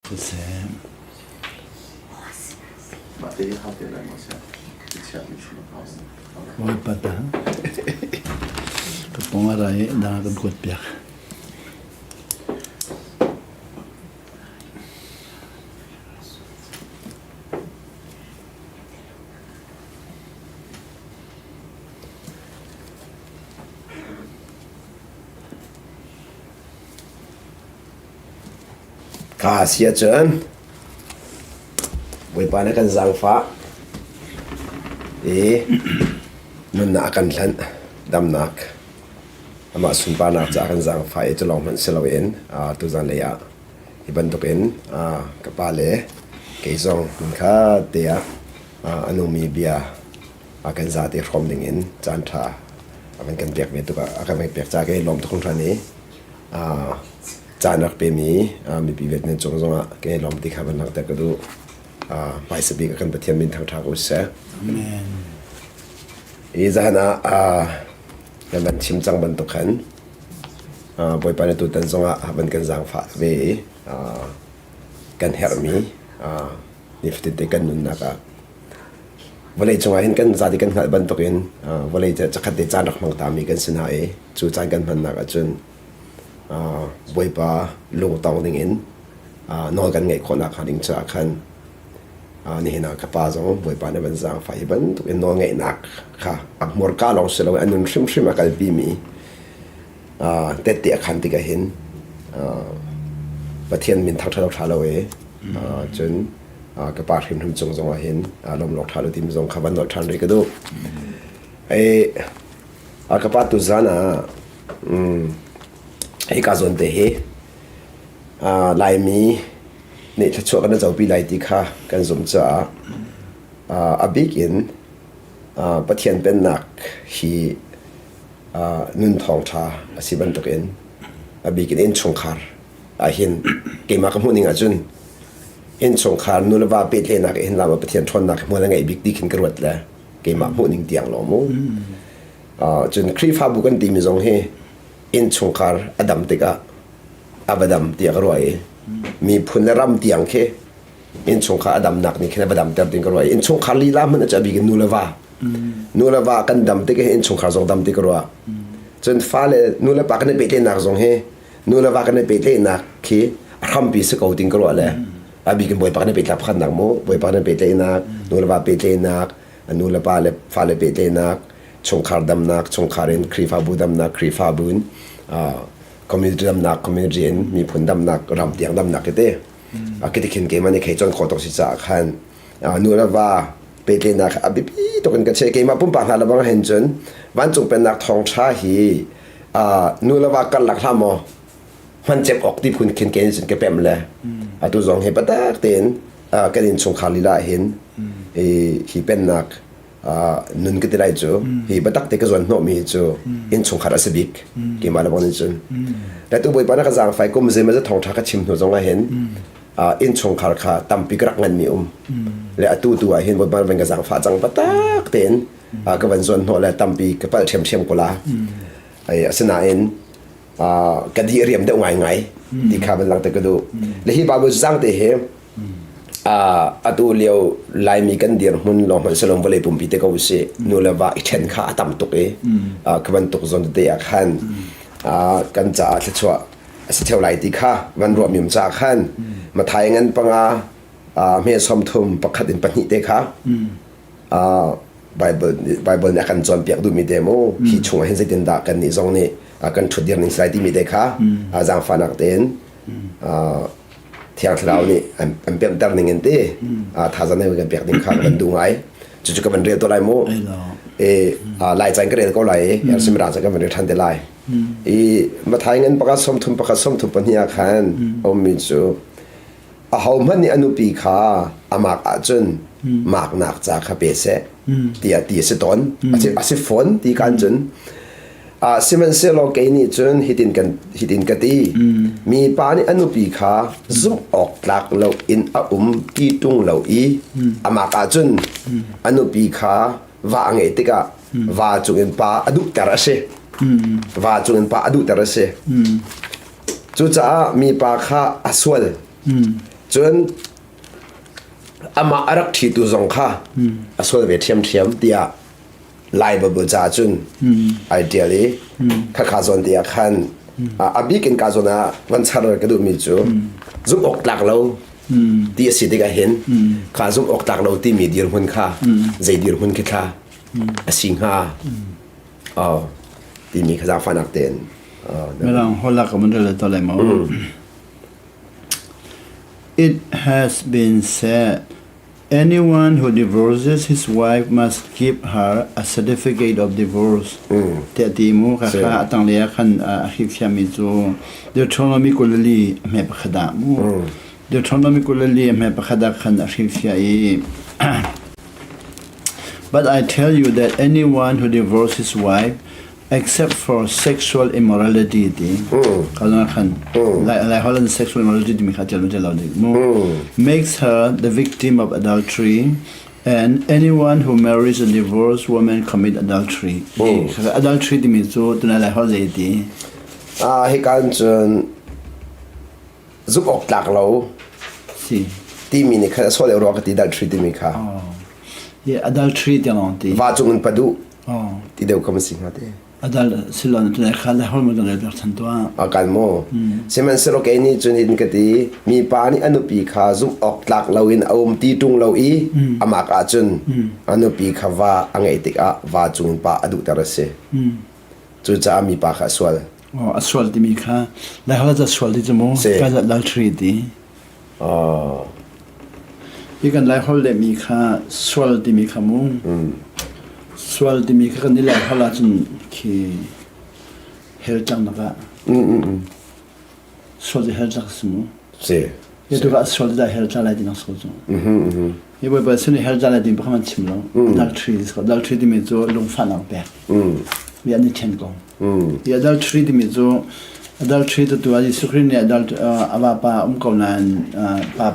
Siseh. Bawipa ta ka pong a ra i dang kan kuat piak. Kha a si ahcun Bawipa nih a kan zaangfah i nunnak a kan hlanh, damnak amah sunparnak caah a kan zaangfah i cu lawng hmanh si loin tuzanlei ah hi bantukin ka pa le kei zong hmunkhat te ah a nungmi bia a kan zate hrawm dingin caanṭha a van kan pek ve tuk ah a kan pek caah ka i lawm tuk hringhran i caan rak pemi mipi vialte nan cung zongah ka i lawm ti kha van langhter ka duh. Hmaisa bik ah kan Pathian min thangṭha ko seh. Amen. Hi zahan ah kan van chim cang bantuk khan Bawipa na tutan zongah van kan zaangfah ve i kan herhmi nifatin te kan nunnak ah vawlei cungah hin kan zati kan hngalh bantukin vawlei cakhat te caan rak hmang tami kan si hna i cu caan kan hmannak ahcun Bawipa lungtong dingin nawl kan ngeih khawhnak hnga ding caah khan nihin ah ka pa zong Bawipa nih van zaangfah hi bantuk in nawl ngeihnak kha a hmurka lawng si loin a nun hrimhrim a kalpi mi tette a khan tikah hin Pathian min thangṭhat awk ṭha lo i cun ka pa hrimhrim cung zongah hin lawmlawk ṭha lo timi zong kha van nolh ṭhan rih ka duh. Ka pa tuzan ah hika zawn te hi Laimi nih thluachuah kan copi lai ti kha kan zumh caah a bik in Pathian Pennak hi nun thawngṭha a si bantukin a bik in innchungkhar ahhin keimah ka hmuh ning ahcun innchungkhar nu le va pehtlaihnak hin lam ah Pathian ṭhawnnak hmual a ngeih bik ti khin ka ruat le keimah hmuh ning tiang lawng mu. Cun Khrihfabu kan timi zong hi innchungkhar a dam tikah a va dam tiah ka ruah i miphun le ram tiang khi innchungkhar a damnak nih khin a va damter ding ka ruah i innchungkhar lila hmanh cu a bik in nu le va nu le va kan dam tik hi innchungkhar zong dam ti ka ruah. Cun fale nu le pa kan i pehtlaihnak zong hi nu le va kan i pehtlaihnak khi a hrampi si ko ting ka ruah le a bik in bawipa kan i pehtlaih pakhatnak mu bawipa kan i pehtlaihnak nu le va pehtlaihnak nu le pa le fale pehtlaihnak chungkhar damnak chungkhar in Khrihfabu damnak Khrihfabu in community damnak community in miphun damnak ram tiang damnak te kiti khin keimah nih khei chon khawh tuk si caah khan nu le va pehtlaihnak a biapi tuk in ka che keimah pumpak hna lebang hen cun vancung pennak thawngṭha hi nu le va karlak hlah maw hman cem awk ti phun khin ke cun ka pem le atu zong hi patak tein kan innchungkhar lila hin hi pennak nun ka ti lai cu hi batak te ka zuan hnawh mi cu innchungkhar a si bik keimah le bang cun le tu bawipa na ka zaangfai kum zei ma thawngṭha ka chim hnu zong ah hin innchungkhar kha tampi ka rak ngan mi um le atu tu ah hin bawipa van ka zaangfah cang patak tein ka van zuan hnawh le tampi ka palh ṭhiamṭhiam ko la ai asinain ka di riam deuh ngai ngai ti kha van lang te ka duh le hi Bible zang te hi atu lio Laimi kan dirhmun lawng hmanh silom vawlei pumpi te ko si nu le va i ṭhen kha a tam tuk i ka bantuk zawn te ah khan kan caah thluachuah a si theo lai ti kha van ruah mium caah khan Mathai ngan panga hme 30 pakhat in pahnih te kha Bible Bible nih a kan cawnpiak duhmi te mu hi chungah hin zeitindah kan nih zong nih kan ṭhutdir ning si lai timi te kha zaangfahnak tein Thiang Thlarau nih an pemhter ning in ti thazaang nan kan pek ding kha kan duh ngai cucu ka van rel to lai mu e lai caan ka rel ko lai i er simra caan ka van rel ṭhan te lai i Mathai ngan pakhat 30 pakhat 34 ah khan ummi cu ahohmanh nih a nupi kha a mak ahcun maknak ca kha pe seh tiah ti a si tawn a si fawn ti kan cun Sihmanhsehlaw kei nih cun hitin kan hitin ka ti mipa nih a nupi kha zumh awk tlak lo in a um ti ṭung lo i a mak ahcun a nupi kha va a ngeih tikah va cungin pa a duhter a si va cungin pa a duhter a si cucaah mipa kha a sual. Cun amah a rak ṭhitu zong kha a sual ve ṭhiamṭhiam tiah Lai Bible ca cun ai ṭial i khakha zawn te ah khan a bik in ka zawn ah van char ka duhmi cu zumh awk tlak lo ti a si tikah hin kha zumh awk tlak lo timi dirhmun kha zei dirhmun khi thla a si hnga oh timi kha zaangfahnak tein Mirang holh ah ka mun rel to lai maw? It has been said Anyone who divorces his wife must give her a certificate of divorce. Tiah ti mu kha kha a tanglei ah khan a hrilhfiahmi cu Deuteronomy 24 a hme pakhat ah mu. Deuteronomy 24 a hme pakhat ah khan a hrilhfiah i But I tell you that anyone who divorces his wife except for sexual immorality ti ka khan lai lai holland sexual immorality timi kha tel tel lo dik mu makes her the victim of adultery and anyone who marries a divorced woman commit adultery adultery timi cu tunai lai hol zei ti ah hi kan cun zumh awk tlak lo si timi nih khan a sual ruang ka ti adultery timi kha yeah adultery ti long ti va cung in padu Ti deuh kam si hnga te. Adal silon tu kha le hol mo dang le chan tua. A kan mo. Sihmanhsehlaw kei nih cun hin ka ti mi pa nih a nupi kha zumh awk tlak loin a um ti ṭung lo i amak ahcun a nupi kha va a ngeih tikah va cung pa a duhter a si. Cucaah mi pa kha a sual. Oh, a sual timi kha lai hol a sual ti cu mu ka dal thri ti. Hi kan Laiholh lehmi kha sual timi kha mu. Sual timi kha kan i Laiholh ahcun khi hell tlaknak ah sual cu hell tlak a si mu. Si. Hi tu ah sual dah hell tla lai ti nak sual cu. Hi Bawipa sin i hell tla lai ti pakhat chim lo. Adultery adultery timi cu lungfahnak pek. Mi an i ṭhen ko. Hi adultery timi cu adultery tu tu ah Jesuh Khrih nih adult a vapa um ko nain pa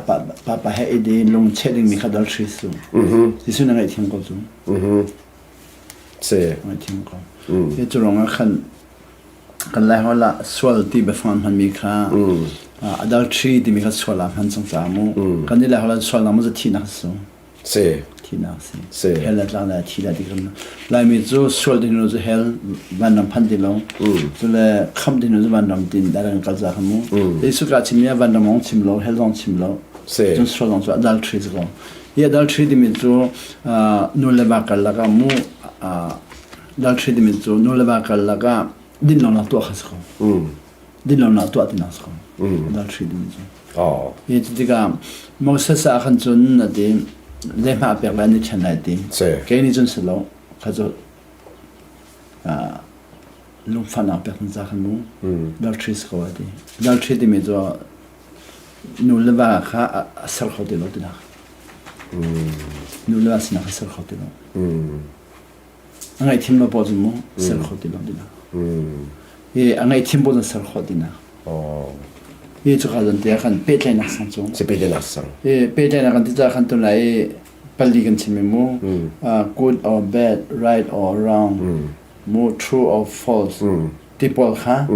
pa pa he i din lung cheh dingmi kha adultery su. Jesuh na ngaihthiam ko cu. Si. Ngaihthiam ko. Hi cu ruangah khan kan lai hol ah sual ti biafang hmanmi kha adultery timi kha sual ah hman cang ca mu. Kan i lai hol ah sual nak mu thi nak su. Si. Thinak si. Si. Hell le tlang le thi le ti kan Laimi cu sual ding cu hell vanram phan ti lo. Cu le khamh ding cu vanram tin dar kan kal za kha mu. Jesuh ka chim mi vanram ong chim lo, hell zong chim lo. Si. Cun sual zong cu adultery cu ko. Hi adultery timi cu nu le va kal lakah mu adultery timi cu nu le va kal lakah din lo nak tuah kha si ko. Dinlonak tuah tinak si ko. Adultery timi cu. Oh. Hi cu tikah Moses ah khan cun a ti lehmah pek lai ni ṭhen lai ti. Kei nih cun si lo. Kha cu lungfahnak pek za khan mu. Adultery si ko a ti. Adultery timi cu nu le va kha a ser kho ti lo tinak. Nu le va sinak a ser kho ti lo. A ngaihthiam lo paoh cu mu ser kho ti lo tinak. Hi a ngaihthiam paoh cu ser kho tinak. Hi cu ka zan te khan pehtlaihnak sang cu. Si pehtlaihnak sang. Hi pehtlaihnak kan ti ca khan tunlai i pali kan chim mu. Good or bad, right or wrong, mu true or false. Ti pawl kha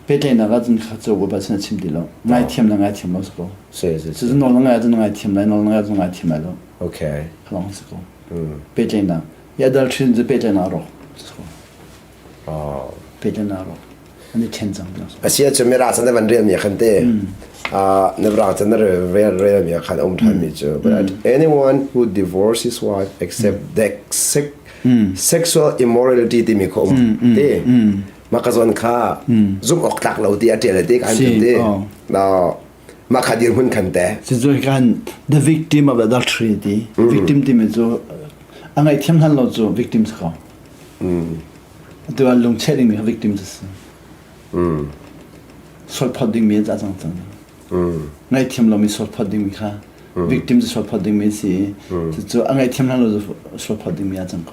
pehtlaihnak ah cun kha cu ba sin a chim ti lo. Ngaithiam le ngaithiam lo si ko. Si si. Cu nawl na ngai ahcun ngaithiam lai, nawl na ngai ahcun ngaithiam lai lo. Okay. Kha si ko. Pehtlaihnak. Hi adultery cu pehtlaihnak a rawk. Pehtlaihnak a rawk. An i ṭhen cang. A si ahcun Mirang chan na van relmi khan te na Mirang chan na rel relmi khan um ṭhanmi cu but anyone who divorces his wife except that sexual immorality timi kha um te mah ka zawn kha zumh awk tlak lo ti a ṭial te kan te mah kha dirhmun khan te Cucu kan the victim of adultery ti victim timi cu a ngaihthiam hlan lo cu victim si ko. Atu ah lungcheh dingmi kha victim cu si. Sualphawt dingmi an ca cang cang. Ngaihthiam lomi sualphawt dingmi kha victim cu sualphawt dingmi si i cucu a ngaihthiam hlan lo cu sualphawt dingmi ah cang ko.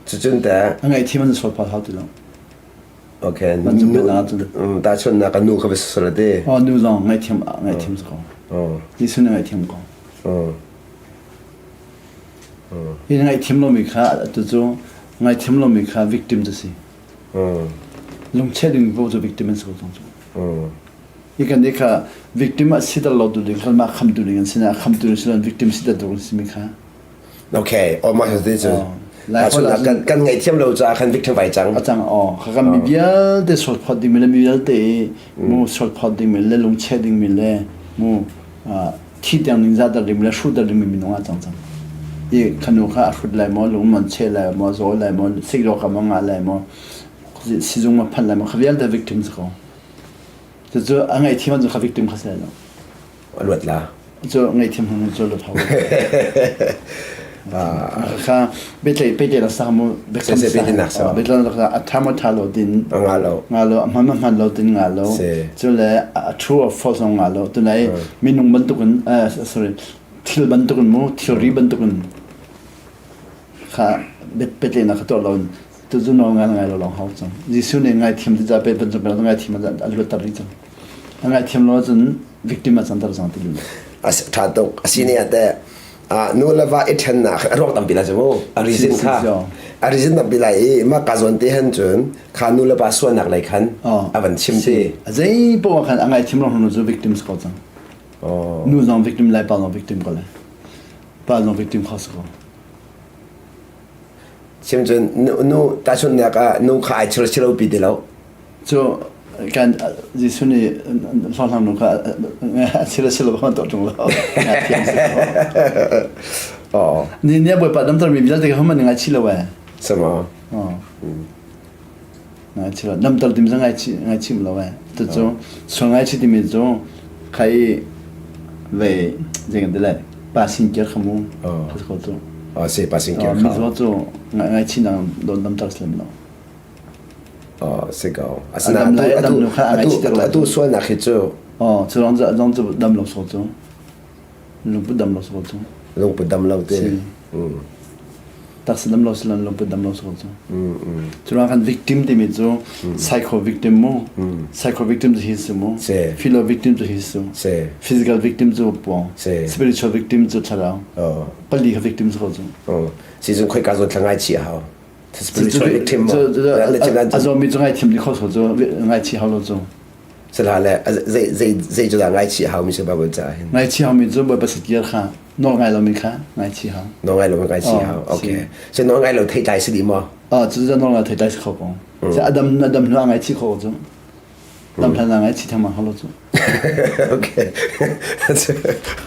Cucun te A ngaihthiam an sualphawt hau ti lo. Okay. Tahchunhnak ka nu kha va sal te. Oh nu zong ngaihthiam ngaihthiam ko. Jesuh nih ngaihthiam ko. Hi ngaihthiam lomi kha atu cu ngaihthiam lomi kha victim cu si. Lungcheh ding paoh cu victim an si ko cang cu. Hi kan i kha victim a si lo tu ding kha mah kham tu ding an si na kham tu si lo victim si tu si mi kha. Okay, o mah cu cu. Kan kan ngaihthiam lo caah khan victim vai cang. A cang o. Kha kan mi vialte sual phot ding mi le mi vialte mu sual phot ding mi le lungcheh ding mi le mu thi tiang ning za dar ding mi le hru dar ding mi minung a cang cang. I khanu kha a hrut lai maw lung man che lai maw zaw lai maw sikro ka ma nga lai maw sizung ma phan lai maw kha vialte victim si ko. Cucu a ngaihthiam ahcun kha victim kha si lai lo. A luat la. Cu ngaihthiam hnu cu luat hau. Kha petlei petlei la sang mu bekam sa petlei la a tha mo tha lo din nga lo nga lo a hman hman lo din nga lo cu le a true or false nga lo tunai minung bantukin sorry thil bantukin mu thilri bantukin kha petlei na kha tuah lo Tucu nawl ngai ngai lo lawng hau cang. Jesuh nih ngaithiam ti ca pe bantuk pe ngaithiam a luatter rih cang. A ngaithiam lo ahcun victim a canter cang ti lu. A tha tuk. A si ne ate nu le va i ṭhennak a ruang tampi la cu mu. A reason kha. A reason tampi lai i ma ka zawn te han cun kha nu le pa sualnak lei khan a van chim ti. A zei poah khan a ngaithiam lo hnu cu victim si ko cang. Nu zong victim lai pa zong victim ko lai. Pa zong victim kho si ko. Chim cun nu tahchunhnak ah nu kha ai chir si pi ti lo. Cu kan Jesuh nih hlawhhlang nu kha a chir si lo kan tuah ṭung lo. Oh. Ni ni bawipa damter mi vialte kha man ngai chi lo eh. Sama. Oh. Ngai chi lo. Damter tim ngai chi ngai chim lo eh. Tu cu sual ngai chi timi cu khai ve jeng de le pa sin kir kha mu. Oh. Kha ko cu. Oh, se pa sin kir kha. Mi zo cu ngai ngai chi nang don damter slim lo. Oh, se ko. Asina atu atu atu atu sual nak hi cu. Oh, cu rong zong cu dam lo so cu. Lungput dam lo so cu. Lungput dam lo te. Taksa dam lo silan lungput dam lo so cu. Cu ruang kan victim timi cu psycho victim mu. Psycho victim cu hi si mu. Philo victim cu hi si. Physical victim cu puang. Spiritual victim cu thlarau. Pali kha victim cu cu. Si cun khoi ka zawn thla ngai chi hau. Spiritual victim mu. A zawmi cu ngai thiam di kho so cu ngai chi hau lo cu. Sala le zei zei zei cu dah ngaichih hau mi si Bible ca hin. Ngaichih hau mi cu Bawipa satir kha nawl ngai lomi kha ngaichih hau. Nawl ngai lomi ngaichih hau. Okay. So nawl ngai lo theitlai si di maw? Ah cu cu nawl ngai theitlai si kho ko. Si adam adam hnu ngaichih kho cu. Dam hlan ah ngaichih thang hau lo cu. Okay.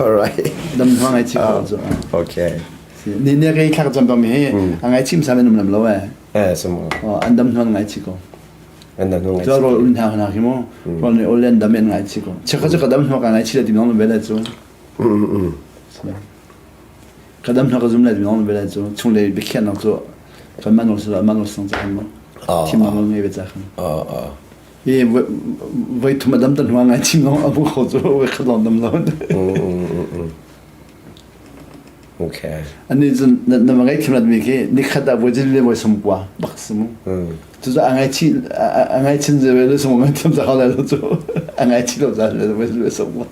All right. Dam hnu ngaichih kho cu. Okay. Ni ne kai thlak jam bang hi a ngaichim sa men um lam lo eh. Eh sumo. An dam hnu ngaichih ko. An dam hnu Cu rawl un hna hna khi mu rawl nih ol dam en ngai chi ko chekha chu ka dam hnu ka ngai chi le ti nong bele cu ka dam hnu ka zum le ti nong bele cu chung le bikhian nak cu kan man sila man sang cha kan mo thim nong ngai be cha khan i voi thum adam tan hwa ngai chi nong abu kho cu voi khat long dam lo Okay. Ani cun na na ngai thiam mi khi nikhat ah voi le voi sum kwa bak simu. Cu cu a ngai chi a ngai chin ze le sum ngai thiam za la lo cu a ngai chi lo za le voi le sum kwa.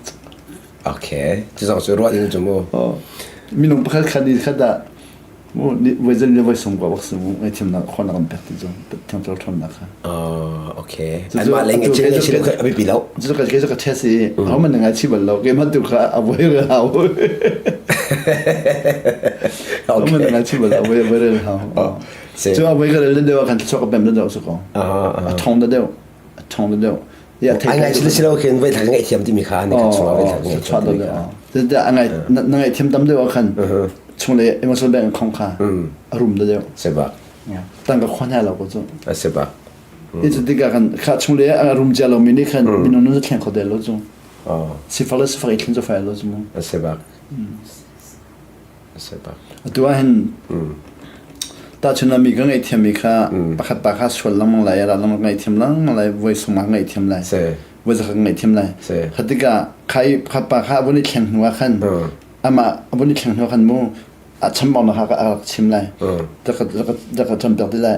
Okay. Cu zong cu ruah ding cu mu. Minung pakhat khat ni khat ah mu voi zen le voi sum kwa bak simu ngai thiam nak khon nak an pek ti cu thiam chol thon nak kha. Okay. Anmah lei ngai chin chin a biapi lo. Cu ka ke ka test i ho man ngai chi bal lo ke man tu kha a voi re hau. Okay. Man ngai chi bal a voi voi re hau. Cu a voi ka le deu kan chok bem deu su ko. A thong da deu. A thong da deu. Ya thei ngai chi si lo khin voi thak ngai thiam ti mi kha ni kha chung voi thak ngai thiam ti mi kha. Da ngai na ngai thiam tam deu khan chung le emotional bank khong kha a rum da deu. Se ba. Tangka khon hai lo ko cu. A si ba. I cu tikah kan kha chung le a rum cia lomi nih khan minung nun thleng kho del lo cu. Sifak le sifak i thlen cu fai lo cu mu. A si bak. A si bak. Atu ah hin tahchun ah mi ka ngaihthiam mi kha pakhat pa kha sual lengmang lai ra lengmang ngaihthiam lengmang lai voi sung ah ngaihthiam lai. Voi zakhat ngaihthiam lai. Kha tikah kha i pakhat pa kha a vun i thleng hnu ah khan amah a vun i thleng hnu ah khan mu a chambaunak kha a rak chim lai da ka campiak ti lai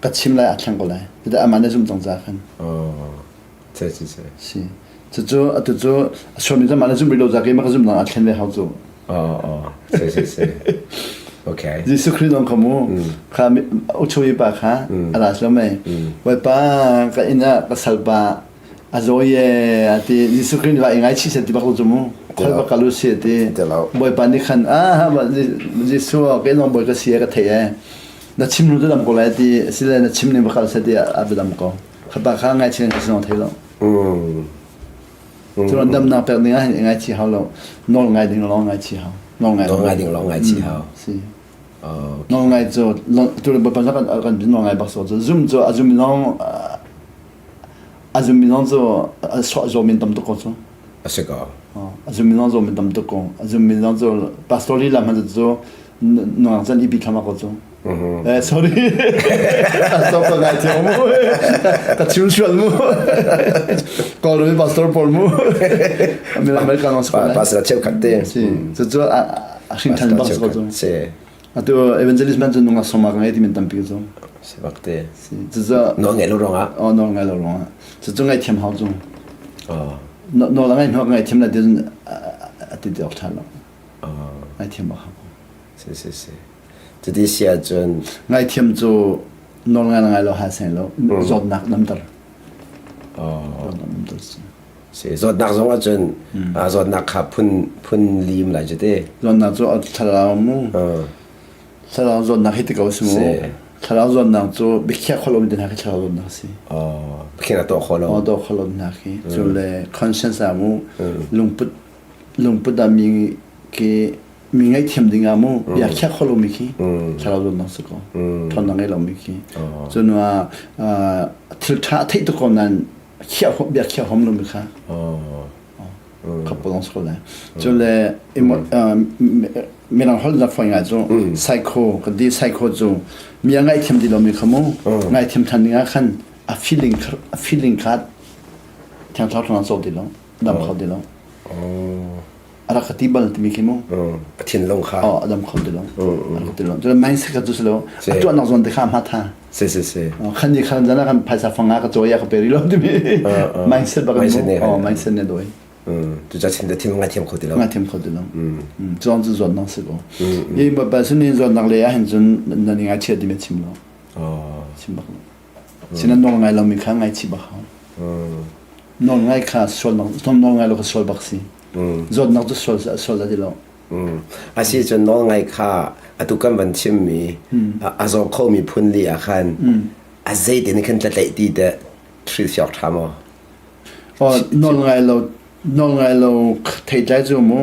ka chim lai a thleng ko lai ti amah nih zum cang ca khan si si si si cucu atu cu a sualmi cu amah nih zum rih lo ca keimah ka zum dang a thlen ve hau cu oh si si si okay Jesuh Khrih dong kha mu kha uchoyi pa kha a ra lo mei Bawipa ka inn ah ka salpa. A zaw ye a ti Jesuh Khrih nih va i ngaichih seh ti bak lo cu mu. Khoi bak kal u si a ti. Bawipa nih khan ah Jesuh kei lawng bawi ka si ka thei e. Na chim nu tu dam ko lai ti sile na chim ning va kal seh ti a dam ko. Khapa kha ngaichih na si thei lo. Cun damnak pek ding ah hin ngaichih hau lo. Nawl ngai ding lawng ngaichih hau. Nawl ngai nawl ngai ding lawng ngaichih hau. Si. Nawl ngai cu tu le bawipa kan kan nawl ngai bak so cu zum cu a zum lawng A zummi zong cu a zawm in tam tuk ko cu. A si ko. A zummi zong zawm in tam tuk ko. A zummi zong cu pastor lila hmanh cu nungak can ipi thlama ko cu. Eh, sorry. Pastor pa ngai thiam mu. Ka chim sual mu. Kawlram pastor pawl mu. Milang American zong si ko. Pastor cheukhat te. Si. Cucu a hrin than bak si ko cu. Si. Atu evangelist man cu nungak sawma ka ngei timi tampi cu. Si bak te. Si. Cucu nawl ngai lo ruangah. Oh nawl ngai lo ruangah. Cucu ngaihthiam hau cu. Oh. Nawl a ngai hnu ngaihthiam la ti cun a ti ti awk ṭha lo. Oh. Ngaihthiam awk hau. Si si si. Cuti si ahcun ngaihthiam cu nawl ngai ngai lo ha seng lo zawtnak damter. Oh. Zawtnak damter si. Si zawtnak zong ahcun zawtnak kha phun phun lim lai cu te. Zawtnak cu thlarau mu. Thlarau zawtnak hi ti ko si mu. Thlarau zawtnak cu biakhiah kho lomi te hna khi thlarau zawtnak si. Oh, biakhiah tuah kho lo. Oh, tuah kho lo hna khi. Cu le conscience ah mu lungput lungput ah mi ki mi ngaihthiam ding ah mu biakhiah kho lomi khi thlarau zawtnak si ko. Ṭhawnnak ngei lomi khi. Cun thil ṭha theih tuk ko nain khiah bia khiah hom lomi kha khap long sko lai cu le mirang holh na foi ngai cu psycho kan ti psycho cu mi a ngaihthiam ti lomi kha mu ngaihthiam than ding ah khan a feeling a feeling kha thiang thlarau thong so ti lo dam kho ti lo a rak ka ti bal timi khi mu a thinlung kha oh a dam kho ti lo a rak ti lo cu mindset kha cu si lo a tuahnak zawn te kha hma tha si si si khan ni khan zana kan phaisa fanga ka cawi ka pe ri lo timi mindset bak mu oh mindset ne doi tu cha chin thin ngai thiam kho ti lo ngai thiam kho ti lo zon cu zon nang si ko i ba ba sun ni zon nak le ah hin cun na ni ngai chia ti me chim lo chim bak lo sinan nol ngai lo mi kha ngai chi bak hau nol ngai kha sual nol ngai lo kha sual bak si Zawtnak cu sual sual a ti lo. A si cun nawlngai kha atu kan van chimmi a zaw khomi phun li ah khan a zeitin khan tlatlaih ti te hrilhfiak ṭha maw? Oh, nawlngai lo nawlngai lo theitlai cu mu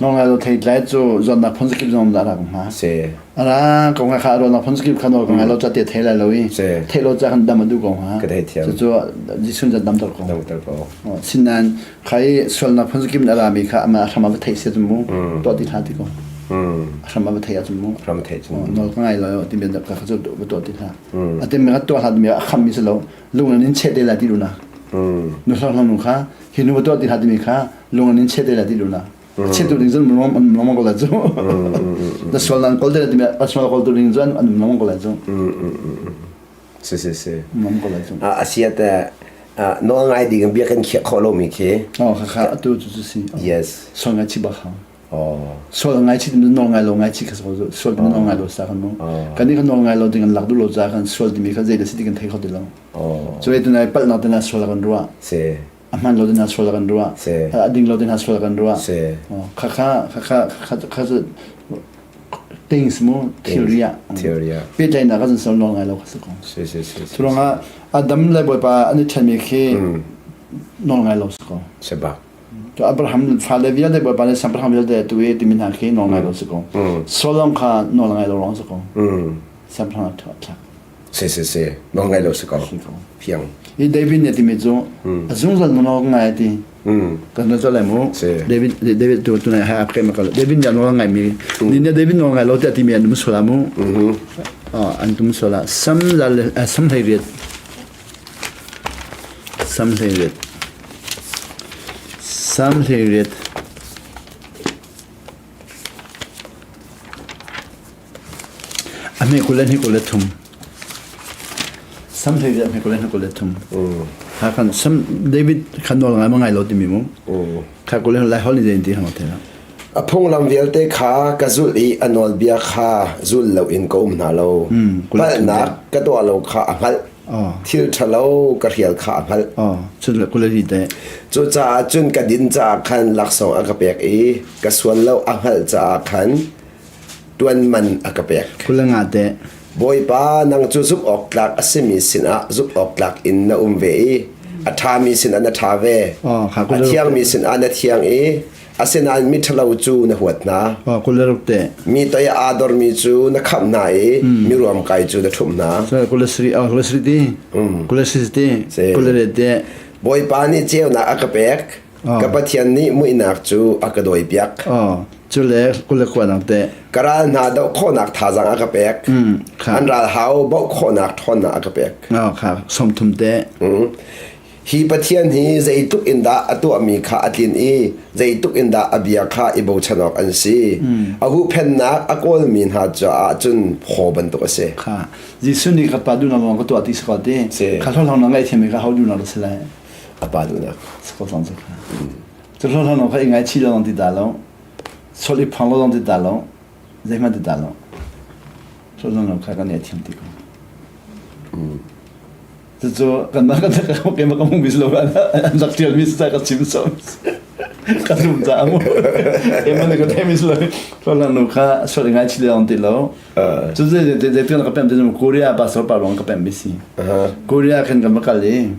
nawlngai lo theitlai cu zawtnak phun zakip zong dah rak hma. Si. Ara ko nga kha rawlnak phun zakip kha nawl ka ngai lo cha te thei lai lo i. Si. Thei lo cha kan dam a du ko ha. Ka thei thiam. Cu Jesuh dam ter ko. Dam ter ko. Sinain khai sualnak phunzakim in a rami kha amah a hram a va theih sia cu mu tuah ti hlah ti ko. A hram a va theih ahcun mu hram a theih cun nawl ka ngai lo ti men ka cu va tuah ti hlah. A tim mi kha tuah hlah timi a khammi si lo lung in cheh te lai ti lu na. Nu hlang hlang nu kha hi nu va tuah ti hlah timi kha lung in cheh te lai ti lu na. Cheh tu ding cun lung an lung ko lai cu. Na sual nan kol te lai timi a sual kol tu ding cun an lung ko lai cu. Si si si. A si te nawl ngai ding bia kan khiah khawh lomi khi. Oh kha kha atu cu cu si. Yes. Sual ngai chi bak hang. Oh. Sual ngai chi nawl ngai lo ngai chi kha so sual ding nawl ngai lo sa kan mu. Kan ni kan nawl ngai lo ding an lak du lo za kan sual dimi kha zei da si ti kan thei kho ti lo. Oh. Cu tu nai palh nak te na sual kan ruah. Si. A hman lo ding sual kan ruah. Si. A ding lo ding sual kan ruah. Si. Kha kha kha kha kha kha things mu theory ah theory ah pehtlaihnak ah cun sol nawl ngai lo kha si ko si si si cu ruangah Adam le Bawipa an i ṭhenmi khi nawl ngai lo si ko si bak to Abraham fale vialte Bawipa nih Abraham vialte tu i timi hna khi nawl ngai lo si ko Solomon kha nawl ngai lo lawng si ko Abraham a thlak Si si si nawl ngai lo si ko fiang hi David nih timi cu a zungzal nawl ngai ti kan na lai mu David David tu tu nai ha ke ma kal David nih nawl ngai mi ni ne David nawl ngai lo te ti mi an um sola mu an tum sola sam la sam hlei riat sam hlei riat sam hlei riat A hme 22 23. Sam hlei a hme 22 23. Ha kan sam David khan nawl ngai ma ngai lo timi mu. Kha kul lai hol ni den ti hang te la. A phunglam vialte kha ka zulh i a nawlbia kha zul loin ka um hna lo. Palhnak ka tuah lo kha a hngalh. Thil ṭhalo ka hrial kha a hngalh. Cucaah cun ka din caah khan laksawng a ka pek i ka sual lo a hngalh caah khan ṭuan man a ka pek. Bawipa, nang cu zumh awk tlak a simi sinah zumh awk tlak in na um ve i a ṭhami sinah na ṭha ve. A thiangmi sinah na thiang i Asinain miṭhalo cu na huat hna. Mi toi aa dormi cu na khamh hna i mi ruamkai cu na ṭhumh hna. Bawipa nih ceunak a ka pek. Ka Pathian nih muihnak cu a ka dawipiak. Ka ral hna doh khawhnak thazaang a ka pek. An ralhau bauh khawhnak ṭhawnnak a ka pek. Hi Pathian hi zeitluk in dah a tuahmi kha a tlin i zeitluk in dah a bia kha i bochan awk an si. A huhphennak a kawlmi hna caah cun phaw bantuk a si. Kha Jesuh nih ka pa duhnak lawng ka tuah ti si ko ti. Kha hlawhhlang na ngaihthiam i kha ho duhnak si lai. A pa duhnak. Si ko cang cu kha. Cu hlawhhlang kha i ngaichih lo ti dah lo. Sol i phang lo ti dah lo. Zeihmanh ti dah lo. Hlawhhlang kha kan ngaihthiam ti ko. Cucu kanmah kan keimah ka hmumi si lo an rak ṭialmi si ka chim so ka zum caah mu keimah nih ka theimi si lo Hlawhhlang nu kha sual i ngaichih le ti lo cu zei zei ka pem ti Korea pastor pa ruang ka pem mi si Korea khan kan va kal i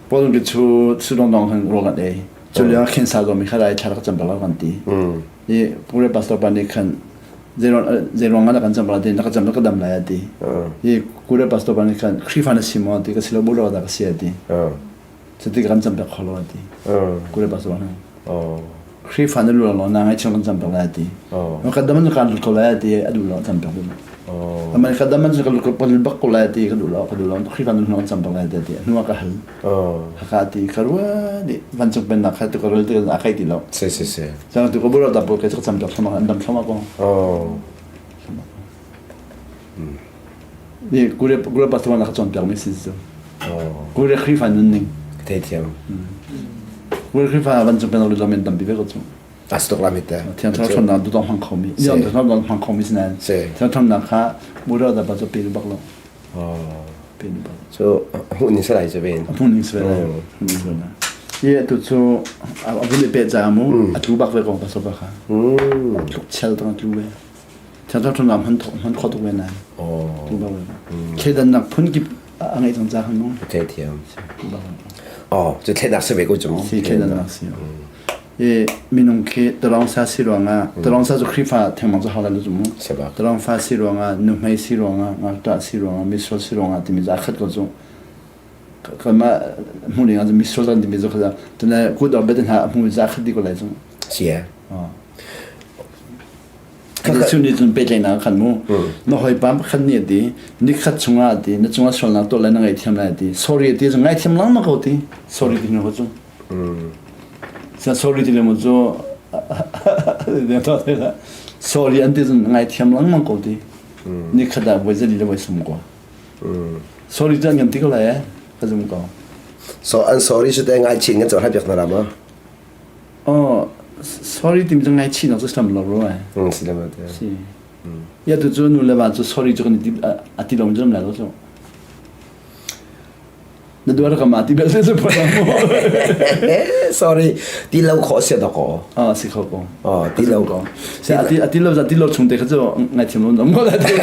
Paul ki chu su dong dong khan ruang kan ei cu lio khin sa mi kha lai thla ka cam lo kan ti i Korea pastor pa nih khan zeiruang ah kan cam la ti na ka cam ka dam lai ati i kure pastor pa nih khan Khrihfa na si maw ti ka si lo bu dah ka si ati cuti kan cam pek kho lo ati kure pastor nih Khrihfa na lu lo na ngai chung kan cam pek lai ati ka dam kan lut ko lai ati a duh lo cam pek lu Aman ka dam ka lut ko bak ko lai ati ka duh lo ka duh lo Khrihfa na kan cam pek lai ati hnu ah ka hal Haka ti ka rua di vancung pennak kha tu ka rel ti a kai ti lo. Si si si. Cang tu ka bura da ke cam dak thlama an dam thlama ko. Oh. Ni kure kure pastor na ka chon piak mi si su. Oh. Kure Khrifa nun ning. Thei thiam. Kure Khrifa vancung pennak lu zamen tampi ve ko chu. As tuk la mi te. Thiang thlarau thon na du dong hang kho mi. Thiang thlarau dong hang kho mi sinan. Thiang thon na kha bura da ba cho pe bak lo. Cu hmuh ning salai cu ven. Hmuh ning salai. Hmuh ning salai. Ye tu cu a vun i pe ca mu a tlu bak ve ko ka so ba kha. Tluk chel tang tlu ve. Thiang thlarau thon hman hman kho tuk ve nai. Tlu bak ve. Thleidan nak phun kip a ngeih cang ca khan mu. Thei thiam. Oh, cu thleinak si ve ko cu mu. Si thleidan nak si. I minung khi talawng sa si ruangah talawng sa cu Khrihfa thengmang cu hau lai lo cu mu talawng fa si ruangah nuhmei si ruangah ngakṭah si ruangah misual si ruangah timi cu aa khat ko cu kanmah hmuh ning ah misual kan timi cu kha tuna kut or bete hna hmu cu aa khat dih ko lai cu si Jesuh nih cun pehtlaihnak khan mu na hawipa pakhat nih a ti nikhat chungah a ti na cungah sualnak tuah lai na ngaihthiam lai a ti sorry a ti cu ngaithiam lengmang ko ti sorry ti hnu cu Sorry ti le mu cu sorry an ti cun ngaithiam lengmang ko ti. Ni khat ah voi zali le voi sum ko. Sorry cu an kan ti ko lai eh ka zum ko. So an sorry cu te ngaichih kan cohlan piak hna la ma? Oh, sorry timi cu ngaichih nak cu si lo ro ai. Si lo te. Si. Ya tu cu nu le va cu sorry cu kan ti a ti lo jam lai lo cu. Na duar ka ma ti bel se pa mu. Sorry, ti lo kho se da ko. Ah si kho ko. Oh, ti lo ko. Se ati ati lo ati lo chung te kha chu ngai thiam lo mo la ti.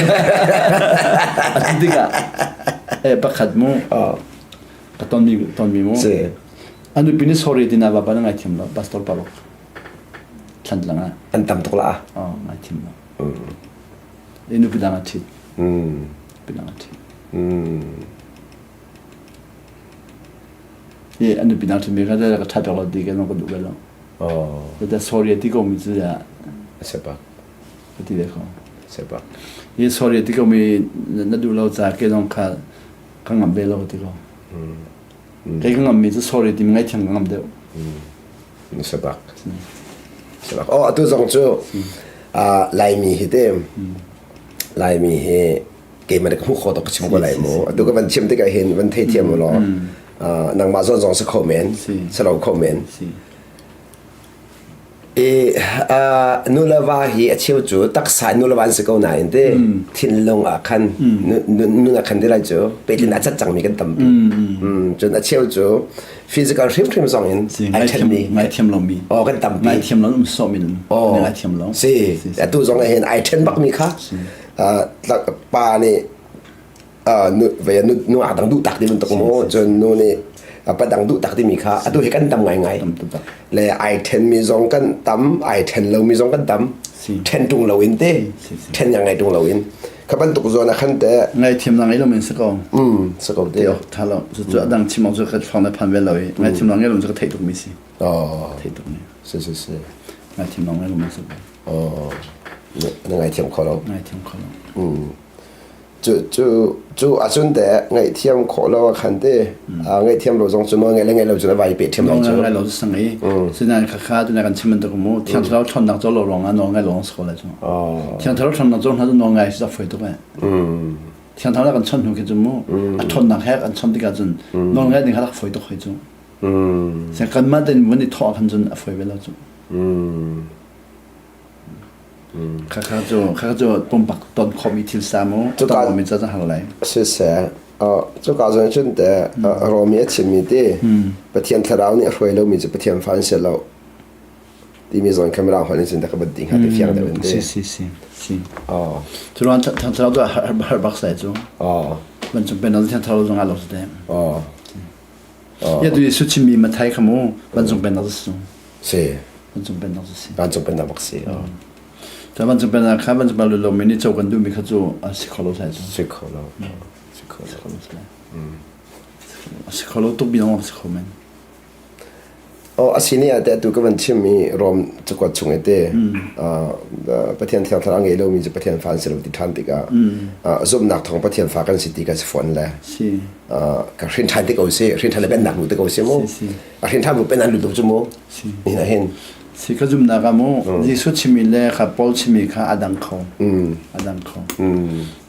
Ati tika e pakhat mu. Ka ton mi ton mi mu. Si. Anu pini sorry ti na ba ba na ngai thiam lo pastor parok. Thlan lang ah. An tam tuk la. Oh, ngai thiam lo. E nu pidang a thit. Pidang a thit. I an nupi nak ṭhimi kha ka ṭha pek lo ti ka ka duh ve lo. Oh. Da sorry ti ko mi cu ya. A bak. Ka ti ve ko. Se bak. I sorry ti ko mi na duh lo ca ke zong kha ka ngam ve lo ti ko. Kei ka ngam mi cu sorry ti mi ngaithiam ka ngam deuh. Se bak. Se bak. Oh atu zong cu Laimi hi te Laimi hi keimah ka hmuh kho tuk ka chim ko lai mu atu ka van chim tikah hin van thei thiam law nangmah zawn zong si kho men si lo kho men. I nu le va hi a cheu cu taksa nu le va an si ko nain te thinlung ah khan nun ah khan ti lai cu pehtlin a cat cangmi kan tampi. Cun a cheu cu physical hrimhrim zong in ai ṭhenmi ngaithiam lomi oh kan tampi ngaithiam lo um sawh min oh ngaithiam lo si atu zong ah hin ai ṭhen bakmi kha pa nih nu nu a dang duh tak ti bantuk mu cun nu nih pa dang duh tak timi kha atu hi kan tam ngaingai le ai ṭhenmi zong kan tam ai ṭhen lomi zong kan tam ṭhen ṭung lo in te ṭhen ngai ṭung lo in kha bantuk zawn ah khan te ngaithiam na ngei lo men si ko si ko te tha lo cu cu adang chim awk cu ka fang le phan vel lo i ngaithiam na ngei lo cu ka theih tuk mi si oh theih tuk mi si si si ngaithiam na ngei lo men si ko oh na ngaithiam kho lo ngaithiam kho lo Cu cu cu ahcun teh ngaihthiam khawh lo ah khan te ngaihthiam lo zong cu nawl ngeih le ngeih lo cun a vai pe ṭhiam lai cu. Nawl ngeih lo cu sang i sinain khakha tu na kan chim bantuk mu thiang thlarau ṭhawnnak co lo ruangah nawl ngeih lo si ko lai cu. Thiang thlarau ṭhawnnak co hna cu nawl ngai si a fawi tuk eh. Thiang thlarau kan chawnh hnu khi cu mu a ṭhawnnak he kan chawnh tikah cun nawl ngeih ding kha rak fawi tuk hoi cu. Kanmah tein vun i thawh ah khan cun a fawi ve lo cu. Khakha cu khakha cu pumpak ton khawhmi thil sa mu ton khawhmi ca har lai. Siseh cuka zawn cun te Romi a chimmi ti Pathian thlarau nih a hruai lomi cu Pathian fa an si lo timi zawn kha mirang holh in cun ka bat ding ha ti fiang deuh in ti. Si si si si. Oh. Cu ruang thlarau cu har bak sai cu. Oh. Van cung pen thiang thlarau zong a lo te. Oh. Ya tu su chimmi mathai kha mu vancung pennak cu si. Si. Vancung pennak cu si. Vancung pennak bak si. Ta vancung pennak kha vancung pennak lo mi nih cho kan duhmi kha cu a si kho lo sai cu. Si kho lo. Si kho lo. Si kho lo tuk bi dong si kho men. Oh, a si ni ah te atu ka van chimmi Rom cakuat chung i te Pathian Thiang Thlarau ngei lomi cu Pathian fa an si lo ti ṭhan tikah zumhnak thawng Pathian fa kan si ti ka si fawn le ka hrin ṭhan te ko si hrin ṭhan le pennak lu te ko si mu a hrin ṭhan bu pen an lut cu mu hin hin si ka zumhnak ah mu Jesuh chimmi le kha Paul chimmi kha a dang kho a dang kho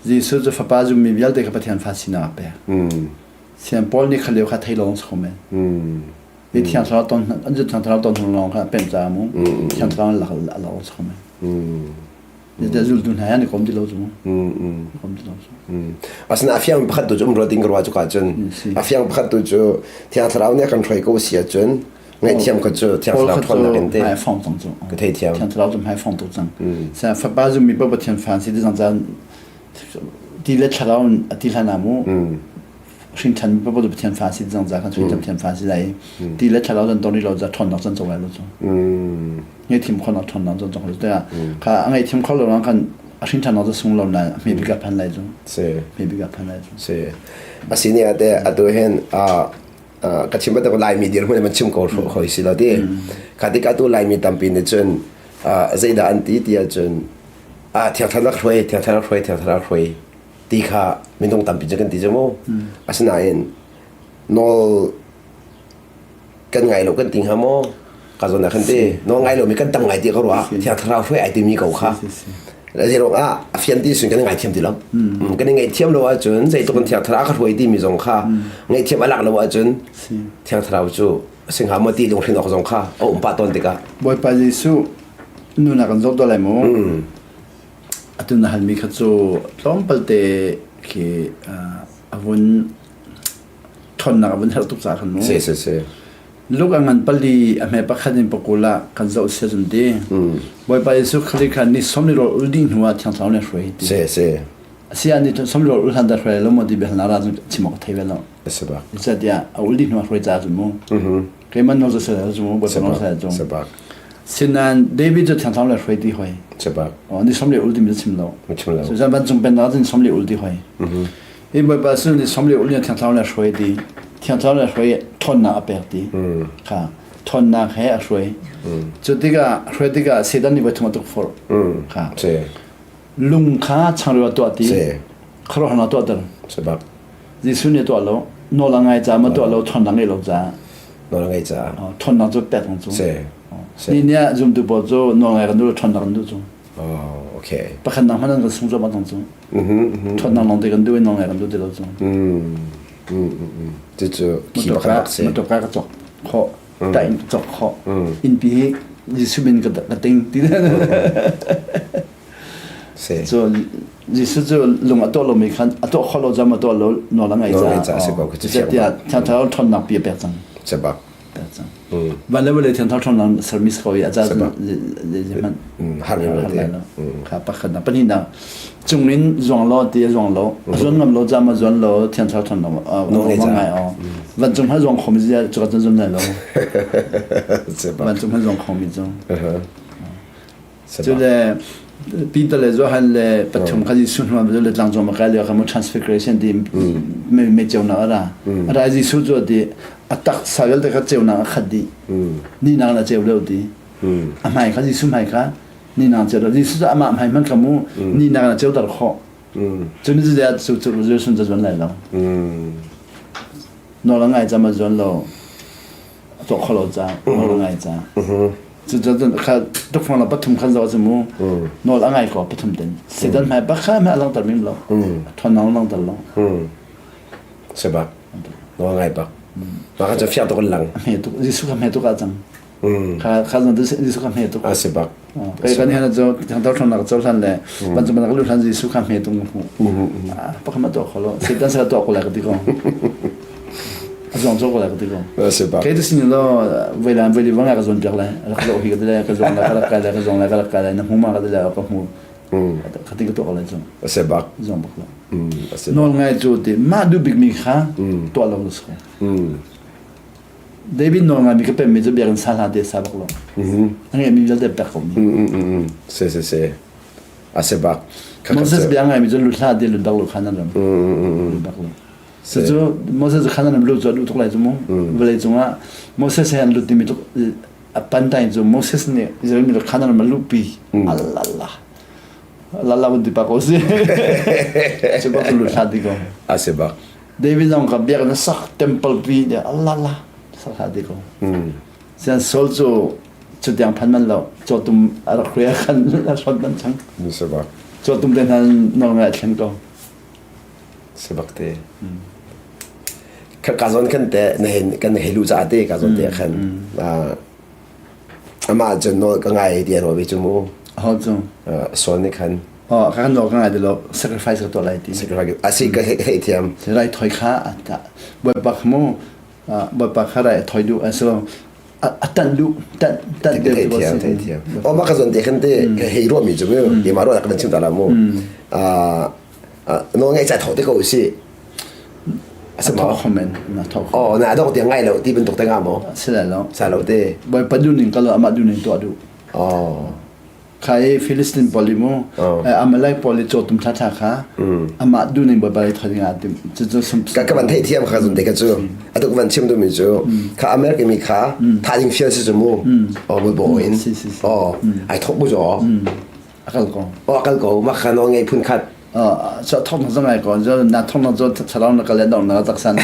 Jesuh cu fapa zummi vialte kha Pathian fa sinak a pek Sian Paul nih kha lio kha thei lawng si kho men. Mi thiang thlarau ton an zu thiang thlarau ton hnu lawng kha pem ca mu thiang thlarau lak a lawng si kho men. Ni zultu hna an i kom ti lo cu mu. Kom ti lo cu. Asina a fiang pakhat tu cu um ruat ding ka ruah cu ka cun a fiang pakhat tu cu thiang thlarau nih a kan hruai ko si ahcun ngaihthiam kha cu thiang thlarau ṭhawnnak in te hmai fong cang cu ka thei thiam thiang thlarau cu hmai fong tuk cang sa fapa zu mi pa pathian fan si ti cang caan ti le thlarau in a ti hlan ah mu hrin ṭhan mi paoh Pathian fa si cang ca kan hrin Pathian fa si lai ti le thlarau zan ton lo ca ṭhawnnak chan cong lai lo cu ngaihthiam khawhnak ṭhawnnak chan cong lo tikah kha a ngaihthiam kho lo ruang khan a hrin ṭhan cu sung lo na hme bik ah phan lai cu si hme bik ah phan lai cu si asini ate atu hin ka chim bantuk Laimi dirhmun man chim ko hoi si lo ti kha tik atu Laimi tampi nih cun zeidah an ti ti ahcun thiang thlarau hruai thiang thlarau hruai thiang thlarau hruai ti kha minung tampi cu kan ti cu mu asinain nawl kan ngai lo kan ti hnga maw ka zawn ah khan ti nawl ngai lomi kan tam ngai ti ka ruah thiang thlarau hruai ai timi ko kha zeiruang ah a fian ti sun kan ngai thiam ti lo kan i ngaihthiam lo ahcun zeitluk in thiang thlarau ka hruai timi zong kha ngaihthiam a lak lo ahcun thiang thlarau cu singha maw ti lunghrin awk zong kha a um pah tawn tikah Bawipa Jesuh nuna kan zoh lai mu atu na halmi kha cu tlawmpal te khi a vun ṭhawnnak a vun herh tuk caah khan mu si si si Luke a ngan pali a hme pakhat in pakul ah kan zoh sia cun ti Bawipa Jesuh Khrih kha ni sawm ni rawl ul dih hnu ah Thiang Thlarau nih a hruai ti si si asi ah ni sawm ni rawl ul hlan dah hruai lo maw ti biahalnak ra cun chim awk thei ve lo si bak Zeicahtiah a ul dih hnu ah hruai caah cun mu keimah nawl cu sel cu mu Bawipa nawl sel cu si bak Sinan David cu Thiang Thlarau le hruai ti hoi. Si bak. Oh, ni som le ul timi chim lo. Chim lo. Cun vancung pennak cun som le ul ti hoi. Hi Bawipa sin ni som le ul ni Thiang Thlarau le hruai ti. Thiang Thlarau le hruai ṭhawnnak a pek ti. Kha ṭhawnnak he a hruai. Cu tikah hruai tikah Satan nih voi thum a tuk forh. Kha. Lung kha changreu a tuah ti. Khuaruahharnak tuahter. Si bak. Jesuh nih a tuah lo. Nawl a ngai caah ma tuah lo ṭhawnnak ngei lo caah. Nawl a ngei caah. Ṭhawnnak cu pek cu. Si. Ni nih ah zumtu pawl cu nawl ngai kan duh lo ṭhawnnak kan duh cu. Oh, okay. Pakhat nak hmanh an kan sung cuahmah cang cu. Ṭhawnnak lawng te kan duh i nawl ngai kan duh ti lo cu. Cucu khi pakhat bak si. Motor ka cawk khawh. Ta in cawk khawh. Innpi hi Jesuh min ka ting ti. So Jesuh cu lung a tuah lomi khan a tuah kho lo jam a tuah lo nawl a ngai caah si ko tiah Thiang Thlarau ṭhawnnak pi a pek cang. Sebak. Pek cang. Van le vawlei Thiang Thlarau ṭhawnnak sermi si ko i a ca zeihmanh har lai lo. Kha pakhat na pahnihnak cungin zuang lo ti a zuang lo a zuan ngam lo jam a zuan lo Thiang Thlarau ṭhawnnak ngai o. Vancung ha zuang khomi zia cu ka cun lai lo. Vancung ha zuang khomi cu. Cu le Peter le Johan le pathum kha Jesuh hnu ah le tlangcung ma kai lio kha mu transfiguration ti me me ceunak a ra. A ra Jesuh cu ti a taksa vialte kha ceunak a khat dih. Ni nak na ceu leo ti. A hmai kha Jesuh hmai kha ni nak ceu leo. Jesuh cu amah hmai hmanh kha mu ni nak na ceu dar khawh. Cu ni cu cu cu Jesuh cu zuan lai lo. Nawl a ngai cam a zuan lo. A tuah kho lo ca nawl a ngai ca. Cucun kha tukfang la pathum khan zo cu mu nawl a ngai ko pathum ten. Satan hmai bak kha hmai a langter mim lo. Thon langter lo. Sebak. Nawl ngai bak. Mah kha cu fiang tuk in lang. Hme tuk Jesuh kha hme tuk ah cang. Kha kha zong Jesuh kha hme tuk. A si bak. Kai kan hian cu thangthar ṭhawnnak cohlan le bantuk bantuk lu hlan Jesuh kha hme tung hmu. Pakhat ma tuah kho lo. Satan sa tuah ko lai ka ti ko. A zuang cawk ko lai ka ti ko. Kei tu sin lo voilan voili vang ka zuan piak lai. Rak lo hi ka ti lai ka zuang lai ka rak kai lai ka zuang lai ka rak kai lai na hmu ma ka ti lai ka hmu. Ka ti ka tuah ko lai cu. A si bak. Zuang bak lo. Nawl ngai cu ti mah duh bik mi kha tuah lo na si ko. David nawl ngaimi ka pemmi cu biakinn sa hlah te sa bak lo. A ngeihmi vialte pek ko mi. Si si si. A si bak. Moses bia ngaimi cu lut hlah ti lut bak lo khan an ram. Lut bak lo. Cucu Moses cu khan an ram lut cu a duh tuk lai cu mu. Vawlei cungah Moses he an lut timi tuk a pantai cu Moses nih Israel mi khan an ram a luhpi. Alallah. Lala vun ti pa ko si. Cu bak lut hlah ti ko. A si bak. David zong kha biakinn a sak temple pi de Allah la sak hlah ti ko. Sian Saul cu cu tiang phan man lo cawtum a rak hruai khan a hlot man chang. Sebak. Cawtum te hna nawl ngai thleng ko. Sebak te. Ka ka zon kan te na hen kan he lu za te ka zon te khan. Amah cun nawl ka ngai ti an ve cu mu. Ho cu? Saul nih khan. Oh, ka kan nawl ka ngai ti lo sacrifice ka tuah lai ti. Sacrifice a si ka hei thiam. Rai thoi kha a bawipa kha mu bawipa kha rai a thoi duh a si lo a tan duh tan tan te thei thiam thei thiam. Oh mah ka zon te khan te ka hei ruah mi cu mu ti ma ruah kan chim ta la mu. Nawl ngai cha tho te ko si. A tho kho men na tho kho. Oh na dong tiang ngai lo ti bantuk te nga maw? Si lai lo. Sa lo te. Bawipa duh ning ka lo amah duh ning tuah duh. Oh. Khai Philistine pawl mu Amalek pawl i cawtum tha tha kha amah duh ning Bawipa i thading ah tim cu cu sum ka ka van theih thiam kha zun te ka cu atuk van chim du mi cu kha American mi kha tha ding fial si cu mu oh bu bo in oh ai thok bu jo a kal ko oh a kal ko mah kha nawl ngei phun khat so thong na zangai ko zo na thong na zo thalau na kale dong na taksan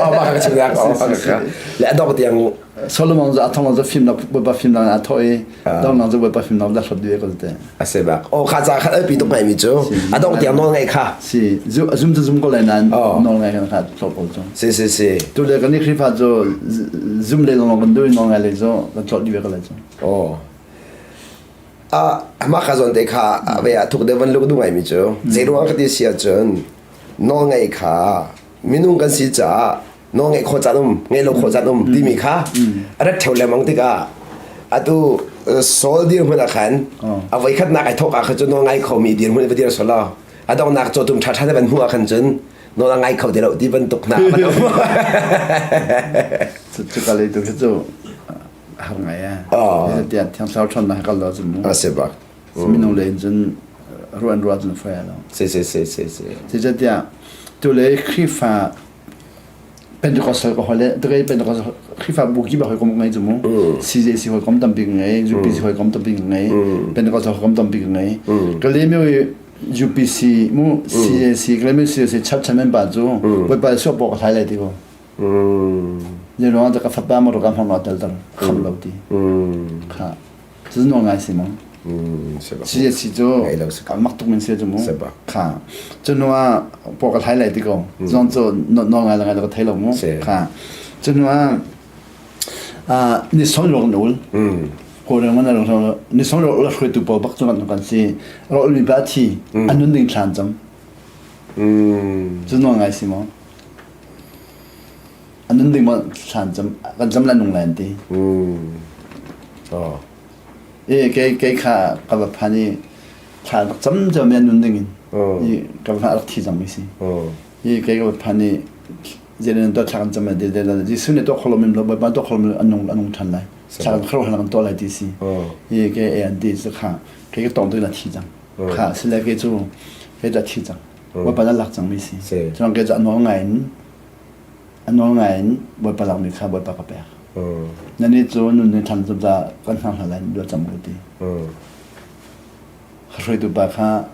oh mah ka chim yak oh ka le adok tiang Solomon zo thong na zo film na ba film na thoi dong na zo ba film na da hlot due ko te ase bak oh kha cha khat pi tuk mai mi chu adok tiang nawl ngai kha si zum zu zum ko lai nan nawl ngai kan kha tlop ko chu si si si tu le kan ni khrifa zo zum le long kan du nawl ngai le zo kan tlot due ko lai chu oh Amah ka zawn te kha ve ah thuk deuh van luk duh ngaimi cu zeiruang ka ti si ahcun nawlngaih kha minung kan si caah nawlngaih khawh caan um ngeih lo khawh caan um timi kha a rat ṭheo lengmang tikah atu Saul dirhmun ah khan a voikhatnak ai thawk ah khan cun nawl ngai khomi dirhmun va dir selaw a donghnak cawtum ṭhaṭha te van hmuh ah khan cun nawl a ngai kho ti lo ti bantuk hna van um. Cuka lei tu khi cu har ngai eh. Tiah thiang thlarau ṭhawnnak kal lo cun mu. A si bak. Minung le in cun ruan ruah cun fair lo. Si si si si si. Zeicahtiah tu le Khrihfa Pentecostal ka hole tu kai Pentecostal Khrihfa bu ki ba hoi kom ngai cu mu. CJC hoi kom tampi ngai, UPC hoi kom tampi ngai, Pentecostal hoi kom tampi ngai. Ka le mi UPC mu CJC ka le mi CJC chap chamen pa cu Bawipa suak pok ka thlai lai ti ko. Zeiruang ah ka fapa motor ka hmang tel ter kham lo ti. Kha. Cu nawl ngai si mong. Si si cu mak tuk min si cu mu. Kha. Cu nu ah po ka thlai lai ti ko. Zong cu nawl ngai ngai ka thei lo mu. Kha. Cu nu ah ni son ruak nul. Kawlram kan ro ni song ro la hruaitu pawl bak cu kan kan si. Ro mi ba thi an nun ding thlan cam. Cu nawl ngai si maw? An nun ding maw thlan cam kan cam la nung lai an ti. Oh. E kei kei kha ka va phan i thla rak cam cam an nun ding in. I ka va rak thi cang mi si. I kei ka va phan i zenin to thla kan cam de de Jesuh nih to kholom in lo Bawipa to kholom an nung an nung than lai. Thla kan kharo kan to lai ti si. I ke e an ti cu kha kei ka tong tu la thi cang. Kha sile ke cu ke da thi cang. Bawipa na lak cang mi si. Cun ke cu a nawl ngai in a nawl ngai in Bawipa lak mi kha Bawipa ka pek. Na ni cu nun ni than zumza kan hang hla lai dua cam ko ti. Hruaitu pa kha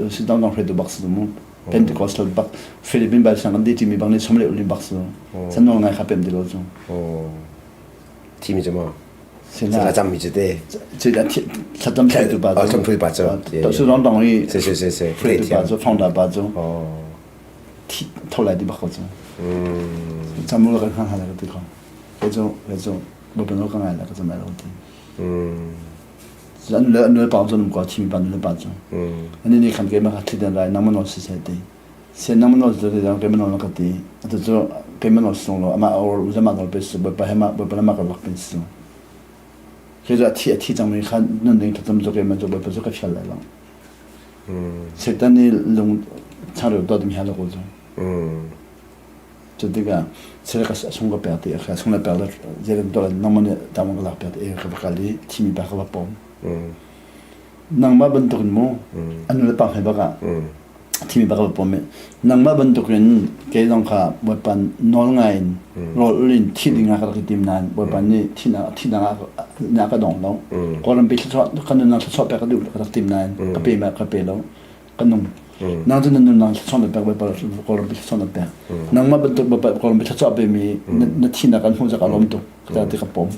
si dong dong hruaitu bak si mu. Pentecostal bak Philippine Bible sang kan di timi bang ni som le ulin bak su. San nawl ngai kha pem ti lo cu. Thimi cu maw? Sila cam mi cu te. Thlacam hruaitu pa cu. Thlacam hruaitu pa cu. To su dong dong i Si si si si. Hruaitu pa cu founder pa cu. Tho lai ti bak ko cu. Cam ul kan hang hala ka ti ko. Ke cu ke cu bapan ka ngai la ka cam lai lo ti. An le an le pa cu num ko thimi pa nu le pa cu. Ani nih khan keimah kha thli lai nangmah nawl si seh ti. Sian nangmah nawl si ti keimah nawl ka ti. Atu cu keimah nawl si lo amah or uzama nawl pe si bawipa he mah bawipa lamah ka lak pin si. Khi cu a thi a thi cangmi kha nun ding thlacam cu keimah cu bawipa cu ka fial lai lo. Satan nih lung changreu dawt mi ha lo ko cu. Cu tikah sel ka sung ka pek ti a sung le pek le zeitin tuah nangmah nih tangmah ka lak piak ti ka va kal i thimi pa ka va pom. Nangmah bantukin mu an nu le pa hmai bak ah thimi pa ka va pom i nangmah bantukin kei zong kha Bawipa nawl ngai in rawl ul in thi ding ah ka rak i tim nain Bawipa nih thihnak thihnak ah ka dong lo. Kawlrampi thluachuah kan nunnak thluachuah pek ka duh ka rak tim nain ka pe ma ka pe lo. Ka nung. Nang cu na nunnak thluachuah na pek Bawipa Kawlram thluachuah na pek. Nangmah bantuk Bawipa Kawlram thluachuah pemi na thinak an hmuh cak a lawm tuk. Ka ti ka pom.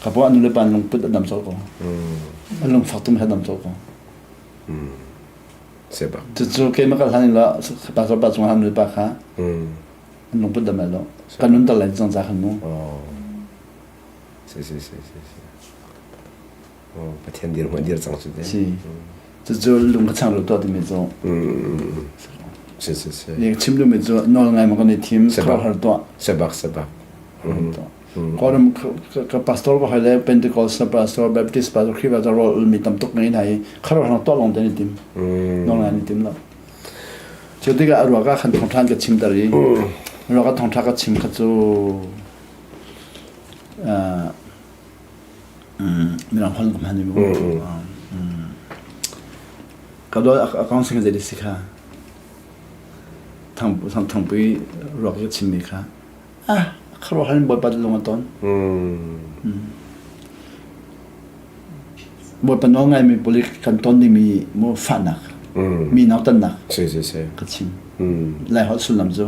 Ka pom anu le pa lungput a dam cawk ko. An lungfak tum he dam cawk ko. Seba. Cucu keimah ka hlan la pastor pa cungah anu le pa kha an lungput dam lai lo. Kan nun tal lai cang za khan mu. Si si si si si. Pathian dirhmun dir cang cu te. Si. Cucu lung ka chang lo tuah timi cu. Si si si. Ni chim duhmi cu nawl ngai ma kan i thim khuaruahhar tuah. Sebak sebak. Kawlram ka pastor ka hoi le Pentecostal pastor, Baptist pastor, Khrihfa pastor rawl ulmi tam tuk ngei hna i khuaruahhar tuah lawng te an i tim. Nawl ngai an i tim lo. Cu tikah a ruak ah khan thawngṭha ka chim ter i ruak ah thawngṭha ka chim kha cu Mirang holh ka hman i mu. Ka dawt a kong sing zei si kha. Thang thangpui ruak ka chimmi kha. Ah, kharuah han Bawipa lung a ton. Bawipa nawl ngaimi pawl kan ton dingmi mu fahnak, mi nautannak Si si si. ka chim. Lai holh sullam cu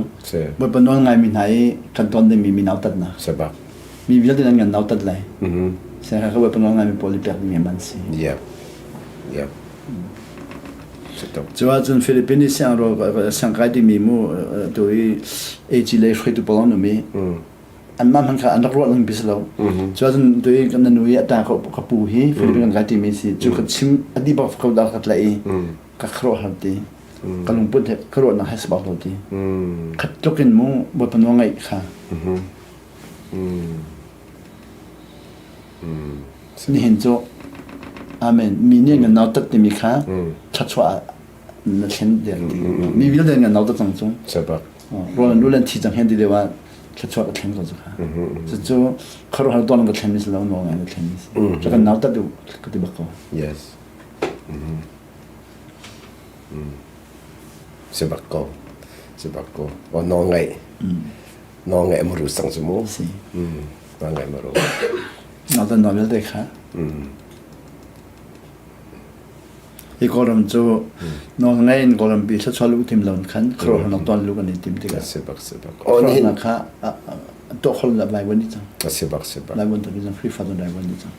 Bawipa nawl ngaimi hna i kan ton dingmi mi nautatnak. Sebak. Mi vialte nan ngan nautat lai. Siangkha ka Bawipa nawl ngaimi pawl i pek dingmi man si. Yep. Yep. Cu ahcun Philippines i siangro siangkai timi mu tu i AG lei hruaitu pawl an um i anmah hmanh kha an rak ruah ning si lo. Cu ahcun tu i kan nu i a ta ka pu hi Philippines kan kai timi si cu ka chim a dih bak ko dah ka tlaih i ka khuaruahhar ti. Ka lungput he ka ruahnak he si bak lo ti. Khat tluk in mu Bawipa nawl ngaih kha. Nihin cu Amen. Mi nih nan nautat timi kha thluachuah ah na thlen der ti. Mi vialte nan nautat cang cu. Rawl an rul an thi cang hen ti deuh ah thluachuah ka thlen ko cu kha. Cucu khuaruahhar tuan ka thlen mi si lo nawl ngai ka thlen mi si. Cu kan nautat duh ka ti bak ko. Yes. Si bak ko. Si bak ko. O nawl ngaih. Nawl ngaih maru sang cu mu. Si. Nawl ngaih maru. Nawl dan nawl vialte kha. Hi Kawlram cu nawl ngai in Kawlram pi thluachuah lu tim lo khan khuaruahharnak tuan lu kan i tim tikah. Si bak si bak. Khuaruahharnak kha tuah khol la lai wan ni cang. Si bak si bak. Lai wan tu cang Khrihfa tu lai wan ni cang.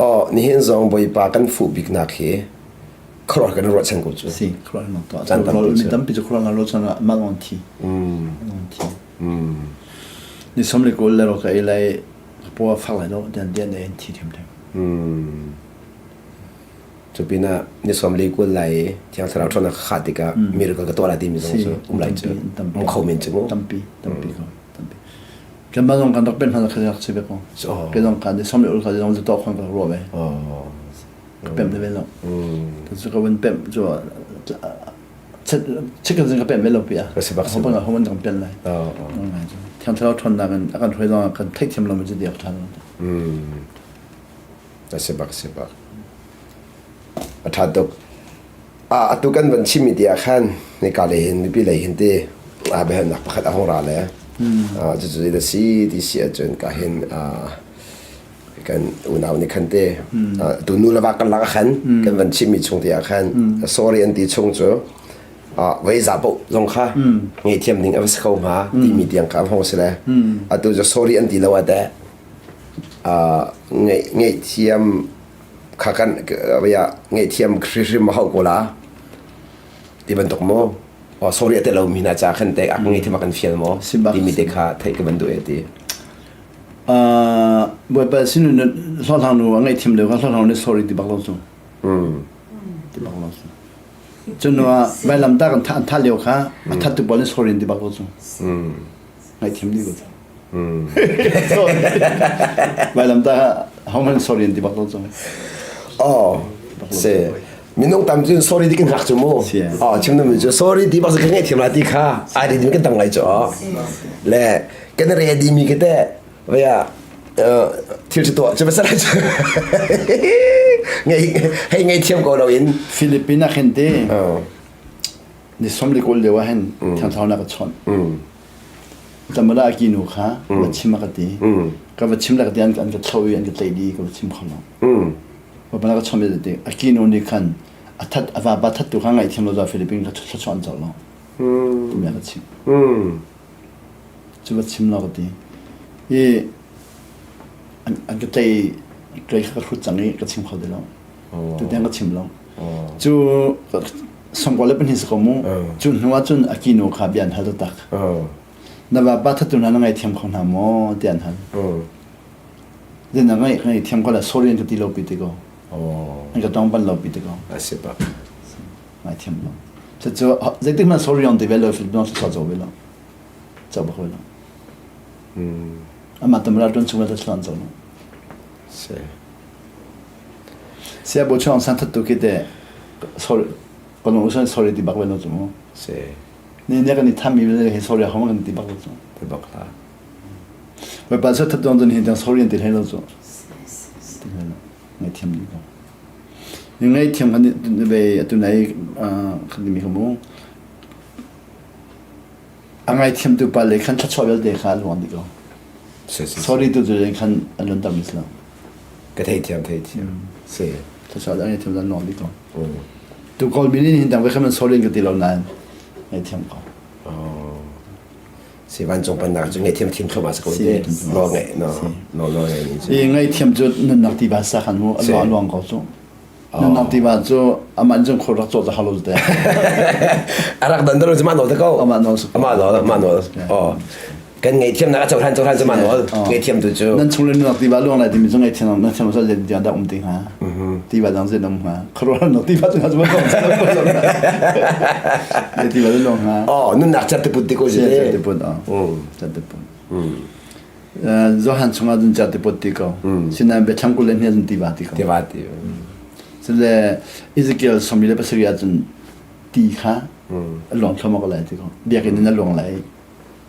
Oh nihin zong Bawipa kan fuh biknak hi khuaruah kan ruahchan ko cu. Si khuaruahharnak tuah. Mi tampi cu khuaruahharnak ruahchan ah mah lawng thi. Lawng thi. Ni som le kul le ro ka ei lai ka paw a fak lai lo tian tian in thi thiam thiam. Cu pinah ni 24 lai i Thiang Thlarau ṭhawnnak ka khah tikah miracle ka tuah lai timi zong cu um lai cu um kho men cu mu. Tampi, tampi ko. Tampi. Kanmah zong kan rak pen hna kha rak si ve ko. Ke zong kan som le ul kha zong to khon ka ruah ve. Ka pem ve lo. Cu ka vun pem cu chicken zing ka pem ve lo pi a. Ka si bak si. Ho ho man kan pen lai. Thiang Thlarau ṭhawnnak in a kan hruai zong kan theihthiam lo mi cu diak ṭhan. A si bak si bak. A ṭha tuk. Atu kan van chimmi ti ah khan nika lei hin mipi lei hin ti biahalnak pakhat a hung ra le cucu zeidah si ti si ahcun ka hin kan unau nih khan te tu nu le va kan lak ah khan kan van chimmi chung ti ah khan sorry an ti chung cu vei za paoh zong kha ngaihthiam ding a va si ko hnga timi tiang kha a hung si le atu cu sorry an ti lo ah teh ngaihthiam kha kan ngaihthiam hrihrim a hauh ko la ti bantuk maw oh sorry a te lo mi hna ca khan te a ngaihthiam a kan fial maw timi te kha theih ka van duh e ti Bawipa sin hlawhhlang nu a ngaihthiam deuh kha hlawhhlang nih sorry ti bak lo cu ti bak lo cu cun nu ah vailamtah kan an thah lio kha a that tu pawl nih sorry ti bak lo cu ngaihthiam dih ko cu Vailamtah hohmanh sorry an ti bak lo cu. Oh, si. Minung tam cun sorry ti kan hngak cu mu. Oh, chim nu cu sorry ti bak kan ngaihthiam la ti kha ai di kan tam ngai cu. Le kan ready mi ke te vaya thil cu tuah cu pasal cu ngei hei ngaihthiam ko lo in Philippine ah khin te ni 24 lio ah hin thiang thlarau na ka chawnh. Tamara ki nu kha va chim a ka ti. Ka va chim le ka ti an ka thlo i an ka tlaih dih ka va chim kho lo. Bana ka chom ti a ki nu nih khan a that a va ba that tu kha ngaihthiam lo za Philippines ka thluachuah an co lo. Timi a ka chim. Cu va chim lo ka ti. I an ka tlai tlai ka hrut cang i ka chim kho ti lo. Tutiang ka chim lo. Cu sangkua le pahnih si ko mu. Cu hnu ah cun a kinu kha bia an hal taktak. Na vapa thattu hna na ngaithiam kho hna maw tiah an hal. Then na ngai ngaithiam ko la sorry an ka ti lo pi ti ko. An ka tong ban lo pi ti ko. A si bak. Ngaithiam lo. Cucu zeitik hmanh sorry on ti ve lo Filipino cu cho ve lo. Cho bak ve lo. Amah tamra tuan chung la chuan cho lo. Si. Sia bo chuang san that tu khi te sorry kono usan sorry ti bak ve lo chu mu. Si. Ni ne kan i tham mi le he sorry hong kan ti bak lo chu. Ti bak la. Vai pa sa that dong don hin tang sorry an ti hlei lo chu. Ti hlei lo. Ngai thiam ni ko. Ni ngai thiam kan ve atu nai kan mi ka mu. A ngaithiam tu pa le khan thluachuah vialte kha an luang dih ko. Sorry tu cu khan an luan tam lo. Ka theithiam theithiam. Si. Thluachuah an ngaithiam an luang dih ko. Tu kawl mi nih hin dang ve khan sorry ka ti lo nain ngaithiam ko. Si vancung pannak cu ngaithiam thim thluahmah si ko te. No ngai no no no ngai ni cu. I ngaithiam cu nunnak ti ba sa khan mu a luang ko cu. Nunnak tiva cu amah nih cun khur rak cawh ta halo te. A rak dan dalo cu mah nawl te ko. Amah nawl Amah nawl amah nawl. Oh. Kan ngaihthiam nak a cohlan cohlan cu mah nawl. Ngaihthiam tu cu. Nan chung le nunnak tiva luang lai timi cu ngaihthiam nan thiam sal len dah um ti hnga. Tiva dang zein um hnga. Khuaruahhar nak tiva cu cu tiva luang hnga. Oh, nunnak cat te put ti ko si. Cat te put. Oh. Cat te put. Johan chungah cun cer ti pot ti ko. Sinain biathlam 22 cun tiva ti ko. Tiva ti. Sile Ezekiel 37 ah cun ti kha a luang thluahmah ko lai ti ko. Biakinn in a luang lai.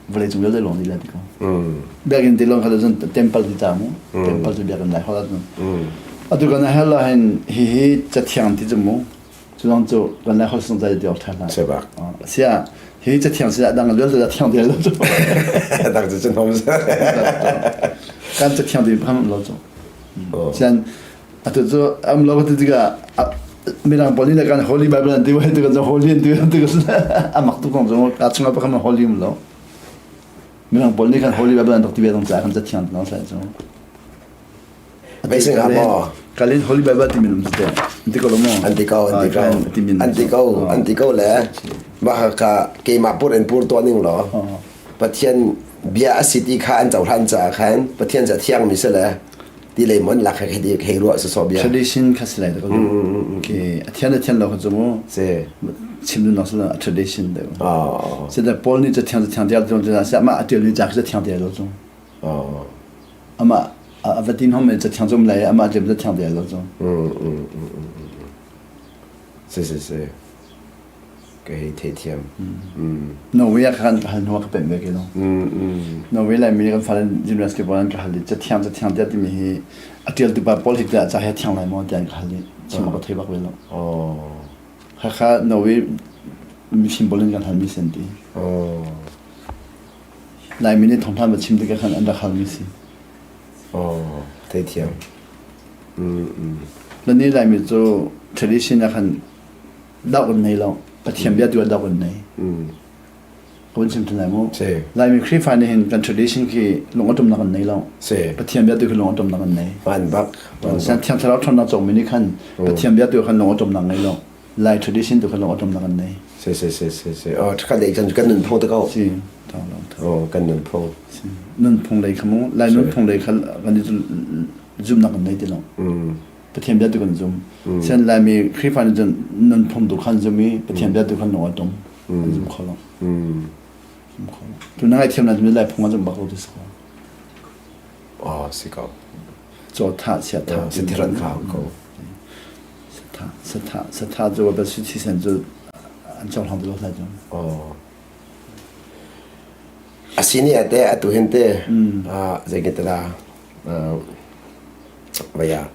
Vawlei cung vialte luang dih lai ti ko. Biakinn ti lawng kha cun temple ti ta mu. Temple cu biakinn lai hol cun. Atu kan hell ah hin hihi cathiang ti cu mu. Cu zong cu kan lai holh sung zai ti awk ṭha hlah. Sebak. Sia hi cathiang si dang luan cu thiang ti lo cu. Dang cu cun hom. Kan cathiang ti pham lo cu. Sian atu cu am lo ti tikah mirang pawl nih kan holy bible an ti wai ti kan holy an ti an ti amak tu kong cu a chungah pakhat holy um lo. Mirang pawl nih kan holy bible an rak ti ve dong ca kan cathiang ti sai cu. Amazing ha maw? Kalin Holy Bible ti min um te. An ti ko lo maw? An ti ko, an ti ko. An ti ko, an ti ko le mah ka keimah pur in pur tuah ning law Pathian bia a si ti kha an cohlan caah khan Pathian ca thiang mi si le. Ti lei mon lak he hei hei ruah so bia. Tradition kha si lai da ko. Okay, a thian a thian lo kha cu mu. Si. Chim dun nok sala a tradition de. Oh. Si da Paul nih ca thiang ca thiang tial cu sa ma a tial ni ca ca thiang tial lo cu. Oh. Ama a va tin hom ca thiang zum lai ama tial ca thiang tial lo cu. Si si si. Ka hei theithiam. Norway ah khan ka hal hnu ah ka pemh ve ke lo. Norway Laimi kan fale university pawl an ka hal i cathiang cathiang tiah timi hi a ṭialtu pa pawl hi tiah ca hi a thiang lai maw tiah an ka hal i chim ka thei bak ve lo. Khakha Norway mifim pawl in kan halmi si an ti. Laimi nih thawngtha va chim tikah khan an rak halmi si. Theithiam. Lani Laimi cu tradition ah khan dau kan nei lo Pathian bia tu ah dau kan nei ka vun chim than lai mu Laimi Khrihfa nih hin kan tradition khi lung aṭumnak kan nei lo Pathian bia tu khi lung aṭumnak kan nei van bak Sian thiang thlarau ṭhawnnak cawngmi nih khan Pathian bia tu khan lung aṭumnak ngei lo Lai tradition tu khan lung aṭumnak kan nei si si si si si oh ṭha dei kan kan nunphung te ko si oh kan nunphung nunphung lei kha mu Lai nunphung lei kha kan zumnak kan nei ti lo Pathian bia tu kan zum. Sian Laimi Khrihfa nih cun nunphung tu khan zum i Pathian bia tu khan lung a tum. An zum kho lo. Zum kho lo. Tu na ngaithiam na Lai phung a zum bak lo ti si ko. Oh, si ko. Caw tha sia tha. Si thiran kha ko. Satha satha satha cu ba si thisen cu an cohlang ti lo hlai cu. Oh. Asini ate atu hin te zei ke tala Vaya.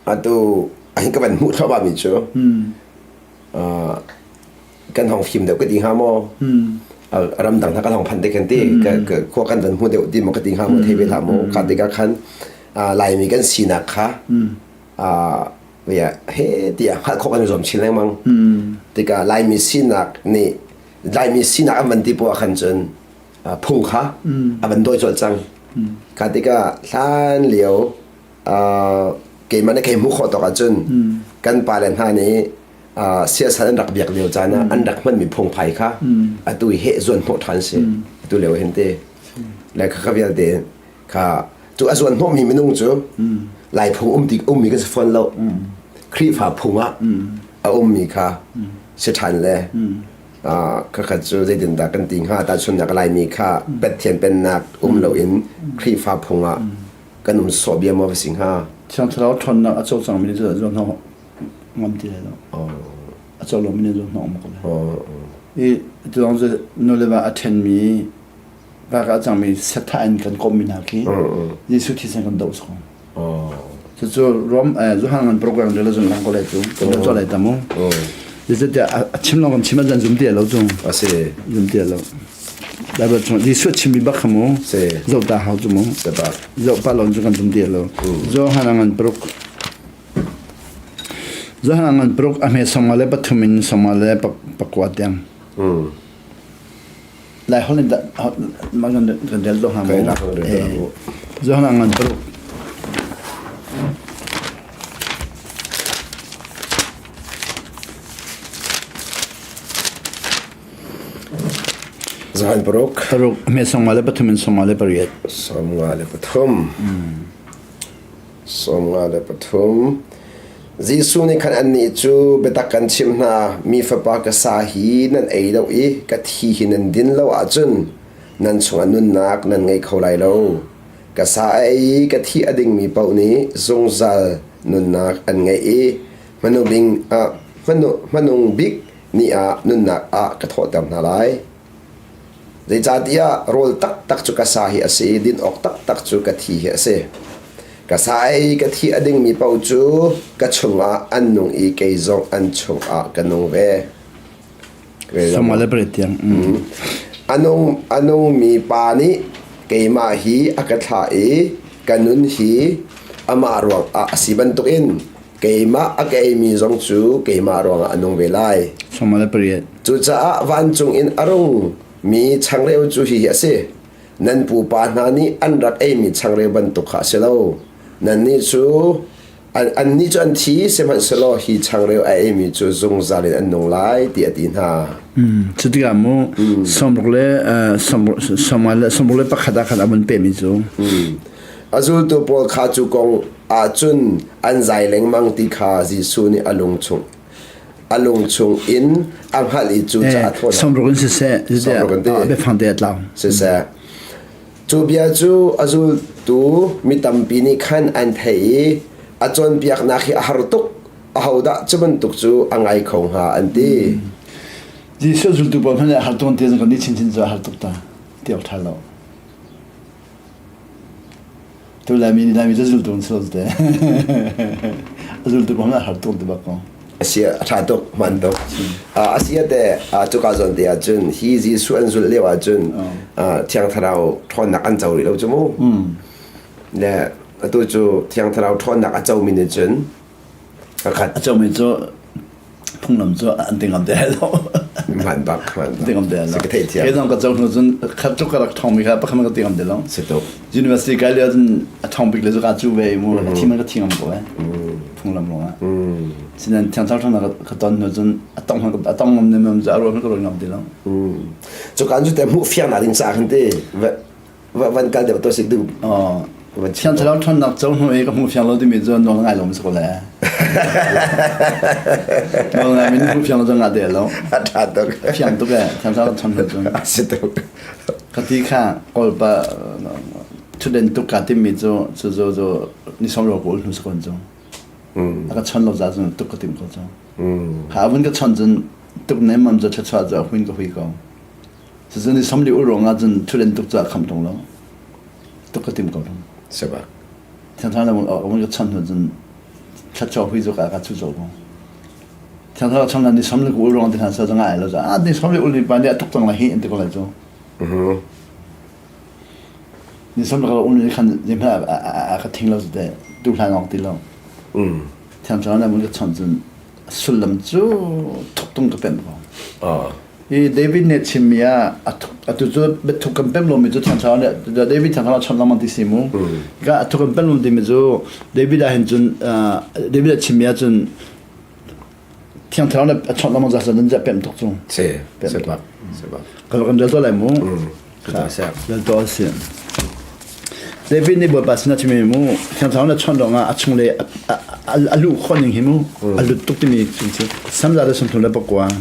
Atu ahin ka van hmuh thluahmah mi cu kan hong fim deuh ka ti hnga maw? Ramdang hna kan hong phan te kan ti khua kan van hmu deuh ti maw ka ti hnga maw thei ve hlah maw kha tikah khan Laimi kan sinak kha he tiah hngalh khawh kan i zuam chin lengmang. Tikah Laimi sinak nih Laimi sinak an van ti poah khan cun phung kha a van dawi colh cang. Kha tikah hlan lio keimah nih kei hmuh khawh tawk ahcun kan pale hna nih siasal an rak biak lio caan ah an rak hmanmi phungphai kha atu hi heh zuan hnawh ṭhan si atu lio hin te le kha kha vialte kha cu a zuan hnawhmi minung cu lai phung um ti ummi kan si fawn lo Khrihfa phung ah a ummi kha si ṭhan le Khakhat cu zeitindah kan ti hnga tahchunhnak Laimi kha Pathian pennak um loin Khrihfa phung ah kan um sawh bia maw va si hnga? Thiang Thlarau ṭhawnnak a co cangmi nih cun zuam ngam ti lai lo. A co lomi nih zuam hnawh ko lai. I tulong cu nu le va a ṭhenmi va ka cangmi setha in kan kommi hna khi Jesuh thisen kan doh sawng. Cucu Rom Johan ngan program de la zung lang ko lai cu kan cho lai ta mu. Zeicahtiah a chim long kan chim an zum ti lo cu. A si. Zum ti lo. Bible chung Jesuh chimmi bak kha mu. Si. Zoh ta hau cu mu. Zoh pa lon cu kan zum ti lo. Johan ngan paruk Johan ngan paruk a hme songa le pathum in songa le pakua tiang. Lai holh in mah kan rel do hnga mu. Johan ngan paruk. Johan paruk. Paruk hme songa le pathum in songa le pariat. Songa le pathum. 53. Jesuh nih khan annih cu biatak kan chimh hna, mi fapa ka sa hi nan ei lo i ka thi hi nan din lo ahcun nan chungah nunnak nan ngei kho lai lo. Ka sa a ei i ka thi a dingmi paoh nih zungzal nunnak an ngeih i hmanung bik ni ah nunnak ah ka thawhter hna lai. Zeicahtiah rawl taktak cu ka sa hi a si i din awk taktak cu ka thi hi a si. Ka sa ei ka thi a dingmi paoh cu ka chungah an nung i kei zong an chungah ka nung ve. A nung a nungmi pa nih keimah hi a ka thlah i ka nun hi amah ruangah a si bantukin keimah a ka eimi zong cu keimah ruangah a nung ve lai. Cucaah vancung in a rung mi changreu cu hihi a si. Nan pupa hna nih an rak eimi changreu bantuk kha a si lo. Nannih cu annih cu an thi, sihmanhsehlaw hi changreu a eimi cu zungzal in an nung lai, tiah a ti hna. Cu tikah mu sawmruk le 31 ah khan a vun pehmi cu. A zultu pawl kha cu kong ahcun an zai lengmang ti kha Jesuh nih a lung chung a lung chung in a hngalh i cucaah a thawh hna. Sawmruk in siseh, Sawmruk in ti. Biafang te a tlau. Siseh. Cu bia cu a zultu mi tampi nih khan an theih i a cawnpiaknak hi a har tuk. Ahodah cu bantuk cu a ngai kho hnga an ti. Jesuh zultu pawl hmanh nih a har tuk an ti kan nih chinchin cu a har tuk ta ti awk ṭha lo. Tu Laimi nih Laimi cu zultu an si lo te. A zultu pawl hmanh a har tuk ti bak ko. Asi a ṭha tuk hman tuk. A si te cuka zawn te ahcun hi Jesuh an zulh lio ahcun Thiang Thlarau ṭhawnnak an co rih lo cu mu. Le atu cu Thiang Thlarau ṭhawnnak a comi nih cun A comi cu phunglam cu an ti ngam te lo. Hman bak, hman bak. Ti ngam te lo. Ka theih thiam. Kei zong ka co hnu cun khat tuk ka rak thong mi kha pakhat ka ti ngam te lo. Si tuk. University kai lio cun a thong bik le cu ka cu ve mu a thi man ka thi ngam ko eh. Phunglam ruang ah. Sinan thiang thar thong na ka ton hnu cun a tong a tong ngam ne mam cu a ruang ka ruang ngam ti lo. Cu kan cu te hmuh fiang na ding sa khan te van kal deuh to sik du. Thiang Thlarau ṭhawnnak co hnu i ka hmuh fiang lo timi cu nawl ngai lo si ko le. Nawl ngai mi hmuh fiang lo cu ngah de lo. A ṭha tuk. Fiang tuk eh Thiang Thlarau ṭhawn hnu cun. A si tuk. Ka ti kha Kawlpa thuden tuk ka timi cu cu cu cu ni som ro kawl hnu si kon cu. A ka chon lo za cun tuk ka tim ko cu. Ha vun ka chon cun tuk nem mam cu thluachuah cu a huin ka hui ko. Cucu ni samli ul ruangah cun thuden tuk cu a kham tung lo. Tuk ka tim ko tung. Seba. Thiang Thlarau le a ka chan hnu cun thlatchaw hui cu ka ka chu zo ko. Thiang Thlarau chang ni samli ul ruang ti hna sa zanga ai lo a ni samli ul ni pa ni a tuk cang la hi an ti ko lai cu. Ni samli ka ul ni khan ni hma a ka thing lo te tu hlan ong ti lo. Thiang Thlarau le mun ka chan cun sullam cu thuk tung ka pem ko. Hi David nih chimmi ah atu cu biathuk kan pem lomi cu Thiang Thlarau nih David Thiang Thlarau chawnh lengmang ti si mu. Ka a thuk kan pem lo timi cu David ah hin cun David a chimmi ah cun Thiang Thlarau nih a chawnh lengmang za nan pem tuk cu. Si, si bak, si bak. Kan kan rel to lai mu. Rel to si. David nih Bawipa sinah chimmi mu Thiang Thlarau nih chawnh ruangah a chung le a luh khawh ning hi mu a lut tuk timi chung si. Samza le 39.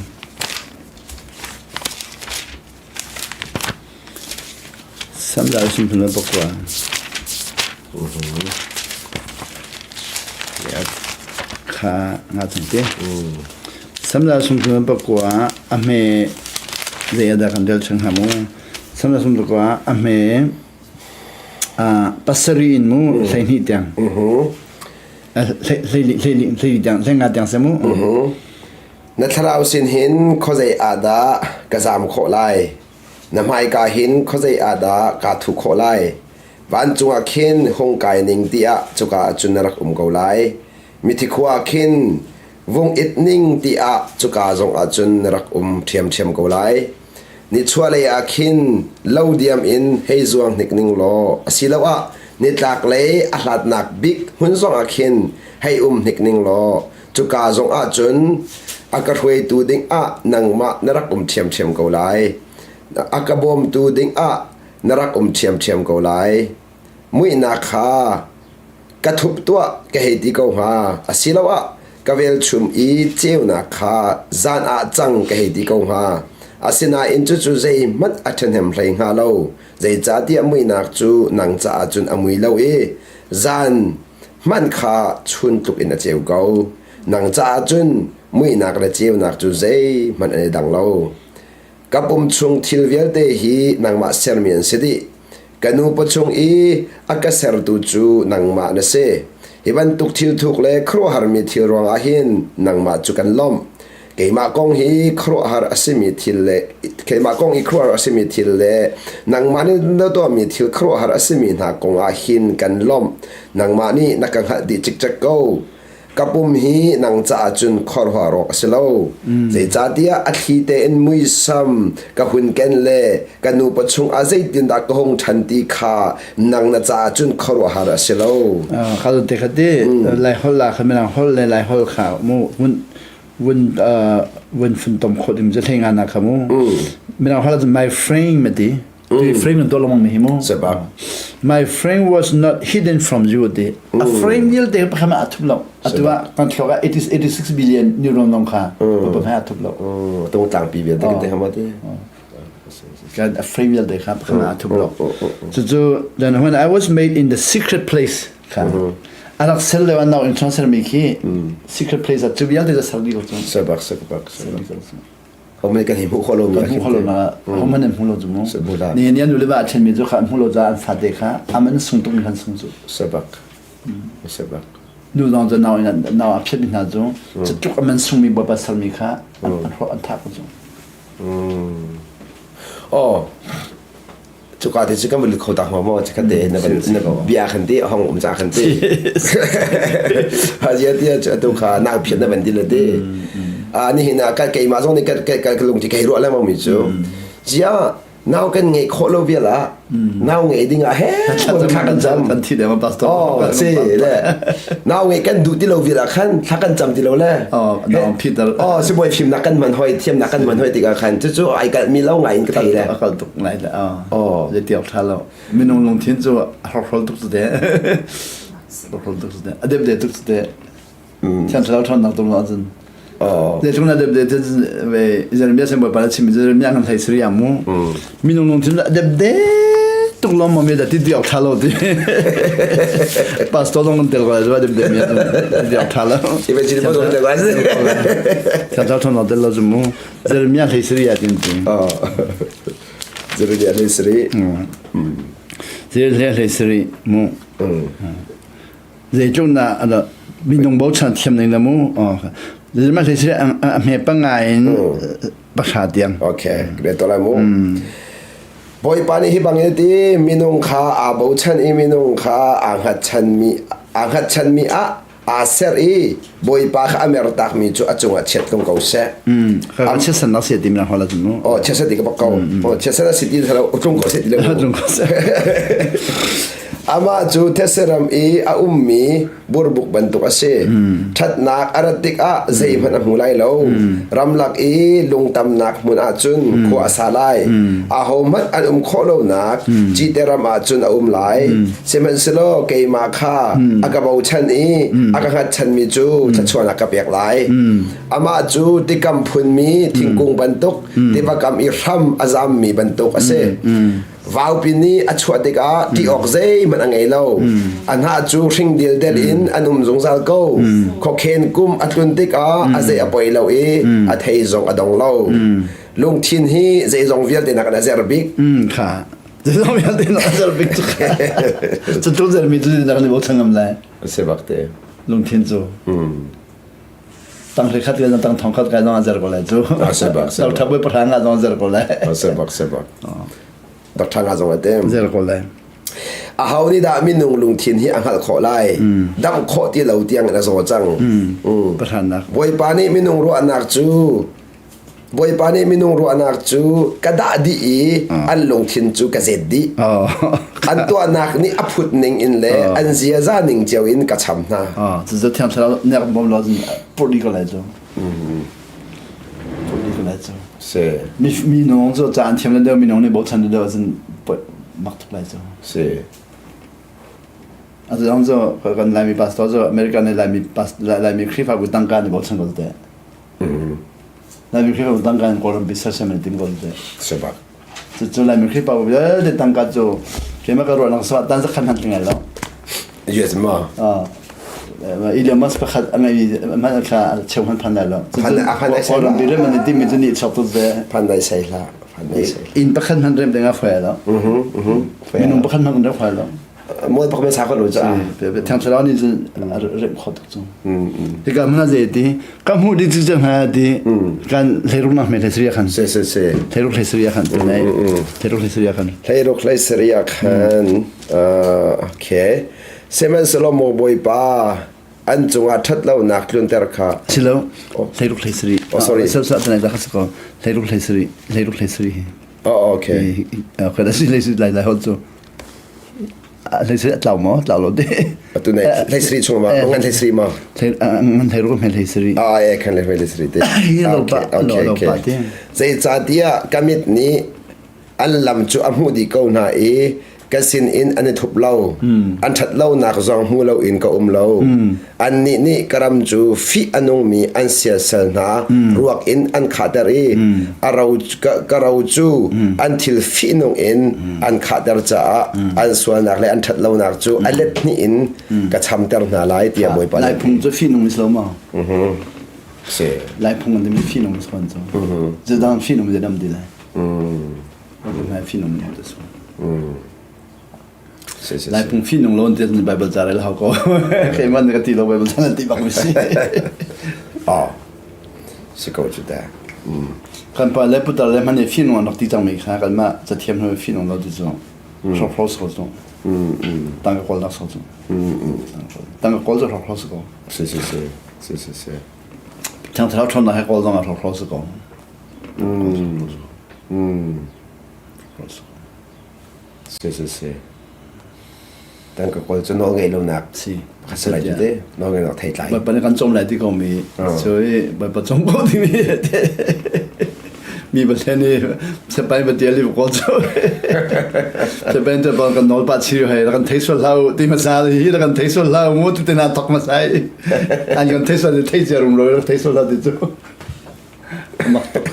Samdal 39. Kha nga chung te. Samdal 39 a hme zei ada kan del chung ha mu. Samdal 39 a hme pasarih in mu 12 tiang. Hlei tiang hlei nga tiang se mu. Na thlarau sin hin khuazei ah dah ka zam khawh lai? Na hmaika hin khuazei ah dah kaa thuh khawh lai? Vancung ah khin hung kai ning tiah cuka ah cun na rak um ko lai. Mithi khua ah khin vung it ning tiah cuka zong ah cun na rak um ṭhiamṭhiam ko lai. Nichuahlei ah khin lo diam in hei zuang hnik ning law asiloah nitlaklei a hlatnak bik hmun zong ah khin hei um hnik ning law Cuka zong ah cun a ka hruaitu dingah nangmah na rak um ṭhiamṭhiam ko lai. A ka bawmtu dingah na rak um ṭhiamṭhiam ko lai. Muihnak kha ka thup tuah ka hei ti ko hnga. Asiloah ka velchum i ceunak kha zan ah cang ka hei ti ko hnga. Asinain cucu zeihmanh a ṭhahnem hlei hnga lo. Zeicahtiah muihnak cu nang caah cun a mui lo i zan hmanh kha chun tluk in a ceu ko. Nang caah cun muihnak le ceunak cu zeihmanh an i dang lo. Ka pum chung thil vialte hi nangmah sermi an si dih. Ka nu pawchung i a ka sertu cu nangmah na si. Hi bantuk thil thuk le khuaruahharmi thil ruangah hin nangmah cu kan lawmh. Keimah kong hi khuaruahhar a simi thil le keimah kong i khuaruahhar a simi thil le nangmah nih na tuahmi thil khuaruahhar a simi hna kong ah hin kan lawmh. Nangmah nih na ka hngalh dih cikcek ko. Ka pum hi nang caah cun khuaruahhar awk a si lo. Zeicahtiah a thli tein muisam ka hun ken le ka nupa chungah zeitindah ka hung ṭhan ti kha nang na caah cun khuaruahhar a si lo. Kha te kha ti Lai holh la kha mirang holh le Lai holh kha mu vun vun funtom khawh ding cu hlei nga na kha mu mirang holh ah cun my frame a ti. Mm. Frame in tuah lengmang mi hi mu. Sebab. My frame was not hidden from you ti. A frame vialte pakhat a thup lo. Atu ah kan thluak ah 86 billion neuron long kha pa a thup lo. Tung tlangpi vialte kan te hama ti. Kan a frame vialte kha pakhat a thup lo. Cucu then when I was made in the secret place kha arak sel le an nau in transfer mi khi secret place ah cu vialte za sar dih ko cu. Sebak sebak sebak. Home kan hi hmuh khawh lomi kan hmuh khawh lo na home nan hmu lo cu mu ni ni an nu le va a ṭhenmi cu kha an hmu lo ca an fate kha aman sung tuk mi khan sung cu sebak sebak nu zong cu nau in nau a phiat mi hna cu cu tluk aman sungmi bawipa sermi kha an hrawh an thah ko cu oh Cuka te cu kan van lut kho tak hnga maw chikkhat te na van na bia khan te hong um ca khan te ha zia tia cu atu kha nau phiat na van ti le te a ni hin ah ka keimah zong nih ka ka ka lung ti kai ruah lengmang mi cu zia nau kan ngeih khawh lo vial ah nau ngei ding ah he thla kan cam kan thi deuh pastor oh si le nau ngei kan duh ti lo vial ah khan thla kan cam ti lo le oh nau phit oh sibawi fimnak kan man hoi thiamnak kan man hoi tikah khan cucu ai kalh mi lo ngai in ka thei le a kal tuk ngai le oh zei tiak tha lo minung lungthin cu a hrokhrol tuk cu te hrokhrol tuk cu te a dep de tuk cu te thiam thlarau ṭhawnnak tum lo ahcun Zeitluk na dep de ve Jeremiah siangbawi pa chim Jeremiah kan hlei sari mu minung lungthin a dep de tuk lawm mi da ti diak tha lo ti pastor zong kan tel ko lai zuwa dem dem ya diak tha lo Evangelist zong tel ko lai Thiang Thlarau ṭhawnnak tel lo cu mu Jeremiah hlei sari ya tin ti Jeremiah hlei sari Jeremiah hlei sari mu zeitluk na minung bochan thiam ning la mu Jeremiah hlei sari a hme pa ngai in pahra tiang Okay, great to lai mu. Bawipa nih hi bangin a ti, minung kha aa bochan i minung kha aa hngatchanmi aa hngatchanmi ah aa ser i Bawipa kha a mertakmi cu a cungah chiat tlung ko seh. Ka chiatsan nak si ti mi hola cu. Oh, chiatsan ti ka bak ko. Oh, chiatsan a si ti lo, tlung ko seh ti lo. Tlung ko seh. Amah cu thetse ram i a ummi burbuk bantuk a si. Ṭhatnak a rat tikah zeihmanh a hmu lai lo. Ramlak i lungtamnak hmun ah cun khua a sa lai. Ahohmanh an um khawh lonak cite ram ah cun a um lai. Sihmanhsehlaw keimah kha a ka bochan i a ka hngatchanmi cu thluachuahnak ka pek lai. Amah cu tikam phunmi thingkung bantuk, tiva kam i hram a zammi bantuk a si. Vaupi nih a chuah tikah ṭih awk zeihmanh a ngei lo. A hnah cu hring dildel in an um zungzal ko. Khuakhen kum a tlun tikah a zei a poi lo i a thei zong a dong lo. Lungthin hi zeizong vialte nakin a zer bik. Kha. Zeizong vialte nak a zer bik cu kha. Cu tluk zermi cu nak ni bochan ngam lai. A si bak te. Lungthin cu. Tang hlei khat kai tang thong khat kai zong a zer ko lai cu. Se bak se bak. Thak pahra nga zong a zer ko lai. Se bak se bak. Doctor nga zong a tem. Zer ko lai. A ho nih dah minung lungthin hi a hngalh khawh lai. Damh khawh ti lo tiang in a zaw cang. Pahranak. Bawipa nih minung ruahnak cu Bawipa nih minung ruahnak cu ka dah dih i an lungthin cu ka zet dih. An tuahnak nih a phut ning in le an ziaza ning cio in ka cham hna. Cucu Thiang Thlarau nek bom lo cun purh dih ko lai cu. Purh dih ko lai cu. Si. Mi minung cu ca an thiam le deuh minung nih bochan le deuh ahcun mak tuk lai cu. Si. Atu zong cu kan Laimi pastor cu American nih Laimi Laimi Khrihfabu tangka nih bochan ko te. Laimi Khrihfabu tangka in Kawlram pi sersiam an tim ko te. Sebak. Cucu Laimi Khrihfabu vialte tangka cu keimah ka ruahnak sawh tan zakhan han ngai lo. Yes ma. Elon Musk pakhat a ngeimi hmanh kha cheu hman phan lai lo. Kawlram pi rem an i timmi cu nih chok tu ve. Phan dai sai hlah. Phan dai sai. Inn pakhat hman rem ding a fai lo. Minung pakhat hman rem fai lo. Mual pak me sa ko lo ca. Thiang Thlarau nih cun a remh khawh tuk cu. Hika hmun ah zei ti ka hmuh ding cu hna ti kan hleiruk nak me hlei khan. Se se se. Hleiruk hlei khan ti nei. Hleiruk hlei khan. Hleiruk hlei khan. Okay. Sihmanhsehlaw maw Bawipa an cungah ṭhat lonak tlunter kha. Silo. Hleiruk hlei sarih. Oh sorry. Sal sal tanai da kha ko. Hleiruk hlei sarih. Hleiruk hlei sarih. Oh okay. Okay, da si hlei lai lai hon cu. Hlei a tlau maw? Tlau lo te. Atu nei hlei sri chung ma ngan hlei sri ma. Ngan hlei ru hlei sri. Ah e kan hlei hlei sri te. Lo pa lo lo pa te. Zeicahtiah ka mit nih An lam cu a hmuh dih ko hna i ka sin in an i thup lo. An ṭhat lonak zong hmu loin ka um lo. Annih nih ka ram cu fih a nungmi an siasal hna ruak in an khahter i a ro, ka, ka ro cu an thil fihnung in an khahter caah an sualnak le an ṭhat lonak cu a let hnih in ka chamter hna lai tiah Bawipa nih Lai phung cu fihnung is lo maw? Si. Lai phung an timi fihnung is kon cu. Zeidang fihnung zeidam ti lai. Lai fihnung ni te su. Si si. Lai phung fihnung lo ti Bible ca rel hau ko. Keimah nih ka ti lo Bible ca nan ti bak mi si. Oh. Si ko cu ta. Kan pa le putar le hman i fihnung an rak ti cang mi kha kanmah cathiam hnu fihnung lo ti cu. Hrokhrawl si ko cu. Tangka kawlnak si ko cu. Tangka kawl cu hrokhrawl si ko. Si si si. Si si si. Thiang Thlarau ṭhawnnak he kawl zong ah hrokhrawl si ko. Si si si. Tangka kawl cu nawl ngeih lonak Si. pakhat si lai cu te. Nawl ngeih lonak theitlai. Bawipa nih kan cawm lai ti ko mi. So i Bawipa cawm ko timi mi Pathian nih sepai ba tial i kawl cu. Sepai te bang kan nawl pa chi hei kan thei sual hlau ti hmasa hi kan thei sual hlau mu tu te na thok hmasa i. An kan thei sual thei cia rum lo thei sual hlau ti cu. Mak tuk.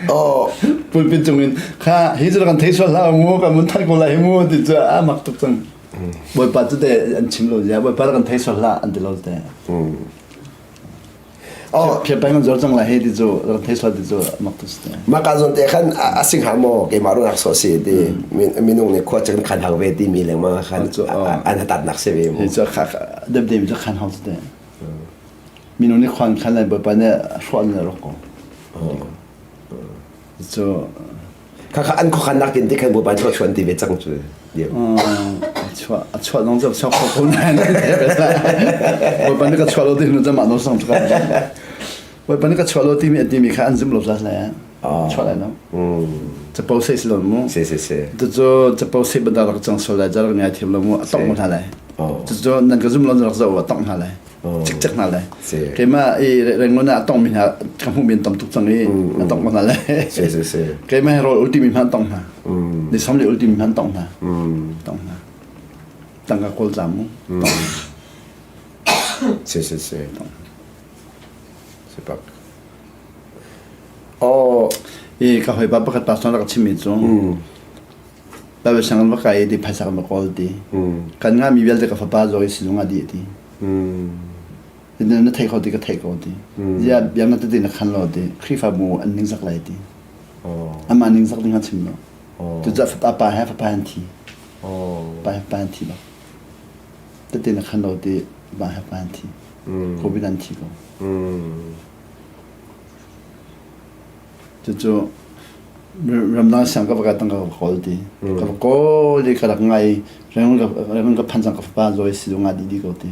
Oh. Pulpit cung in kha hi cu kan thei sual hlah mu kan mun than ko lai mu ti cu a mak tuk cang. Bawipa cu te an chim lo zia Bawipa kan thei sual hlah an ti lo te. Oh. Phia peng an zor cang lai he ti cu kan thei sual ti cu mak tuk te. Mah ka zon te khan a sing ha maw keimah ruangah so si ti minung nih khua cun khan hang ve ti mi lengmang khan an hatat nak si ve mu. Hi cu kha dem dem cu khan hau te. Minung nih khuan khan lai Bawipa nih hrawh an rak ko. Cu Khakha an khuakhannak tin ti khan Bawipa chuah chuan ti ve cang cu. A chuah a chuah zong cu chuak kho ko nain Bawipa nih ka chuah lo ti hnu cu mah no sang cu ka Bawipa nih ka chuah lo timi a timi kha an zum lo zat le chuah lai lo. Capo sei si lo mu. Si si si. Cucu capo sei bantuk rak cang sual lai jar ngai thiam lo mu a tongh hna lai. Cucu nan ka zum lo rak zoh a tongh hna lai. Cikcek hna lai. Keimah i Rangoon ah a tongmi hna ka hmuhmi an tam tuk cang i a tongh hna lai. Si si si. Keimah hi rawl ulti mi hmanh tong hna. Ni som le ulti mi hmanh tong hna. Tong hna. Tangka kawl zam mu. Tong. Si si si. Si pak. Oh. I ka hawipa pakhat pa rak chimmi cu Bible sianginn va kai ti phaisa kan va kawl ti. Kan ngahmi vialte ka fapa zaw i sizung ah dih ti. Na thei kho ti ka thei ko ti. Zia biaknak tete na khan lo ti. Khrihfabu an ningzak lai ti. Amah ningzak ding kha chim lo. Cucaah fapa pa he fapa an thi. Pa he pa an thi bak. Tete na khan lo ti pa he pa an thi. Covid an thi ko. Cucu ramdang siang ka va kai tang ka va kawl ti. Ka va kawl i ka rak ngai Rangoon ka phan cang ka fapa zawi si nga dih dih ko ti.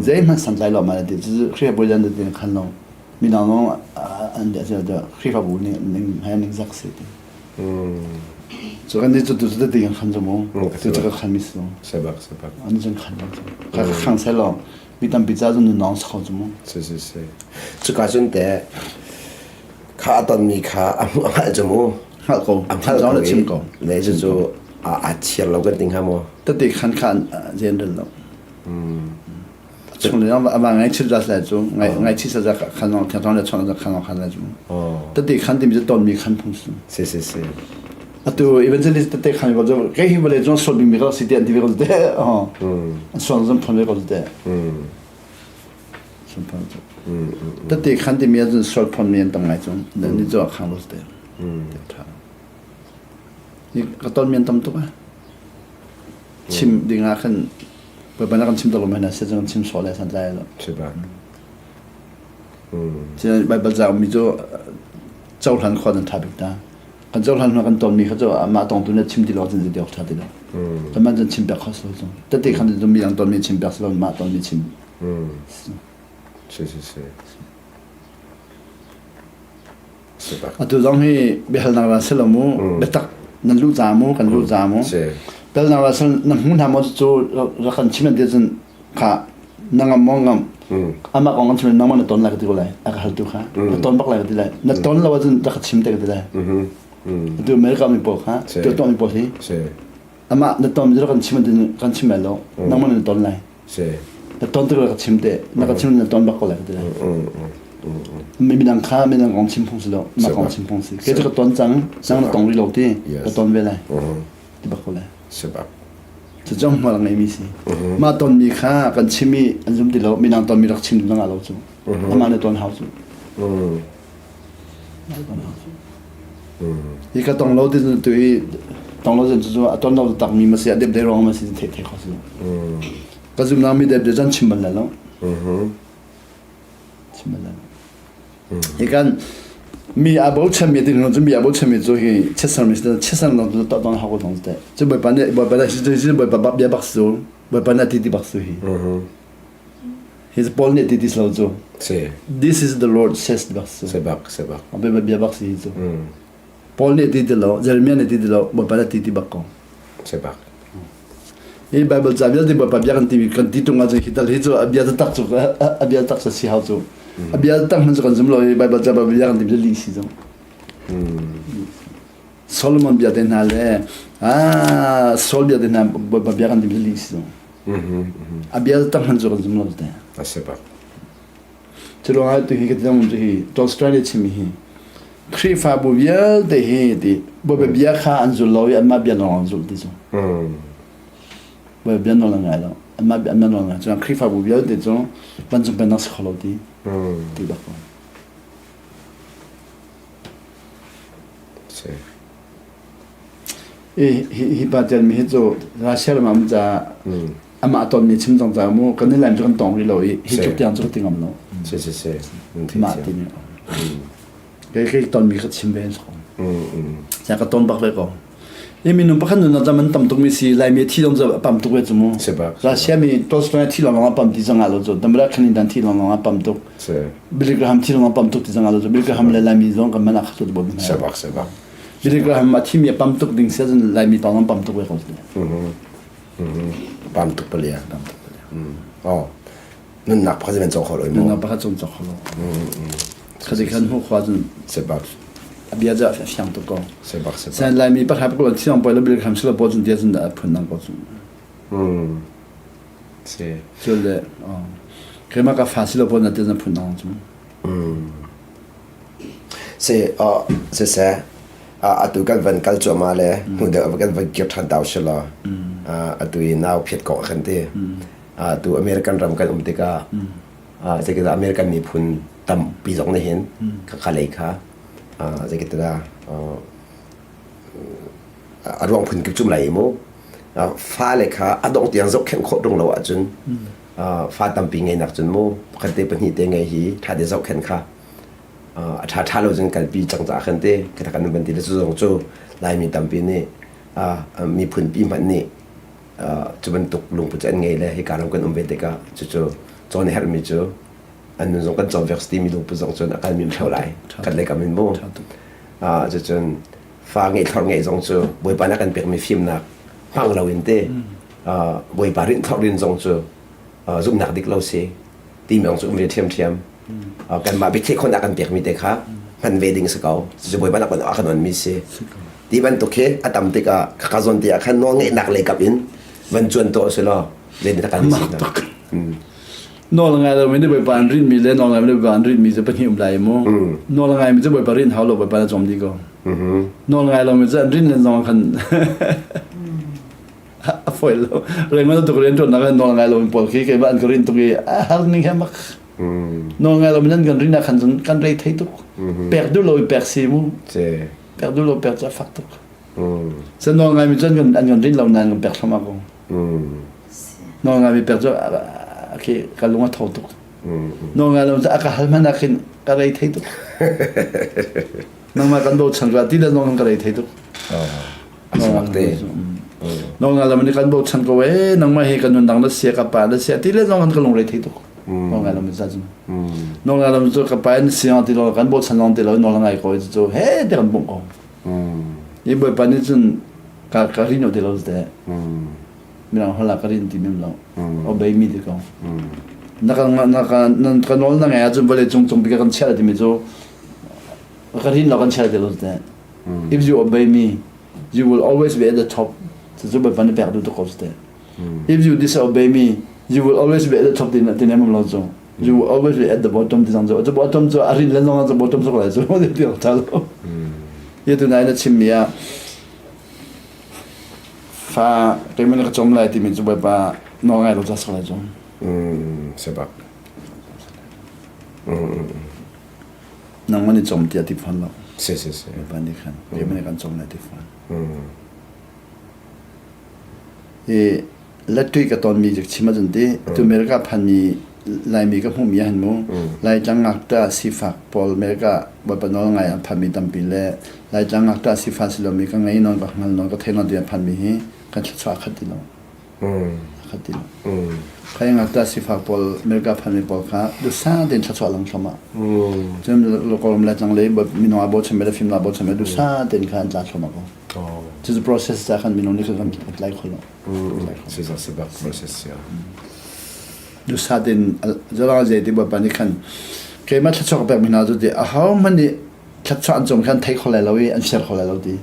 Zeihmanh santlai lo ma ti. Cucu Khrihfabu lian ti khan lo. Midang zong an dia cu Khrihfabu ning ning hai ning zak si ti. Cu kan nih cu tu cu ti kan khan cu mu. Cu cu ka khan mi si. Sebak sebak. An cun khan lo. Ka khang sel lo. Mi tampi ca cun nunawng si kho cu mu. Si si si. Cuka cun te kha a tonmi kha a hmuh a hngalh cu mu. Hngalh ko. A hngalh ko. chim ko. Ne cu cu a chiar lo kan ting ha mu. Tete khan khan zen rel lo. Chung le ama ngai chit za lai cu ngai ngai chi sa za khan long thiang thong le chong za khan long khan lai cu. Tete khan timi cu ton mi khan phung si. Si si si. Atu evangelist tete khan ko cu kei hi vale zong sol bing mi ko si te an ti ve ko te. Son zong phun ve ko te. Tete khan timi ahcun sual phon mi an tam ngai cung. Ni cu a khang lo te. Ka ton mi an tam tuk ah. Chim ding ah khan Bawipa na kan chim tuk lo hmanh ah sian kan chim sawh le santlai lo. Baibal ca ummi cu cohlan khawh nan ṭha bik ta. Kan cohlan hnu kan tonmi kha cu amah tongtu nih chim ti lo cun zei awk ṭha ti lo. Kanmah cun chim piak kho si lo cu. Tete khan cu mi dang tonmi chim piak si lo mah tonmi chim. Si si si. Atu zong hi biahalnak ra si lo mu. Biatak nan luh ca mu kan luh ca mu. Biahalnak ra si na hmu hna maw cu rak kan chim ti cun kha na ngam maw ngam. Amah kong kan chim nangmah na ton lai ka ti ko lai. A ka haltu kha. Na ton bak lai ka ti lai. Na ton lo ahcun rak ka chim te ka ti lai. Atu America mi pawl kha tu tuah mi pawl hi amah na ton mi kan chim kan chim lai lo nangmah na ton lai. Na ton tik ka chim te na ka chim na ton bak ko lai ka ti lai. Mi midang kha midang kong chim phung si lo mah kong chim phung si. Ke cu ka ton cang nang na tong rih lo ti ka ton ve lai. Ti bak ko lai. Cucu hmual a ngeimi si. Mah tonmi kha kan chim i an zum ti lo, midang tonmi rak chim ding lo cu. Amah nih ton hau cu. Hi ka tong lo ti tu i tong lo cu a ton lo takmi ma si a dep de ruang ma si thei thei kho si. Ka zumnak mi dep de chan chim bal lai lo. Chim bal lai lo. Hi kan mi a bochanmi ti cu mi a bochanmi cu hi chiatser mi si chiatser lo cu to tong hau ko dong te cu bawipa nih bawipa nih si cu bawipa bak bia bak su bawipa nih ti ti bak su hi hi Paul nih ti ti lo cu this is the Lord says bak su se bak se bak bawipa bia bak si hi cu Paul nih ti ti lo Jeremiah nih ti ti lo bawipa nih ti ti bak ko se bak Hi Bible ca vialte Bawipa bia kan ti kan ti tung ahcun hi tal hi cu a bia tak cu a bia tak si hau cu a bia tak hman cu kan zum lo i Bible ca bia kan ti mi lih si zong Solomon bia te hna le ah Saul bia te hna Bawipa bia kan ti mi lih si zong a bia tak hman cu kan zum lo te a si bak Cu ruangah tu hi ka ti cu hi Tolstoy nih chimmi hi Khrihfabu vialte hi ti Bawipa bia kha an zul lo i anmah bia lawng an zul ti cu. Bawipa bia nawl an ngai lo. Anmah bia an nawl ngai. Cuang Khrihfabu vialte cu vancung pennak si kho lo ti. Ti bak ko. Si. Hi hi pa ṭialmi hi cu Russia ram ah um caah amah tonmi chim cang caah mu kan i laim cu kan tong rih lo i hi tluk tiang cu ka ti ngam lo. Si si si. Mah timi. Kei kei tonmi ka chim ve ko. Sia ka ton bak ve ko. I minung pakhat nun ah man tam tuk mi si Laimi thi dong cu a pam tuk ve cu mu. Russia mi Tolstoy thi lawng lawng a pam ti zong ah lo cu Damra Khanin dan thi lawng lawng a pam tuk. Billy Graham thi lawng a pam tuk ti zong ah lo cu Billy Graham le Laimi zong kan man ah khat bom. Sebak sebak. Billy Graham a thimi a pam tuk ding sia cun Laimi tawng an pam tuk ve ko. Pam tuk palia. Pam tuk palia. Oh. Nunnak pakhat in cawk kho lo. Nunnak pakhat cung cawk kho lo. Khazi khan hu khwa cun sebak. A bia ja fiang tuk ko. Sebak sebak. San Laimi pakhat pakhat thiang poi lo Billy Graham sila po cun dia cun da phun nang ko cun. Si. Cun le keimah ka fa silo po na te na phun nang cun. Si siseh atu kan van kal cuahmah le hnu deuh kan van kir ṭhan ta usih law atu i nau phiat kong a kan ti. Atu American ram kan um tikah zeitindah American miphun tampi zong nih hin khakha lei kha zeitindah a ruang phun kip cum lai mu fale kha a dongh tiang zohkhenh khawh ṭung lo ahcun fa tampi ngeinak cun mu pakhat te pahnih te ngei hi ṭha te zohkhenh kha a ṭha ṭha lo cun kalpi cang caah khan te ka kan van ti le cu zong cu Laimi tampi nih miphun pi hmanh nih cu bantuk lungput cu an ngei le hika ram kan um ve tikah cucu cawn a herhmi cu an nun zong kan cawm vek timi lungput zong cun a kalmi ṭheo lai kan lei kam in mu cucun fa ngeih thlor ngeih zong cu Bawipa nih a kan pekmi fimnak hmang loin te Bawipa rinh thlor rin zong cu zumhnak dik lo si timi zong cu um ve ṭhiamṭhiam kanmah biatheh khawhnak kan pekmi te kha hman ve ding si ko cucu Bawipa nih a kan onmi si ti bantuk khi a tam tikah ka zawn ti ah khan nawl ngeihnak lei kap in van cuan tuah si law zeitin kan si Nawl ngai lomi nih Bawipa an rinmi le nawl ngai Bawipa an rinmi cu pahnih um lai mu. Nawl ngaimi cu Bawipa rin hau lo Bawipa na cawm dih ko. Nawl ngai lomi cu an rin len zong khan a fawi lo. Rengman tuk rian ṭuannak ah nawl ngai lomi pawl khi keimah an ka rin tuk i a har ning he mak. Nawl ngai lomi nan kan rin ah khan cun kan rei thei tuk. Pek duh lo i pek si mu. Pek duh lo pek cu a fak tuk. Cu nawl ngaimi cu an kan rin lo nain kan pek thluahmah ko. Nawl ngaimi pek cu khi ka lung a tho tuk. Nawl ngai lo cu a ka hal hmanh ah khin ka rei thei tuk. Nangmah kan bochan ko ti le nawl ka rei thei tuk. Nawl ngai lo nih kan bochan ko ee nangmah hi kan nundang na sia ka pa na sia ti le zong kan lung rei thei tuk. Nawl ngai lo mi ca cun. Nawl ngai lo cu ka pa in sia ti lo kan bochan long ti lo nawl ngai ko cu he te kan bungh ko. Hi Bawipa nih cun ka ka rin ti lo teh. Mirang holh ah ka rin ti mem lo. Obey mi ti ko. Na ka na ka nan ka nawl na ngai ahcun vawlei cung cung bik kan chiah timi cu ka rin lo kan chiah ti lo teh. If you obey me, you will always be at the top. Cucu Bawipa nih pek duh tuk ko si teh. If you disobey me, you will always be at the top ti ti nem lo cu. You will always be at the bottom ti zang cu. Cu bottom cu a rin le zong cu bottom cu lai cu ti ti tha lo. Ye tu nai na chim mi ah fa keimah nih ka cawm lai timi cu Bawipa nawl ngai lo ca sak lai cu. Sebak. Nangmah nih cawm tiah ti fawn lo. Si si si. Bawipa nih khan keimah nih kan cawm lai ti fawn. I latui ka tonmi cu chim ahcun ti tu America phanmi Laimi ka hmuhmi ah hin mu Laitlang ngakṭah sifak pawl America Bawipa nawl ngai an phanmi tampi le Laitlang ngakṭah sifak si lomi ka ngei nawn ka hngal nawn ka thei nawn ti an phanmi hi kan thluachuah a khat ti lo. A khat ti lo. Khai ngakṭah sifak pawl America phanmi pawl kha duhsah tein thluachuah lang thluahmah. Cun Kawlram Laitlang lei minung aa bochan le fimnak aa bochan le duhsah tein kha an tla thluahmah ko. Cucu process ca khan minung nih kan tlai kho lo. Sebak process ya. Duhsah tein zalang zei ti Bawipa nih khan keimah thluachuah ka pek mi hna cu ti aho hmanh nih thluachuah an cung khan thei kho lai lo i an share kho lai lo ti.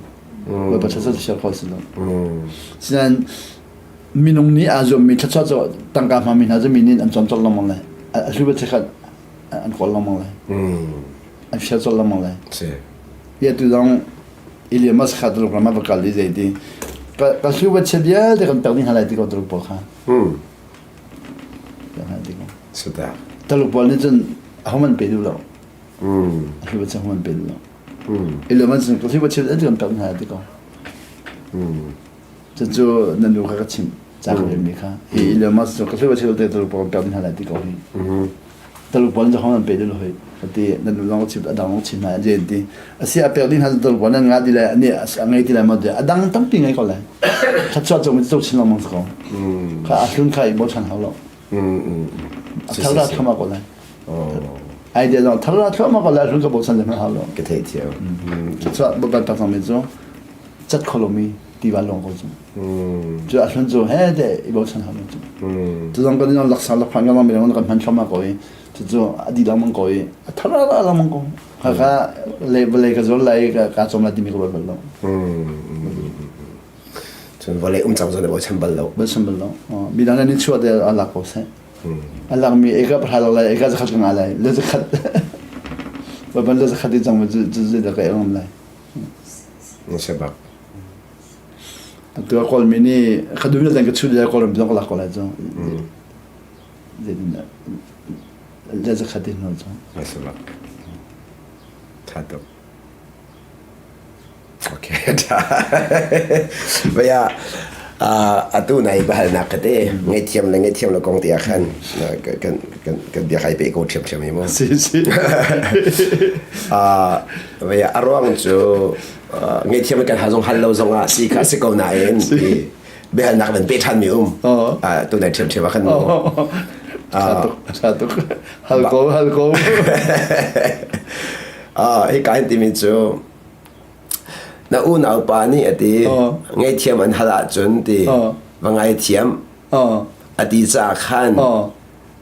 Bawipa thluachuah cu share kho si lo. Sinain minung nih aa zuammi thluachuah cu tangka hmangmi hna cu mi nih an cawn colh lengmang lai. A hlu khat an kawl lengmang lai. An share colh lengmang lai. Hi atu zong Elon Musk kha Tuluk ram ah va kal i zeiti ka hlu va chia vialte kan pek ding hna lai ti ko Tuluk pawl kha. Pek hna ti ko. Sudah. Tuluk pawl nih cun ahohmanh pe duh lo. A hlu va chia ahohmanh pe duh lo. Elon Musk cun ka hlu va chia vialte kan pek ding hna lai ti ko. Cucu na nu kha ka chimh ca ka relmi kha. Hi Elon Musk cu ka hlu va chia vialte Tuluk pawl kan pek ding hna lai ti ko hi. Taluk pawl cu an pe dil hoi ati nan nu zong chim adang zong chim hna an ti asi a pek ding hna taluk pawl nan ngah ti lai ani a ngei ti lai ma ti adang tampi ngei ko lai thluachuah cung mi chin lengmang ko kha a hlun kha i bochan hau lo a thar ra thluahmah ko lai idea zong thar ra thluahmah ko lai hlun ka bochan le hau lo ka thei thiam thluachuah babat tak mi cu cat kho lomi tiva lawng ko cu cu a hlun cu he te i bochan hau lo cu cu zong kan in laksa lakphan kan mi kan hman thluahmah ko i cu cu a di lengmang ko i a thar ra lengmang ko kha le vawlei ka zul lai ka cawm lai timi ka ruat bal lo cun vawlei um cang zong na bochan bal lo bochan bal lo midang nan i chuah te a lak ko seh a lakmi eka pahra lak lai eka zakhat ka ngah lai le zakhat baban le zakhat i cang cu cu da ka ngam lai Na si bak. Atu a Kawlmi nih ka duh na ka chuh lai Kawlram zong ka lak ko lai cu. Zeitin le zakhat in hnu cu. Na si bak. Tha tuk. Okay, tha. Baya atu nai bahalnak ka te ngaithiam le ngaithiam lo kong ti ah khan kan kan kan bia kai pe ko ṭhiamṭhiam hi mu. Si si. Vei a ruang cu ngaihthiam kan hal zong hal lo zong ah si kha si ko nain biahalnak van pe ṭhan mi um. Tu nai ṭhiamṭhiam ah khan mu. Tha tuk. Hal ko hal ko. Hi ka hin timi cu na unau pa nih a ti ngaihthiam an hal ahcun ti va ngaithiam a ti caah khan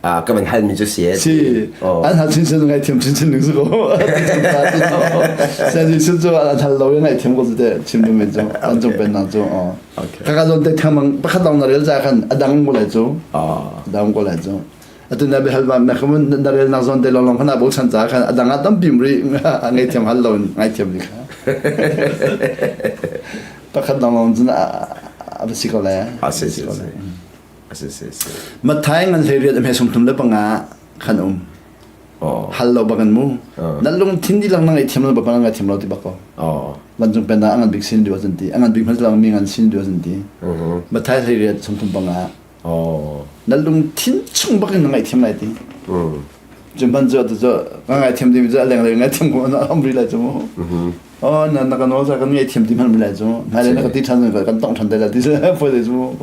ka van halmi cu si si an hal chinchin ngaithiam chinchin ning su ko sa Jesuh cu an hal lo i ngaithiam ko te chim ding mi cu an cung pen na cu ka ka zon te thang pakhat dong na rel ca khan a dang ko lai cu a dang ko lai cu atu na be hal ma na khamun na rel nak zon te long long khana bo chan ca khan a dang a tampi mri ngaithiam hal lo ngaithiam ni kha pakhat dong long cun a va si ko lai a si si si si si Matthai ngan hlei riat hme sung thum le panga khan um hal lo bak an mu na lungthin dihlak na ngaihthiam lo bak na ngaithiam lo ti bak ko vancung pennak a ngan bik sin duh an ti a ngan bik hmanh mi ngan sin duh an ti Matthai hlei riat sung thum panga na lungthin chung bak in na ngaihthiam lai ti Cun cu tu cu ka ngaithiam timi cu a lenglei ngaithiam ko na um rih lai cu mu. Oh na na kan nawl kan ngaithiam ti hmanh lai cu. Hmailei na ka ti ṭhan kan tong ṭhan te lai ti foi te cu.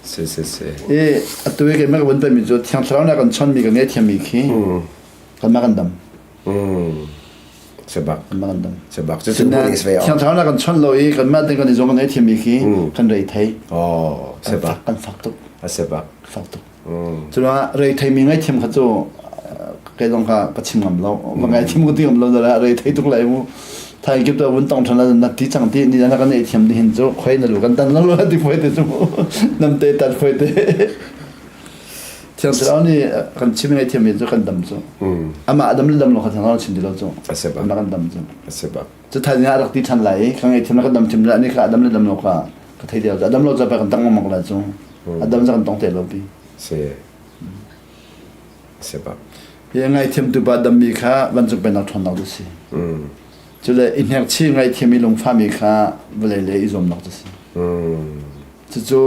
Si si si. I atu i keimah ka vun pemi cu Thiang Thlarau na kan chonmi kan ngaithiammi khi kanmah kan dam. Sebak. Kanmah kan dam. Sebak. Cu cu Thiang Thlarau na kan chon lo i kanmah te kan i zong kan ngaithiammi khi kan rei thei. Oh, sebak. Kan fak tuk. Sebak. Fak tuk. Curuangah reithei ngaithiam kha cu kei zong kha ka chim ngam lo. Va ngaithiam ka ti ngam lo dara reithei tuk lai mu. Thai kip to vun tong than la na ti chang ti ni na kan ei thiam ni hin cu khoi na lu kan tan lo ti foi te cu nam te tat foi te. Thiang Thlarau nih kan chim ngai thiam mi cu kan dam cu. Amah dam le dam lo kha Thiang Thlarau chim ti lo cu. Amah kan dam cu. Cu thaizing ah rak ti than lai i ka ngei thiam le ka dam thiam le ani kha a dam le dam lo kha ka thei deuh. A dam lo ca pa kan tang mak lai cu. A dam ca kan tong te lo pi. Si. Si bak. Hi ngaithiam tu pa dammi kha vancung pennak ṭhawnnak cu si. Cule i hnek chi ngaithiam i lungfahmi kha vawlei le i zuamnak cu si. Cucu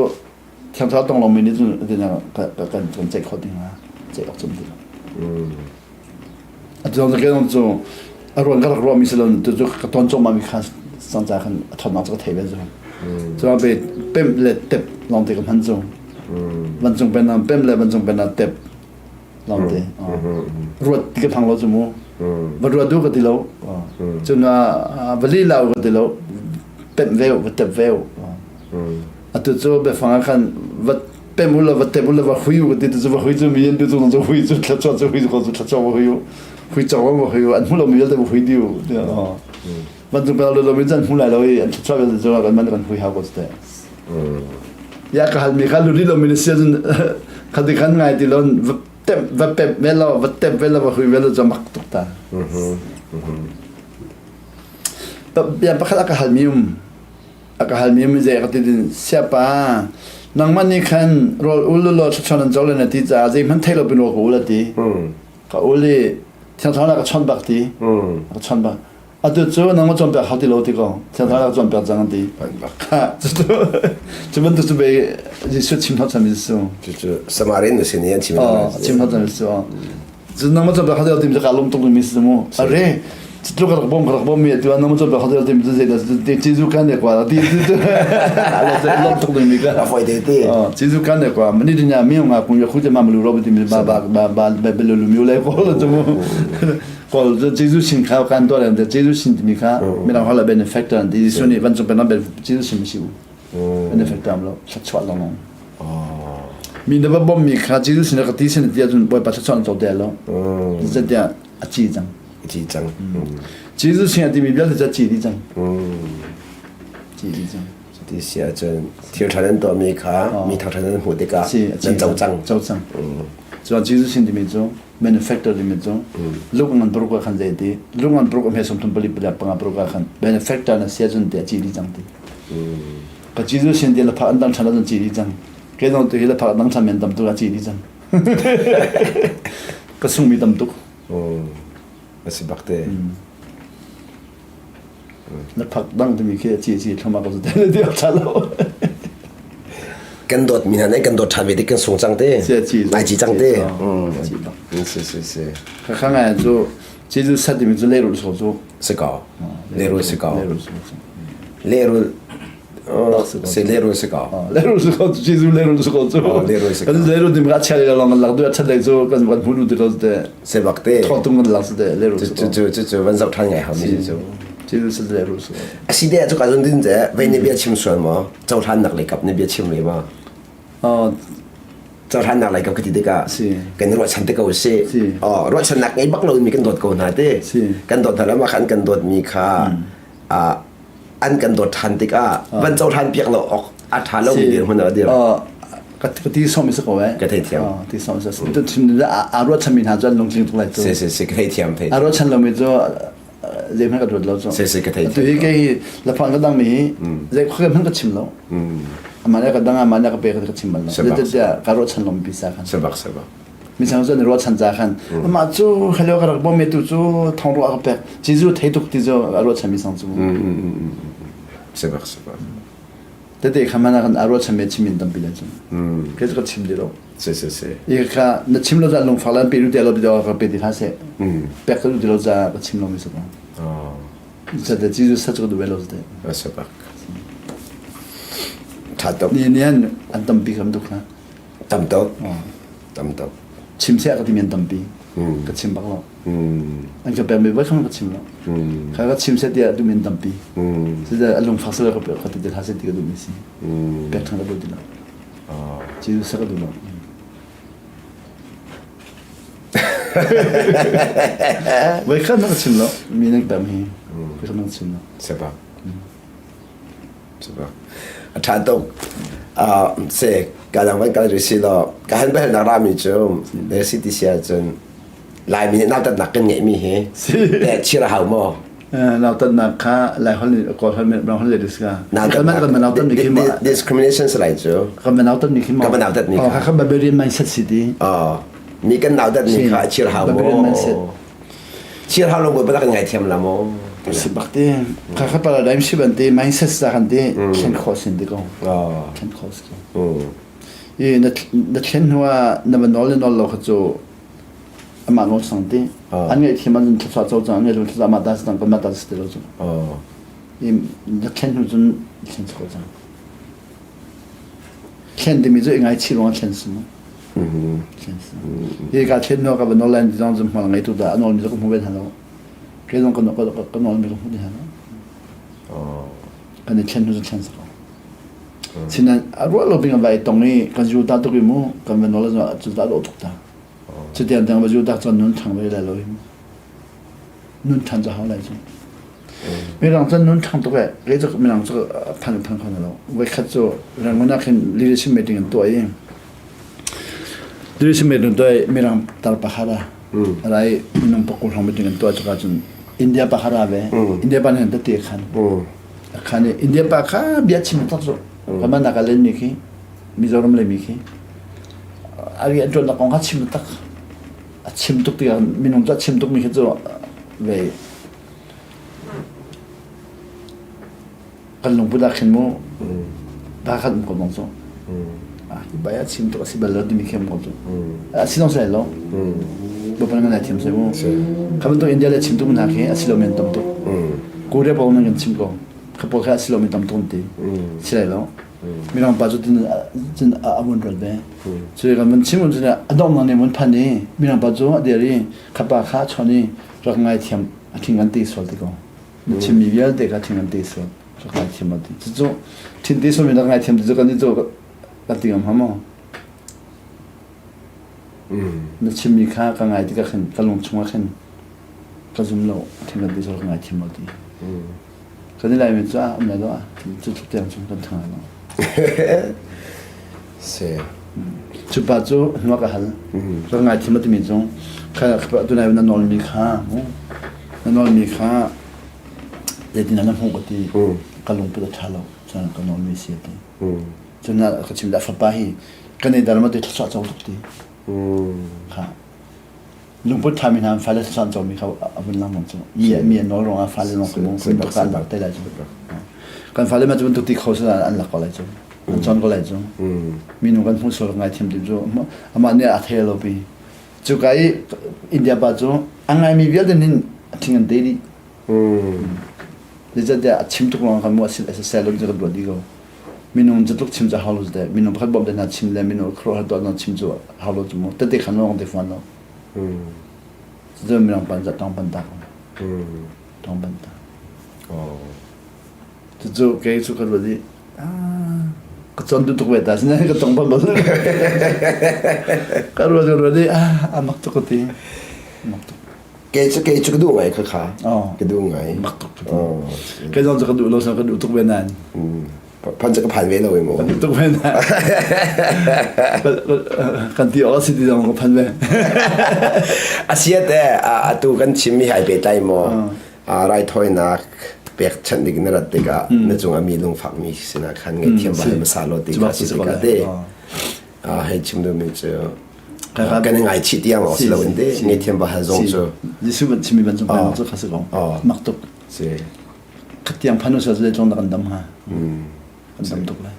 Thiang Thlarau tong lomi nih cun kan kan ceih khawh ding ah ceih awk cum ti lo. Atu zong ke cu a ruang ka rak ruahmi si lo tu cu ka ton cawmah mi kha sang ca khan a thawtnak cu ka thei ve cu. Cu pe pem le tep lawng te ka hman cu. Vancung pen pem le vancung pen tep lawng te. Ruat ti ka phang lo cu mu. Va ruat du ka ti lo. Cun va li lau ka ti lo. Pem veu va tep veu. Atu cu biafang ah khan va pem u law va tep u law va hui u ti cu va hui cu mi an tu cu hui cu thluachuah cu hui cu cu thluachuah va hui u hui cawk va hui u an hmu lo mi vialte va hui diu bantuk bel lo mi can hmu lai lo i an thluachuah vialte cu kan man kan hui hau ko te ya ka hal mi kha lu lo mi na sia cun khati khan ngai ti lon va tep va pep ve lo va tep ve lo va hui ve lo cu mak tuk ta bia pakhat a ka hal mi um A ka halmi mi zei ka ti din siapa nangmah nih khan rawl ul law thluachuah nan co le na ti caah zeihmanh thei lo pin rawl ka ul a ti. Ka ul i Thiang Thlarau ka chawnh bak ti. Ka chawnh bak. Atu cu nangmah cawnpiak hau ti lo ti ko. Thiang Thlarau ka cawnpiak cang an ti. Cu bantuk cu bei Jesuh chim hau chan mi cu. Cucu Samarin na sin i an chim. Chim hau chan mi cu. Cun nangmah cawnpiak kha timi cu kaa lawm tuk mi si mu. Are cu ka rak bawm ka rak bawm mi atu nangmah cawnpiak kha timi cu zeidah Jesuh kan ne kwa ti ti lawm tuk mi ka. A foi te te. Jesuh kan ne kwa mani dunya mi nga kung ya khu te ma malu ro ti mi ba ba ba ba ba ba lu mi le ko lo chu mu. Ko Jesuh sin kha kan to le Jesuh sin ti mi kha mi dang hala benefactor an ti Jesuh nih van cung pen Jesuh sin mi si u. Benefactor am lo thluachuah long long. Mi na va bawmmi kha Jesuh sinah ka ti sin ti ahcun Bawipa thluachuah an co te lo. Zeicahtiah a ci cang. A ci cang. Jesus sinah timi vialte cu a ci dih cang. Ci dih cang. Ti si ahcun thil ṭha nan tuahmi kha mi thangṭhat nan hmuh tikah nan co cang. Co cang. Cuan Jesus sin timi cu manufacturer timi cu Luke ngan paruk ah khan zei ti Luke ngan paruk a hme sawmthum pali pali panga paruk ah khan manufacturer na si ahcun ti a ci dih cang ti. Ka Jesuh sin ti la phak an dang ṭhan ahcun ci dih cang. Kei zong tu hi la phak dang ṭhan men tam tuk ah ci dih cang. Ka sungmi tam tuk. A si bak te. Na phak dang timi khi ci ci thlama ko te ti ṭha lo. Kan dawt mi hna nih kan dawt ṭhan ve tik kan sung cang te. Si ci Ai ci cang te. Si si si. Kha kha ngai cu Jesuh sat timi cu leirul so cu. Si ko. Leirul si ko. Leirul si leirul si ko. Leirul si ko Jesuh leirul si ko cu. Leirul si ko. Kan leirul dim ka chia le long lak du chat le cu kan kan hmu du te te. Se bak te. Thong tum kan lak te leirul si ko. Cu cu cu van zoh than ngai hau mi cu. Jesuh si leirul si ko. Asi de cu ka zun din te vei ne bia chim sual mo cohlan nak le kap ne bia chim le ma. Cohlannak lei ka ti tikah kan i ruahchan te ko si. Oh, ruahchannak ngei bak lomi kan dawt ko hna te. Kan dawt hna lam ah khan kan dawtmi kha an kan dawt ṭhan tikah van cohlan piak lo awk a ṭha lomi dirhmun ah a dir. Ka ti som si ko eh. Ka thei thiam. Ti som si. Tu chim a ruahchan mi hna cu an lungtling tuk lai cu. Si si si ka thei thiam thei. A ruahchan lomi cu zeihmanh ka ruat lo cu. Si si ka thei. Tu hi kei hi lafang ka dang mi hi zei khua hmanh ka chim lo. Amah le ka dang amah le ka pe ka chim bal lo. Zeicahtiah ka ruahchan lomi pisa khan. Sabak sabak. Mi sang cu an ruahchan ca khan amah cu hello ka rak bawm tu cu thong ruah ka pek. Jesuh thei tuk ti cu a ruahchan mi sang cu. Sabak sabak. Tete kha mana kan a ruahchan me chim in tampi le cun. Ke cu ka chim di lo. Si si si. I kha na chim lo caan lungfak lan pe lu te lo bi ka pe ti hlah seh. Pek ka lu ti lo ca ka chim lo mi sa ko. Sate Jesus sa cu ka duh lo sate. Sabak. Tha tuk. Ni ni an an tampi kam tuk hna. Tam tuk. Tam tuk. Chim seh ka ti mi an tampi. Ka chim bak lo. An ka pek mi voi ka chim lo. Kha ka chim seh tiah duh mi an tampi. Site a lungfak seh ka ka ti hlah seh ti ka duh mi si. Pek ṭhan ka duh ti lo. Jesus sa ka duh lo. Voi khat na ka chim lo. Mi nan tam hi. Voi khat na ka chim lo. Sebak. Sebak. A ṭha tuk. Se ka dang van kal rih si law ka han bel nak rami cu le si ti si ahcun Laimi nih nautatnak kan ngeihmi hi te chir a hau maw? Nautatnak kha Lai holh nih Kawl holh Mirang holh le si ka. Nautatnak discrimination si lai cu. Kan nautat mi khi maw? Kan nautat mi kha. Kan barbarian mindset si ti. Mi kan nautat mi kha chir hau maw? Chir hau lo bu kan ngaithiam la maw? Si bak te. Kha kha paradigm shift an te mindset sa kan te thlen khawh sin ti ko. Thlen khawh si ko. I na thlen hnu ah na va nawl le nawl lo kha cu amah nawl sang ti an ngaihthiam an thluachuah co cang an ngaihthiam thluachuah amah ta si cang kanmah ta si ti lo cu i na thlen hnu cun thlen si ko cang thlen timi cu i ngaichih ruang thlen si mu thlen si hi ka thlen hnu ka va nawl lai ti zong cu hmual ngei tu dah a nawl mi cu ka hmu ve hna lo kei zong ka nawl mi ka hmu ti hna lo kan i thlen hnu cu thlen si ko Sinain a ruah lo bing a vai tong i kan Judah tuk i mu kan va nawl cu dah dawh tuk ta. Cutiang tiang va Judah cun nun ṭhang ve lai lo hi mu. Nun ṭhan cu hau lai cu. Mirang cun nun ṭhang tuk e kei cu mirang cu phan phan kho lo. Voikhat cu Rangoon ah khin leadership meeting an tuah i leadership meeting tuah i mirang tar pakhat a rai minung pakul hrawng meeting an tuah cuka cun India pakhat a ve India pa nih tete khan Khan i India pa kha bia chim tak cu kaman nak len mi khi Mizoram le mi khi a rian ṭuannak kong kha chim tak a chim tuk tikah minung cu a chim tuk mi khi cu ve kan lungput ah khin mu pa khat um ko bang cu hi bai a chim tuk a si bal lo timi khi um ko cu a si zong si lai lo Bapan ngan thiam sai mu kha bantuk India le chim tuk hna khi a si lo men tam tuk Korea pawl nan kan chim ko kha pawl kha a si lo mi tam tuk ti si lai lo mirang pa cu tin cun a vun ral ve cu kan van chim cun a dong nang ne mun phan i mirang pa cu a dir i kha pa kha chon i rak ngai thiam a thing kan ti sual ti ko na chimmi vialte kha thing kan ti sual rak ngai thiam ti cu thin ti sual mi rak ngai thiam ti cu kan ni cu kan ti ngam ha maw Na chimmi kha ka ngai tikah khin ka lung chungah khin ka zum lo thing kan ti sual ka ngai thiam lo ti. Kan i Laimi cu ah um lai lo ah cu tluk tiang cun kan thang lai lo. Si. Cu pa cu hnuak a hal. Ka ngai thiam timi cu kha tunai na nawlmi kha na nawlmi kha zeitin na hmuh ka ti ka lungput a ṭha lo cun ka nawlmi si a ti. Cun ka chim dah fapa hi kan i dar ma te thluachuah co tuk ti. Kha lungput ṭhami hna fale thluachuah comi kha a vun lang cu. Mi mi an nawl ruangah fale lawng kan kun tuk an lak te lai cu. Kan fale ma cu bantuk ti kho sila an lak ko lai cu. An cawn ko lai cu. Minung kan hmuh sual ngai thiam ti cu amah nih a thei lo pi. Cu ka i India pa cu a ngaimi vialte nin thing an te dih. Zeicahtiah a chim tuk ruangah kan mu a sel lo cu kan ruat dih ko. Minung cu tluk chim cu hau lo cu minung pakhat bawmh te hna chim le minung khuaruahhar tuah hna chim cu hau lo cu mu tete khan lawng te fuan lo. Cucu mirang pan tong pan ta ko. Tong pan ta. Cucu kei cu ka ruat i ka cawn duh tuk ve ta sinain ka tong bal bal. Ka ruat ka ruat i a mak tuk ka ti. Mak tuk. Kei cu kei cu ka duh ngai kha kha. Ka duh ngai. Mak tuk. Kei zong cu ka duh lo ka duh tuk ve nain. Phan cu ka phan ve lo mu. Ka duh tuk ve nain. Kan ti awk si ti zong ka phan ve. Asiat e atu kan chimmi hai pehtlai maw raithawinak pekchanh ding na rat tikah na cungah mi lungfakmi sinah khan ngaihthiam ba hmasa lo ti kha si tikah te hei chim duhmi cu kan i ngaichih tiang awk si loin te ngaihthiam ba hal zong cu Jesuh ban chimmi ban cung cu kha si ko mak tuk si khatiang phan usal cu tlong kan dam hnga kan dam tuk lai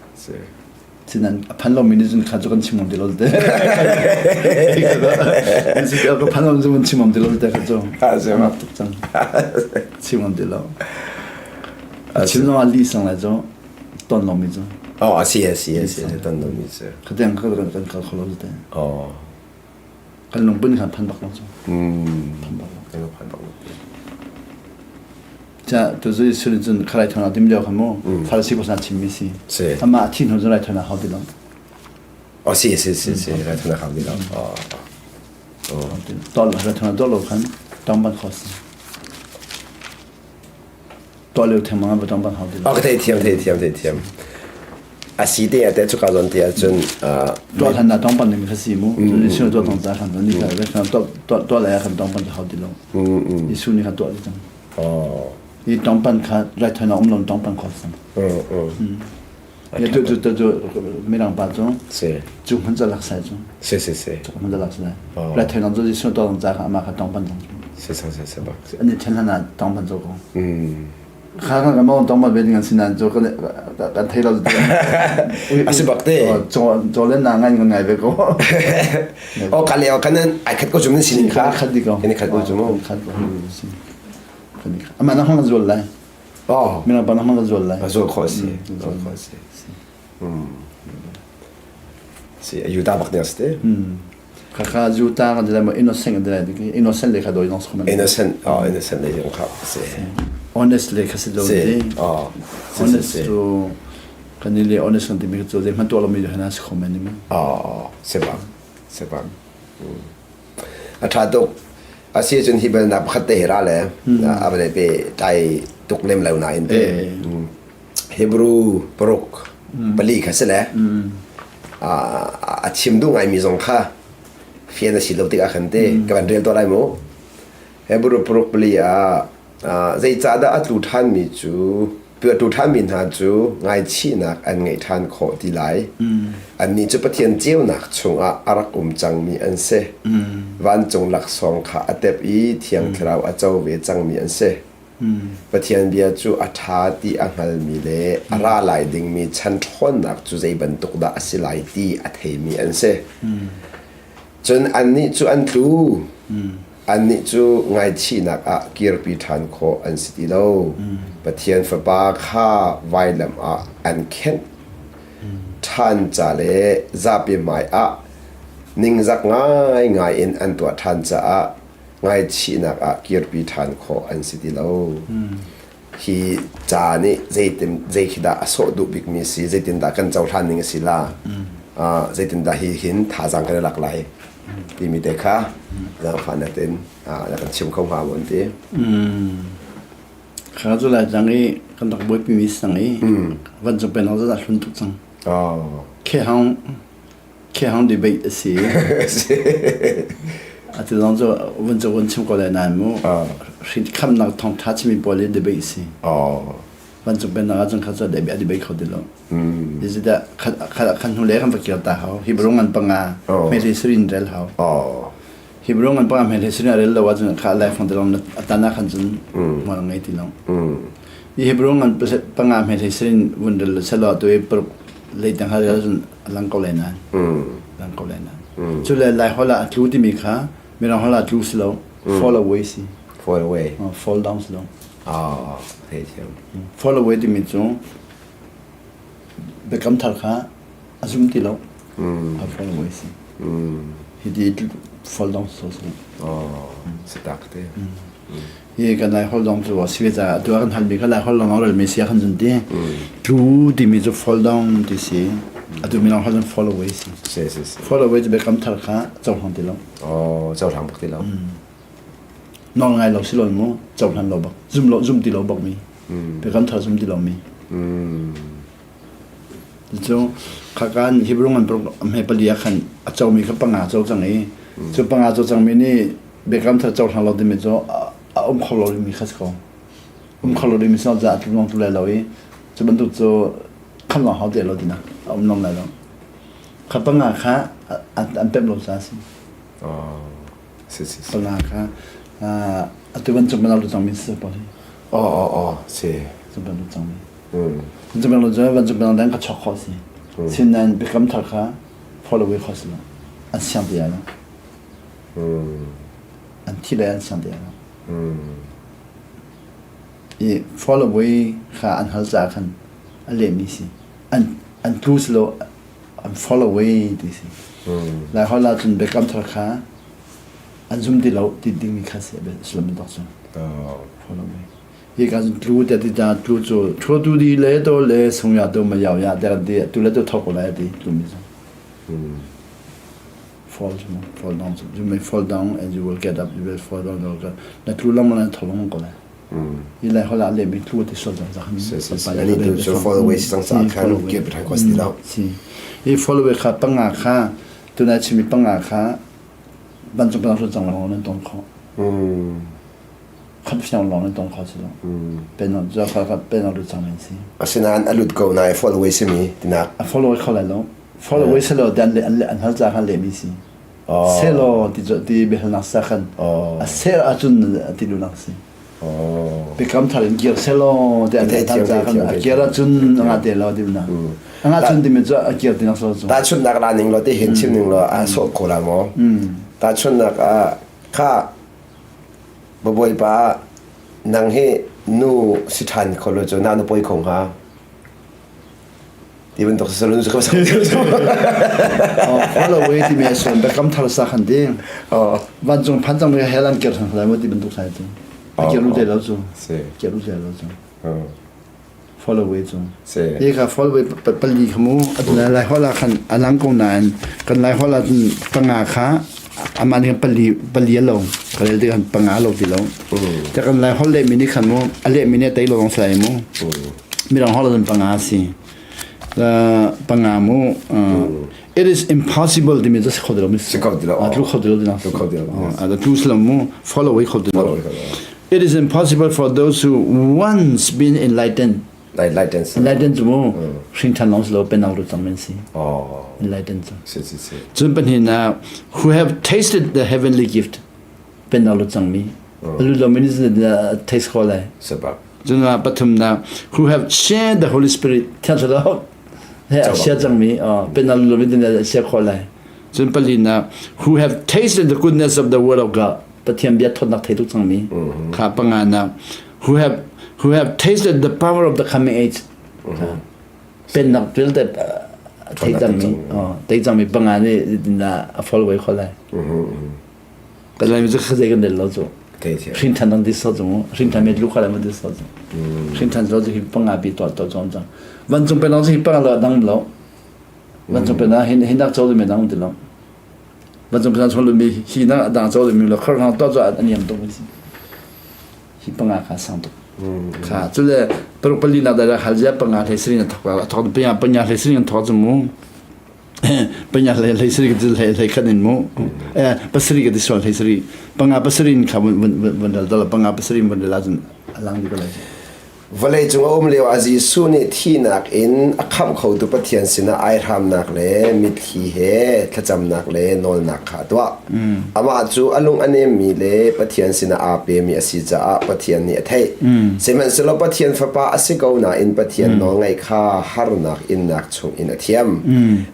sinan a phan lomi nih cun kha cu kan chim ngam ti lo te ka phan lo cu kan chim ngam ti lo te kha cu mak tuk cang chim ngam ti lo chim zong ah li sang lai cu ton lomi cu Oh, a si, a si, a si, ton lomi cu. Khatiang ka kan kan kal kho lo te. Oh. Kan lungpun khan phan bak lo cu. Phan bak lo. Kan phan bak lo. Cha tu zu sul cun kharai thona dim lio khan mu Farasi ko sa chim mi si. Si. Ama thin ho rai thona hau ti lo. Oh, si, si, si, si, rai thona hau ti lo. Oh. Tuah lo tuah lo khan tawng ban kho si. Tuah lio theng mang va tawng ban hau ti lo. Ok thei thiam thei thiam thei thiam. A si te ate chuka zon te ahcun tuah than na tawng pan ning kha si mu. Jesuh tuah tong ca khan ni kha khan tuah tuah tuah lai khan tawng pan hau ti lo. Jesuh nih kha tuah ti cang. Hi tawng pan kha rai thawi um lo tawng pan kho sang. Tu tu tu tu mirang pa cu cu hmun ca lak sai cu. Si si si. Cu hmun ca lak sai. Rai thawi cu Jesuh tuah tong ca kha amah kha tawng pan tong. Si si si si bak. Ani then hlan ah tawng pan cu ko. Kha kan kan tawng pan ve ding an si nain cu kan kan thei lo. A si bak te. Caw le na ngai ngai ve ko. O ka le kan ai khat ko zum sin kha. Khat di ko. Kan khat ko zum. Khat ko. Amah na hmang zual lai. Oh. Mirang pa na hmang zual lai. Zual khawh si. Zual khawh si. Si Utah bak ne si. Kaka Utah kan dilai mo innocent kan dilai diki innocent le kha doi nong skhom. Innocent oh innocent le yung kha si. Honest le kha si do ti. Oh. Honest to kan le honest kan ti mi cu de man to lo mi hana si khom ni ma. Oh, se bak. Se bak. A ṭha tuk. A si cun hi bal na pakhat te hi ra le a va pe tlai tuk lem lo nain te Hebrew paruk pali kha si le a chim duh ngaimi zong kha fian a si lo tikah khan te ka van rel tuah lai mu. Hebrew paruk pali ah Zeicahdah a tlu ṭhanmi cu a tlu ṭhanmi hna cu ngaichihnak an ngeih ṭhan khawh ti lai? Annih cu Pathian ceunak chungah a rak um cangmi an si. Vancung laksawng kha a tep i Thiang Thlarau a co ve cangmi an si. Pathian bia cu a ṭha ti a hngalmi le a ra lai dingmi chan ṭhawnnak cu zei bantuk dah a si lai ti a theimi an si. Cun annih cu an tlu. Annih cu ngaichihnak ah kirpi ṭhan khawh an si ti lo. Pathian Fapa kha vailam ah an khenh ṭhan ca le zapi hmaiah ningzak ngaingai in an tuah ṭhan caah ngaichihnak ah kirpi ṭhan khawh an si ti lo. Hi ca nih zeitin zei khi dah a sawh duh bikmi si, zeitindah kan cohlan ning a si la, zeitindah hi hin thazaang kan i lak lai timi te kha zaangfahnak tein na kan chim kho hnga maw an ti. Kha cu lai cang i kan rak buaipimi sang i vancung pennak zat ah hlun tuk cang. Khe hang khe hang debate a si. Atu zong cu vun cu vun chim ko lai nain mu hrin khamnak thawngtha chimi pawl i debate si. Vancung pennak ahcun kha cu a debate kho ti lo. Zeicahtiah khan hnu le kan va kir ta hau. Hebrew ngan panga hmete sirin rel hau. Hebrew ngan panga hmete sirin rel lo ahcun kha lai fong ti long atan ah khan cun hmual ngei ti lo. Hi Hebrew ngan panga hmete sirin vun rel selaw tu i leitang ha rel cun a lang ko lai nain lang ko lai nain cu le lai holh ah a tlu timi kha mirang holh ah tlu si lo fall away si fall away fall down si lo ah thei thiam fall away timi cu biakam thar kha a zum ti lo a fall away si hi ti fall down so si oh si tak te Hi kan Lai holh dong cu a si ve caah atu ah kan halmi kha Lai holh lawng relmi si ah kan zun ti. Tlu timi cu fall down ti si. Atu minung holh cun fall away si. Si si si. Fall away cu biakam thar kha cohlang ti lo. Oh, cohlang bak ti lo. Nawl ngai lo si lo mu, cohlan lo bak. Zum lo zum ti lo bak mi. Biakam thar zum ti lo mi. Cu khakan Hebrew ngan hme pali ah khan a comi kha panga co cang i cu panga co cangmi nih biakam thar cohlang lo timi cu a um kho lo dingmi kha si ko. Um kho lo dingmi si lo caah tlung tu lai lo i cu bantuk cu kham lawng hau te lo tinak a um long lai lo. Kha panga kha an pemh lo caah a si. Si si si. Panga kha atu bantuk bantuk lu cangmi si pawl hi. Oh oh oh si. Cu bantuk cangmi. Cu bantuk cu bantuk bantuk dang ka chok khawh si. Sinain biakam thar kha follow away kho si lo. An siang te lo. An thi le an siang te lo. I follow away kha an hal caah khan a lehmi si. An an tlu si lo an fall away ti si. Lai holh ah cun biakam thar kha an zum ti lo ti dingmi kha si sullam tok cu. Fall away. Hi ka cun tlu te ti ta tlu cu thu tu di le to le sung ya tu ma yao ya te kan ti tu le tu thok ko lai ti tlu mi cu. Fall fall down you may fall down and you will get up you will fall down you will get na tlu lang na tho lang ko lai i lai hola le mi tlu ti sol jang jang si si si ani tu so fall away si sang sa khan ke pa ko si lo si i fall away kha panga kha tu na chimi panga kha ban chung pa so jang lang nan tong kho khat fiang long nan tong kho si lo pen jo kha kha pen lu chang men si asinain a lut ko nai fall away si mi tinak a fall away kho lai lo Fall away selaw dan le an le an hal ca khan lehmi si. Selaw ti ti biahalnak sa khan a sel ahcun ti lunak si. Biakam thar in kir selaw ti an le hal ca khan a kir ahcun a nga te lo ti lunak. A nga chun timi cu a kir tinak so cu. Tahchunhnak la ning lo ti hin chim ning lo a sawh kho la maw? Tahchunhnak ah kha babawipa nang hi nu si ṭhan kho lo cu na nu poi kho hnga. Ti bantuk salon cu ka Follow away timi a suan biakam thar sa khan ti. Vancung phan cang mi hell an kir than lai mo ti bantuk sai cu. A kir lu te lo cu. Kir lu te lo cu. Follow away cu. Hi ka follow away pali khamu atu lai hola khan alang ko nain kan lai hola cun panga kha ama nih pali pali lo ka rel ti kan panga lo ti lo. Ta kan lai hol le mi ni khan mu a le mi ne tai lo sai mu. Mirang holh cun panga a si. Panga mu it is impossible timi cu si kho ti lo si kho ti lo tlu kho ti lo tlu kho ti lo tlu si lo mu follow away kho ti lo it is impossible for those who once been enlightened enlightened enlightened cu mu hring than long si lo penang ru cang men si enlightened cu si si si cun pahnih na who have tasted the heavenly gift pennak lut cangmi lut lomi nih taste kho lai sebab cun pathumnak who have shared the Holy Spirit thiang thlarau he a share cangmi pennak lut lomi nih share kho lai cun palinak who have tasted the goodness of the word of God Pathian bia thawtnak thei tuk cangmi kha panganak who have who have tasted the power of the coming age pennak vialte thei cangmi thei cangmi panga nih a follow kho lai Kan Laimi cu zei kan rel lo cu. Hrin ṭhan dang dis so cu hrin ṭhan met lu kha lai dis so cu. Hrin ṭhan so cu hi panga pi to to chom cang. Vancung pe long hi panga lo dang lo. Vancung pe na hin hin dak cho mi dang ti lo. Vancung pe cho mi hi na dang cho mi lo khor hang to cho an yam to mi si. Hi panga kha sang tuk. Kha cu le paruk pali nak da hal zia panga hlei sri na thok thok panga panga hlei sri na thok chu mu. Panya hlei hlei sari ka hlei hlei khat in mu pasari ka ti sual hlei sari panga pasari in kha vun vun dal dal panga pasari in vun dal ahcun a lang dih ko lai. Vawlei cung a um lio ah Jesuh nih thihnak in a khamh khotu Pathian sinah aihramnak le mitthli he thlacamnak le nawlnak kha a tuah. Amah cu a lung a nemmi le Pathian sinah aa pemi a si caah Pathian nih a theih. Sihmanhsehlaw Pathian Fapa a si ko nain Pathian nawlngaih kha harnak innak chungin a thiam.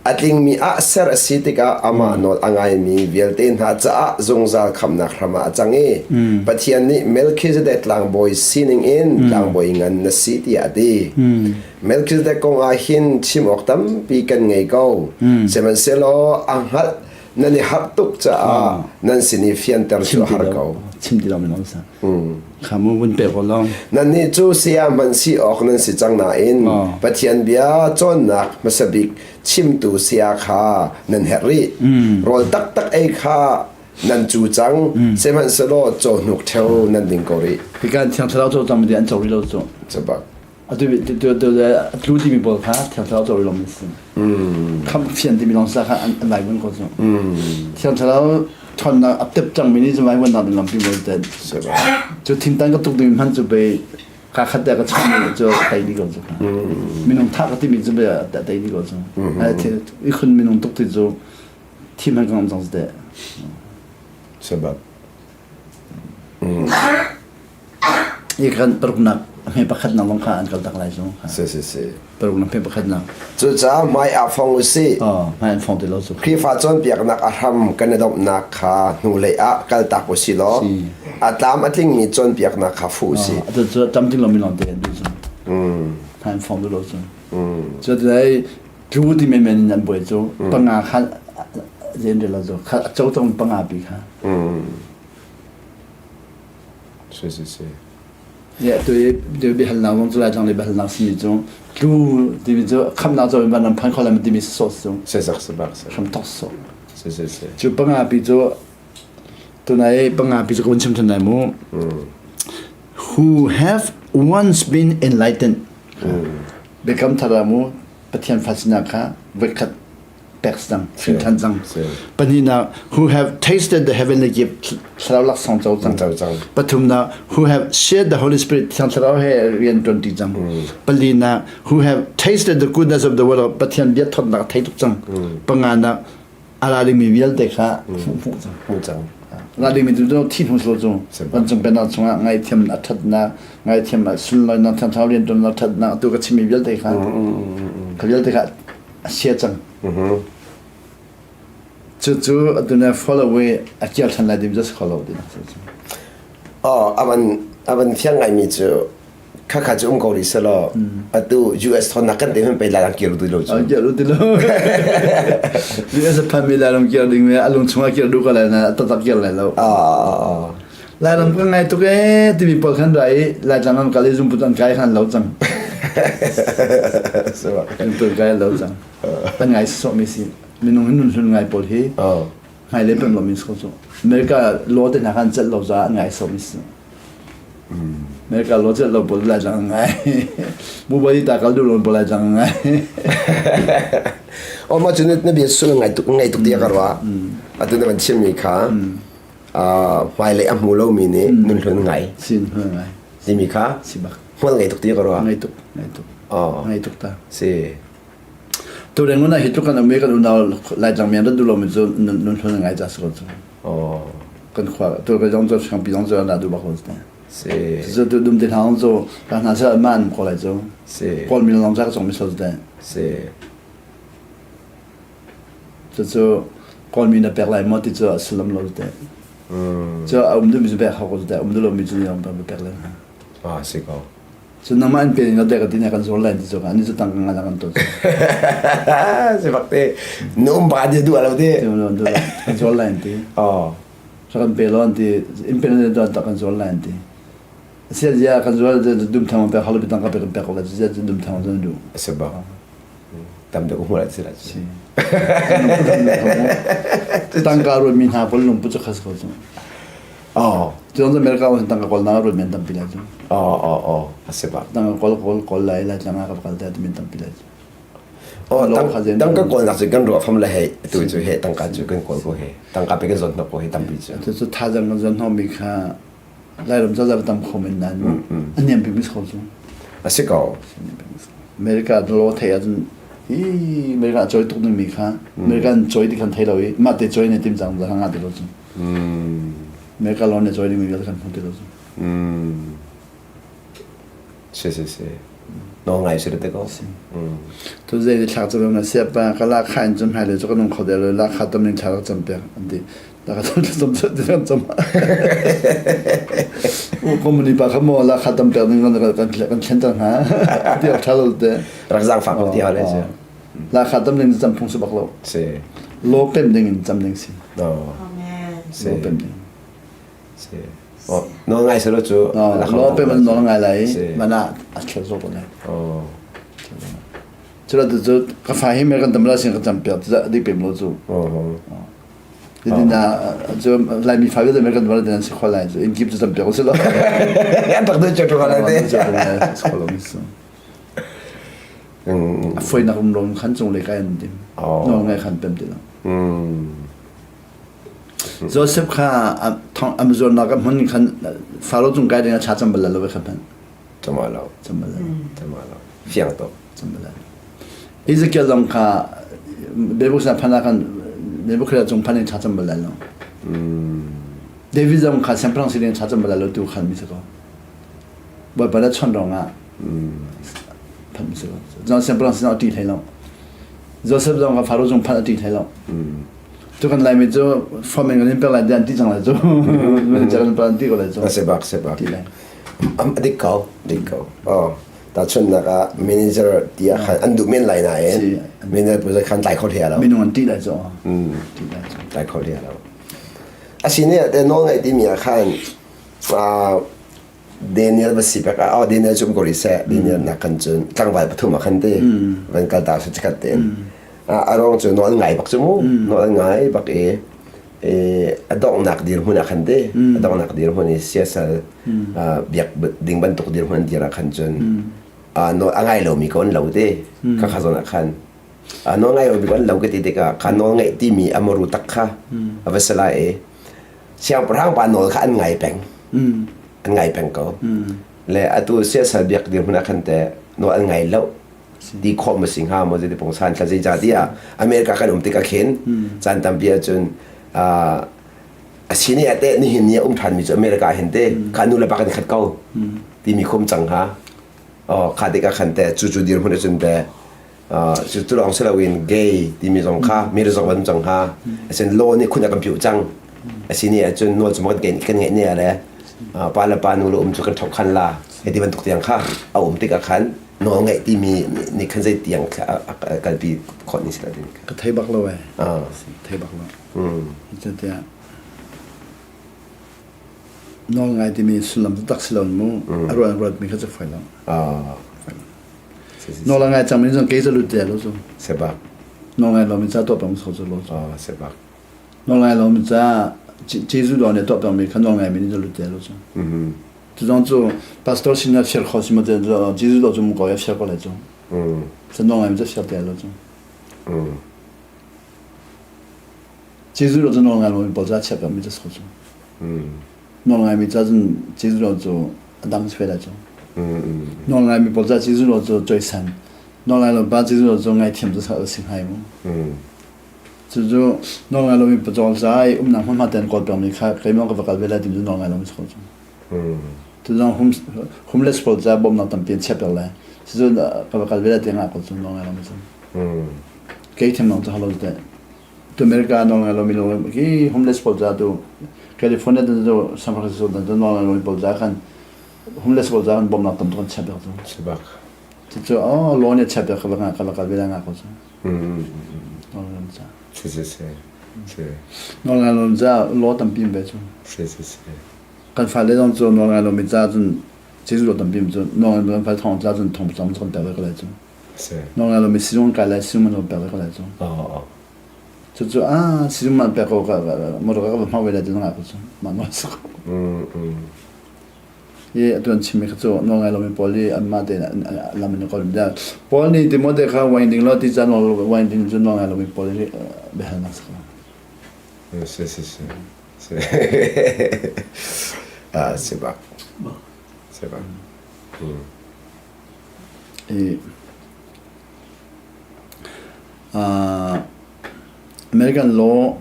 A tlingmi ah ser a si tikah amah nawl a ngaimi vialte hna caah zungzal khamnak hram ah a cang i Pathian nih Melchizedek tlangbawi sining in tlangbawi ngan na si tiah a ti. Melchizedek kong ah hin chim awk tampi kan ngei ko. Sihmanhsehlaw a hngalh nan i harh tuk caah nan sin i fianter cu a har ko. Chim ti lo mi sa. Kha mu vun pe ko lo. Nannih cu saya hmanh si awk nan si cang nain Pathian bia cawnnak hmasa bik chimtu saya kha nan herh rih. Rawl taktak ei kha nan cu cang, sihmanhsehlaw cawhnuk ṭheo nan ding ko rih. Hikan thiang thlarau caw cang mi an co rih lo cu. Cabak. Atu tu tlu timi pawl kha thiang thlarau caw rih lo mi si. Khamh fian timi lawng sa kha an vai vun ko cu. Thiang thlarau ṭhawnnak a tep cangmi nih cun vaivuanhnak ding lampi maw ten. Cu thingtan ka tuk ding hman cu pe ka khat te ka changmi cu tei dih ko cu. Minung thah ka timi cu be tei dih ko cu. I khun minung tuk ti cu thim han ka ngam cang te. Sebab. I kan paruknak hme pakhat nak lawng kha an kal tak lai cu. Si si si. Paruknak hme pakhat nak. Cucaah hmai ah fong usih. Oh, hmai an fong ti lo cu. Khrihfa cawnpiaknak a hram kan i domhnak kha hnulei ah kaltak usih law a tlam a tlingmi cawnpiaknak kha fuh usih. Atu cu tam ting lomi lawng te an duh cu. Hmai an fong ti lo cu. Cu tlai tlu ti menmen in an buai cu panga kha zen lo cu kha co tong panga pi kha. Si si si. Yeah, tu i tu biahalnak zong cu Laitlang lei biahalnak simi cu tlu timi cu khamnak cu van ram phan kho lai timi sawh cu. Se sak se bak se. Hram tok sawh. Si si si. Cu panga pi cu tunai panga pi cu ka vun chim than lai mu. Who have once been enlightened. Biakam thar mu Pathian fa sinak kha voikhat pek cang hrin than cang. Pahnihnak who have tasted the heavenly gift thlarau laksawng co cang. Pathumnak who have shared the Holy Spirit Thiang Thlarau he rian tuan ti cang. Palinak who have tasted the goodness of the word of Pathian bia thawtnak thei tuk cang. Panganak a ra dingmi vialte kha hmuh cang. Hmuh cang. Ra dingmi cu cu thi hnu slo cu vancung pennak chungah ngaithiam a thatnak ngaithiam a sunlawinak Thiang Thlarau rian tuannak thatnak tu ka chimmi vialte kha kha vialte kha a sia cang. Cucu atu na fall away a kiar than lai dim just kho lo ti Oh, avan avan fiang ngaimi cu khakha cu um ko rih selaw atu US thonnak kan te hun pe lai kir tu lo cu. Kir tu lo. US phan mi lai ram kir ding me alung chunga kir du ka lai na tatak kir lai lo. Ah. Lai ram ka ngai tuk e timi pawl khan ra i lai tlang an kal i zungput an kai khan lo cang. Zungput kai lo cang. An ngai sawh mi si. Minung hi nun hlun ngai pawl hi ngai le pem lo min so cu. America law te hna khan celh lo za an ngai sawh mi si. America law celh lo pawl lai tlang ngai. Mubali ta kal du lo pawl lai tlang ngai. O ma cu na bia sul ngai tuk ngai tuk tia ka rua. Atu na van chim mi kha hmailei a hmu lomi nih nunhlun ngai sin hmual ngai timi kha si bak hmual ngei tuk ti ka ruah ngei tuk ngei tuk ngei tuk ta si tu reng una hi tluk kan um kan unau laitlang mian rat du lomi cu nunhlun ngai ca si ko cu kan khua tu ka zong cu hrangpi zong cu na du bak ko si cu tu dum te hna cu ka hna sa man ko lai cu si kawl mi long ca ka chong mi so te si Cucu Kawlmi na pek lai maw ti cu a sullam lo teh. Cu a um duhmi cu pek hau ko teh, um duh lomi cu nih pa pek len hna. Ah, si ko. Cu nangmah an pe ning dek ti ne kan zuar lai ti cu ani cu tang kan kan to. Si bak te. Nu um ba dia duh lo te. Kan zuar lai ti. Oh. So kan pe lo an ti, in pe ne do kan zuar lai an ti. Sia zia kan zuar dum thang pek halo bitang ka pe kan pek ko la zia dum thang zan du. Si bak. Tam deuh hmuh lai si lai. Si. Tangka ruat mi hna pawl lungput cu khas ko cu. Oh. Cun America ah tangka kawl na ruat men tampi lai cu. Oh oh oh a si bak. Tangka kawl kawl kawl lai lai tlang ah ka kal te min tampi lai cu. Oh tangka kawl nak cu kan ruah fam le he tu cu he tangka cu kan kawl ko he tangka pe kan zon hnok ko he tampi cu. Cu thazang kan zon hnok mi kha Lairam cozah tam kho men nain a niam bik mi si ko cu. A si ko. America law thei ahcun hi America a cawi tuk ding mi kha America an cawi ti khan thei lo i mah te cawi ne tim cang za nga ti lo cu. America law ne cawi ding mi vialte khan hmu ti lo cu. Si si si. Nawl ngai si te ko. Tu zei di thlak cam na siap pa ka la kha in cun hmai le cu ka nung kho de lo la kha tam ning thla rak cam piak an ti. La kha tam cam cam cam cam. U company pa kha mo la kha tam piak ning kan kan kan thlen ta hna. Ti ok tha lo te. Rak zang fak ti ha le si. La kha tam ning cam phung su bak lo. Si. Lo pem ding in cam ding si. No. Amen. Si. Lo pem ding. Si. Oh, nawl ngai selo cu. Law pe man nawl ngai lai mana a thlek zo ko lai. Oh. Cula tu cu ka fa hi American tam la sin ka cam piak tu dik pem lo cu. Oh. Ti na cu Laimi fa vialte American tam la din si khol lai cu in kip cu cam piak si lo. An tak dun chu lai te. A foi nak um rom khan cung le kai an dim. Nawl ngai khan pem ti lo. Joseph kha Amazon-nak a hmun khan Faro cung kai ding ah thla cam bal lo kha hmanh. Cam lo. Cam bal lo. Cam lo. Fiang tuk. Cam bal lo. Ezekiel zong kha Nebuchadnezzar phan ah khan Nebuchadnezzar cung phan in thla cam bal lo. David zong kha siangpahrang si ding thla cam bal lo tu khan mi si ko. Bawipa le chon rong ah phan mi si ko. Zong siangpahrang sin ah ṭih hlei lo. Joseph zong kha Faro cung phan a ṭih hlei lo. Cu kan Laimi cu farming kan in pek lai an ti cang lai cu. Manager kan pa an ti ko lai cu. Se bak se bak. Ti lai. Am dik ko, dik ko. Oh, ta chun nak ah manager tia khan an duh men lai nain manager pu khan tlai kho thia lo. Minung an ti lai cu. Ti lai cu. Tlai kho thia lo. Asine te nawl ngai ti mi ah khan Daniel va si pek ah oh Daniel cu um ko rih seh Daniel nak khan cun tlangval pathum ah khan te van kal ta su chikat tein. A ruang cu nawl ngai bak cu mu. Nawl ngai bak i a donghnak dirhmun ah khan te a donghnak dirhmun i siasal biak ding bantuk dirhmun an dir ah khan cun nawl a ngai lomi ko an lo te kha kha zawn ah khan nawl ngai lomi ko an lo ka ti tikah kha nawl ngaih timi a maru tak kha a va si lai i siangpahrang pa nawl kha an ngai peng an ngai peng ko le atu siasal biak dirhmun ah khan te nawl an ngai lo ti khawh ma si hnga maw zeiti pungsan thla zeica tiah America kan um tikah khin caan tampi ahcun a sini ah teh nihin ni a um ṭhanmi cu America hin te kha nu le pa kan khat ko timi khum cang ha oh kha tikah khan te cu cu dirhmun ahcun te cu tu lawng si loin gay timi zong kha mi zong van cang ha asin law nih khun a kan piu cang asini ahcun nawl cu kan kan ngeih ne le pa le pa nu le um cu kan ṭhok khan la hei ti bantuk tiang kha a um tikah khan nawl ngeih timi nih khan zei tiang kalpi khawh ni si la timi ka thei bak lo eh thei bak lo tiah nawl ngai timi sullam tak si lo mu a ruat ruat mi kha cu foi lo nawl ngai cang min zong ke zalu te lo zu sebak nawl ngai lo mi cha to pang so zu lo sebak nawl ngai lo mi cha Jesuh lo ne to pang mi kha nawl ngai mi ni zalu te lo zu Cu zong cu pastor sin ah share kho si ma Jesuh lo cu mu ko ya share ko lai cu. Sa nong ngai cu share te lo cu. Jesuh lo cu nawl ngai lo mi pawl ca chiat mi cu cu. Nawl ngai mi ca cun Jesuh lo cu a dang si lai cu. Nawl ngai mi pawl ca Jesuh lo cu coisan. Nawl ngai lo pa Jesuh lo cu ngaithiam cu sa si hngai mu. Cucu nawl ngai lomi pacawl ca i umnak hmunhma tein kawl pengmi kha keimah ka va kal ve lai timi cu nawl ngai lomi si ko cu. Cu homeless pawl ca bawmhnak tampi an chiah piak lai. Cucu ka va kal ve lai ti ngah ko cu nawl ngai lomi cu. Kei thiam lawng cu halo teh. Tu America nawl ngai lomi lo khi homeless pawl ca tu California tu cu San Francisco tu nawl ngai lomi pawl ca khan homeless pawl ca kan bawmhnak tam tuk an chiah piak cu. Sibak. Cucu oh law nih chiah piak ka va ngah ka va kal ve lai ngah ko cu. Si si si. Si. Nawl ngai lo ca law tampi ve cu. Si si si. Kan fale zong cu nawl ngai lomi ca cun Jesuh law tampi cu nawl ngai kan fale thong ca cun thong cam kan pek ve ko lai cu. Si. Nawl ngai lomi sizung kai lai sizung man pek ve ko lai cu. Oh oh. Cucu ah sizung man pek ko ka motor ka va hmang ve lai ti zong ko cu. Mah nawl si ko. I atu an chimmi kha cu nawl ngai lomi pawl i anmah tein lam in kawl bia Paul nih Timote kha wine ding law ti ca nawl wine ding cu nawl ngai lomi pawl i biahalnak si ko. Si si si. Si. Ah si bak. Si bak. I American law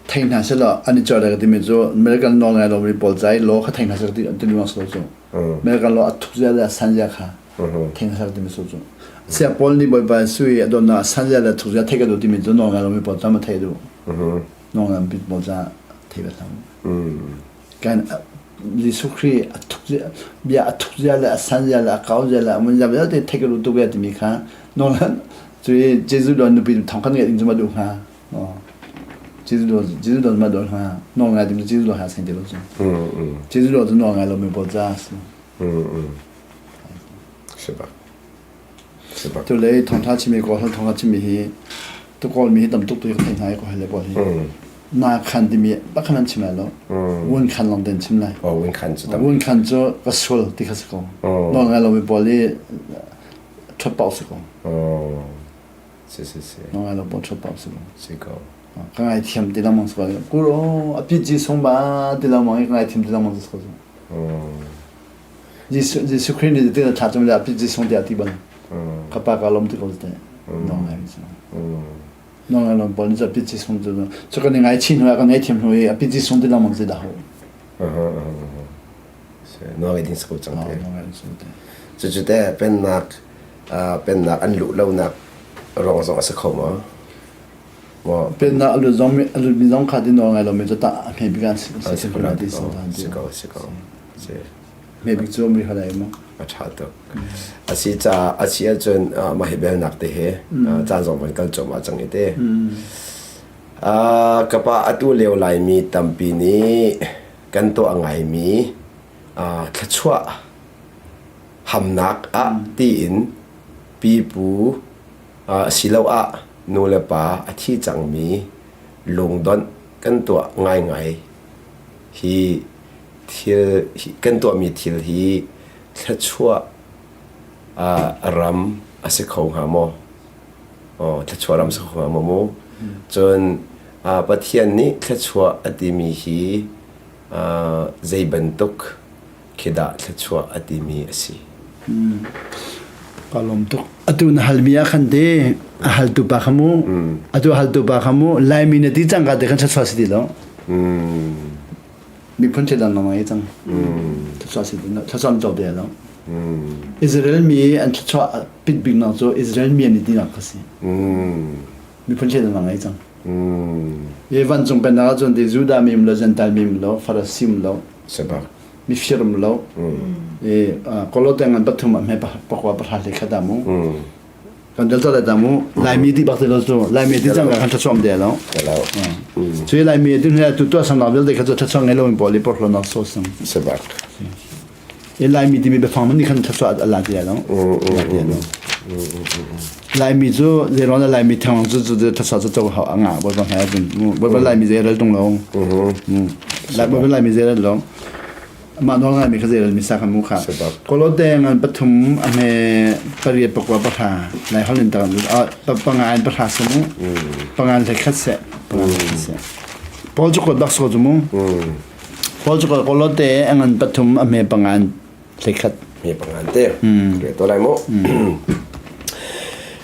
thei hna selaw an i cawk lai ka timi cu American nawl ngai lomi pawl ca i law kha thei hna seh ti ti ruang si lo cu. American law a thuk zia le a san zia kha thei hna seh timi si cu. Sia Paul nih Bawipa sui a donnak a san zia le a thuk zia thei ka duh timi cu nawl ngai lomi pawl ca ma thei duh. Nawl ngai lomi pawl ca thei ve hlah. Kan Jesuh Khrih a thuk zia bia a thuk zia le a san zia le a kau zia le a mun zia vialte thei ka duh tuk ve timi kha nawl cu Jesuh don nupi thong khat ngeih ding cu ma duh hnga. Jesuh dawt ma dawt hnga nawl ngai ding Jesuh dawt ha seng ti lo cu Jesuh dawt cu nawl ngai lo mi pawl ca si Si bak si bak tu le thawngtha chimi kawl hal thawngtha chimi hi tu kawl mi hi tam tuk tu hi ka thei hna i ko hal le pawl hi na khan timi bakhan an chim lai lo wun khan long den chim lai oh wun khan cu tam wun khan cu ka sul ti kha si ko nawl ngai lo mi pawl hi ṭhat pau si ko Si si si. Ngai lo bo chop si lo. Si ko. Ka ngai thiam ti lamang si ko. Kuro a pi ji sung ba ti lamang ka ngai thiam ti lamang si ko. Jesu Jesu Christ ni ti tha chum la pi ji sung ti ati ban. Ka pa ka lom ti ko te. No ngai si. No ngai lom pol ni pi ji sung chu. Chu ka ni ngai chin hu ka ngai thiam hu a pi ji sung ti lamang si da ho. No ngai ding si ko chang te. No ngai si te. Cu cu te pennak pennak an luh lonak ruang zong a si kho maw? Maw? Pennak a lut zong a lut mi zong kha ti nawl ngai lomi cu tah a hme bik an si si ko si ko si ko si hme bik cu um rih halai maw? A ṭha tuk. A si ca a si ahcun mah hi belnak te he caan zong van kal cuahmah cang i te. Ka pa atu lio Laimi tampi nih kan tuah ngaimi thluachuah hamnak ah tiin pipu asiloah nu le pa a thi cangmi lungdonh kan tuah ngaingai hi thil kan tuahmi thil hi thluachuah ram a si kho hnga maw? Thluachuah ram si kho hnga maw mu? Cun Pathian nih thluachuah a timi hi zei bantuk khi dah thluachuah a timi a si? Ka lawm tuk. Atu na halmi ah khan te a haltu pa kha mu atu haltu pa kha mu Laimi na ti cang ka te khan thluachuah si ti lo. Miphun thil dang ngai cang. Thluachuah si ti lo. Thluachuah an co te lo. Israel mi an thluachuah pit bik nak cu Israel mi an i tinak kha si. Miphun thil dang ngai cang. I vancung pennak ah cun ti Judah mi um lo, Gentile mi um lo, Farasi um lo, mifir um lo. I Kolote ngan pathum ah hme pakua pahra hlei khat ah mu. Kan dal ta ta mu. Laimi di bak te lo cu Laimi di cang kan thachuam de lo. Cui Laimi di hne tu tu sang nak vialte kha cu thachuang ngei lo in pawl i porhlawnak so sang. Sebak. I Laimi timi biafang man nih khan thachuah a la ti lo. Laimi cu zeiruang dah Laimi theng cu cu thachuah cu co hau a ngah bawipa hmai ahcun bawipa Laimi zei rel tung lo. Bawipa Laimi zei rel lo. Mah nawl ngaimi kha zei rel mi sa kha mu kha. Kolote ngan pathum a hme pariat pakua pahra lai holh in tak panga in pahra se mu panga in hlei khat se panga in khat se. Paul cu kuat bak so cu mu. Paul cu Kolote ngan pathum a hme panga in hlei khat. Hme panga te. Re to lai mu.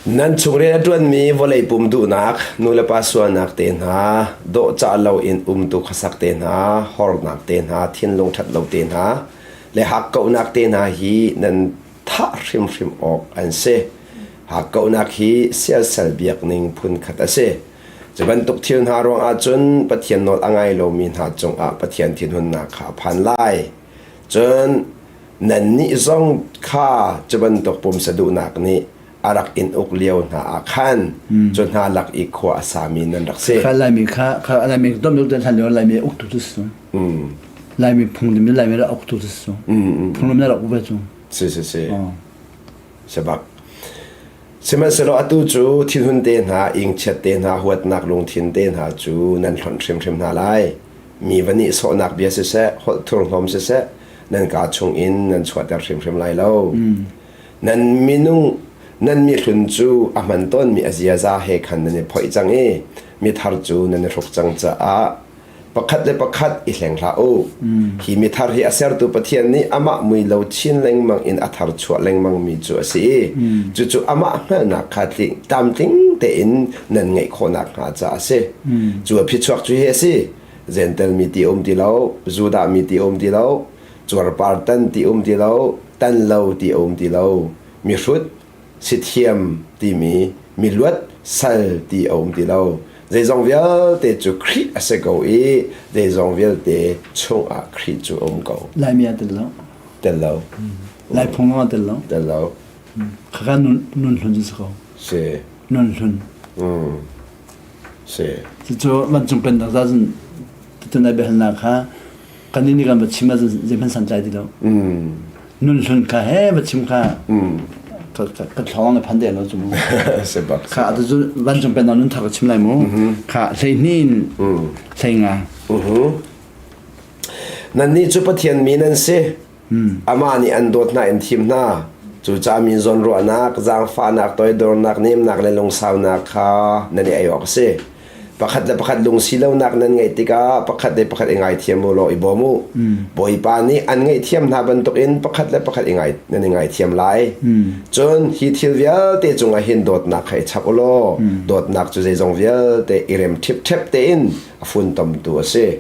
Nan chungrian a ṭuanmi vawlei pum duhnak, nulepa sualnak te hna, dawhcah loin umtu khuasak te hna, hornak te hna, thinlung ṭhat lo te hna, le hakkauhnak te hna hi nan thah hrimhrim awk an si. Hakkauhnak hi siasal biakning phunkhat a si. Cu bantuk thil hna ruangah cun Pathian nawl a ngai lomi hna cungah Pathian thinhunnak kha a phan lai. Cun nannih zong kha cu bantuk pumsa duhnak nih a rak in uk lio hna ah khan cu hna lak i khua a sami nan rak si. Kha Laimi kha kha Laimi dom dom hlan lio Laimi uktu tu si. Laimi phung dim Laimi ra uktu tu si. Phung dim ra uk ve cu. Si si si. Sebak. Sihmanhsehlaw atu cu thinhun te hna, ingchiat te hna, huatnak lungthin te hna cu nan hlonh hrimhrim hna lai. Mi va nihsawhnak bia siseh, holh thurhnawm siseh, nan kaa chungin nan chuahter hrimhrim lai lo. Nan minung nan mihlun cu a hman tawnmi a ziaza he khan nan i phoih cang i mithar cu nan i hruk cang caah pakhat le pakhat i hleng hlah u. Hi mithar hi a sertu Pathian nih amah mui lo chin lengmang in a thar chuah lengmangmi cu a si i cucu amah hngalhnak kha tlamtling tein nan ngeih khawhnak hnga caah a si. Cu a phichuak cu hi a si. Gentel mi ti um ti lo, Judah mi ti um ti lo, cuarpar tan ti um ti lo, tan lo ti um ti lo, mihrut, sithiam timi miluat sal ti a um ti lo. Zeizong vialte cu Khrih a si ko i zeizong vialte chungah Khrih cu a um ko. Laimi ah tel lo. Tel lo. Lai phung ah tel lo. Tel lo. Khaka nun nun hlun cu si ko. Si. Nun hlun. Si. Cucu vancung pennak za cun tutun ai biahalnak kha kan nih kan va chim ah zeihmanh santlai ti lo. Nun hlun kha he va chim kha ka thlawng na phan de lo cu mu. Kha atu cu vancung pennak nun thar ka chim lai mu. Kha hleihnih in hlei nga. Nannih cu Pathian mi nan si. Amah nih an dawt hna in thim hna. Cucaah mi zawnruahnak, zaangfahnak, toidornak, nemnak le lungsaunak kha nan i ei awk a si. Pakhat le pakhat lungsi lonak nan ngeih tikah pakhat le pakhat i ngaithiam u law i bawm u. Bawipa nih an ngaihthiam hna bantukin pakhat le pakhat i ngai, nan i ngaithiam lai. Cun hi thil vialte cungah hin dawtnak kha i chap u law dawtnak cu zeizong vialte i rem ṭhipṭhep tein a funtomtu a si.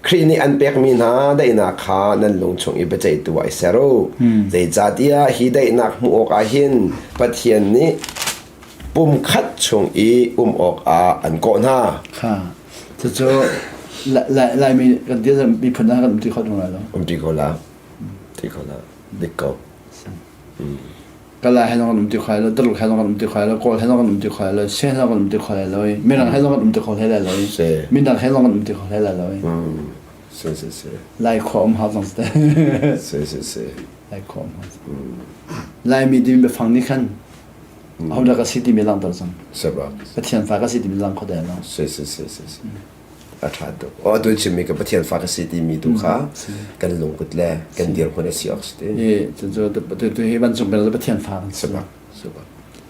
Khrih nih an pekmi hna daihnak kha nan lung chung i biaceihtu ah i ser u. Zeicahtiah hi daihnak hmuh awkah hin Pathian nih pumkhat chung i um awkah an kawh hna. Kha cucu Laimi kan ti miphun ah kan um ti kho ṭung lai lo. Um ti kho la. Ti kho la. Dik ko. Kala he zong kan um ti kho lo, Tuluk he zong kan um ti kho lo, Kawl he zong kan um ti kho lo, She he zong kan um ti kho lo, Mirang he zong kan um ti kho hlei lo, Mindang he zong kan um ti kho hlei lo. Si si si. Lai khua um hau zong si. Si si si. Lai khua um hau. Laimi ding biafang nih khan. Ahodah ka si timi langhter cang. Si bak. Pathian fa ka si timi lang kho te lo. Si si si si si. A ṭha tuk. Oh, tu chimmi ka Pathian fa ka si timi tu kha kan lungput le kan dirhmun a si awk si ti. Eh, cu cu tu hi vancung bel Pathian fa kan si. Si bak. Si bak.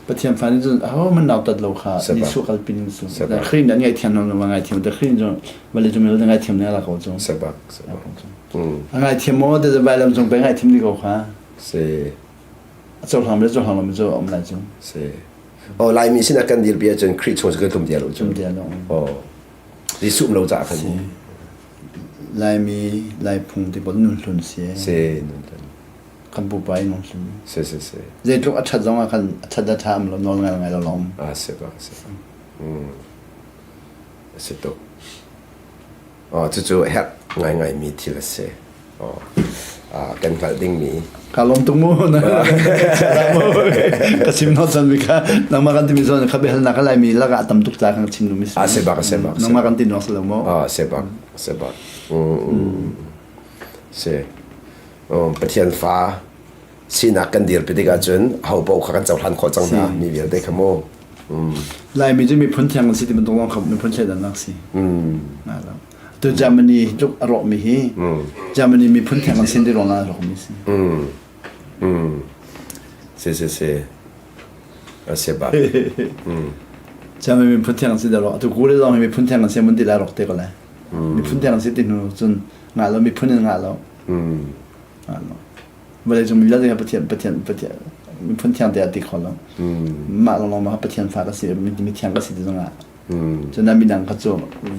Pathian fa nih cun aho man nautat lo kha Jesuh kalpi ning cu. Khrih nih an ngaihthiam lo ma ngaithiam te Khrih cu vale cu mil ngaithiam ne la ko cu. Si bak. Si bak. A ngaithiam maw te vailam cung pe ngaithiam di ko kha. Si. A cohlang le cohlang lo mi cu a um lai cu. Si. Oh, Laimi sinah kan dirpi ahcun Khrih chung kan tlum dia lo cu. Tlum dia lo. Oh. Jesuh um lo caah khan. Si. Laimi Lai phung ti bol nun hlun si. Si, nun hlun. Kan pupa in nun hlun. Si, si, si. Zeitluk a ṭhat zong ah khan a ṭhat a ṭha am lo nawl ngai ngai lo lom. Ah, si ba, si. Mm. Si tuk. Oh, cucu herh ngaingaimi thil a si. Oh, kan hngalh dingmi. Ka lawm tuk mu. Ka chim no chan mi kha nangmah kan timi zawn kha biahalnak ka laimi lakah tam tuk tla kan chim nu mi si. Ah, se bak, se bak. Nangmah kan ti nok lo mo. Ah, se bak, se bak. Si. Pathian fa sinak kan dirpi tikah cun ho paoh kha kan cohlan khawh cang hna mi vialte kha mu. Laimi cu miphun thiang an si ti bantuk lawng kha miphun thleidannak si. Tu Germany tluk a rawkmi hi Germany miphun thiang an sin ti ruangah a rawkmi si. Si si si. A si bak. Germany miphun thiang an si da rawk. Tu Korea zong hi miphun thiang an si mun ti lai rawk te ko lai. Miphun thiang an si ti hnu cun ngah lo miphun in ngah lo. Ngah lo. Vawleicung mi vialte kha Pathian Pathian Pathian miphun thiang te ah ti kho lo. Mah lawnglawng mah Pathian fa ka si mi thiang ka si ti zongah cun midang kha cu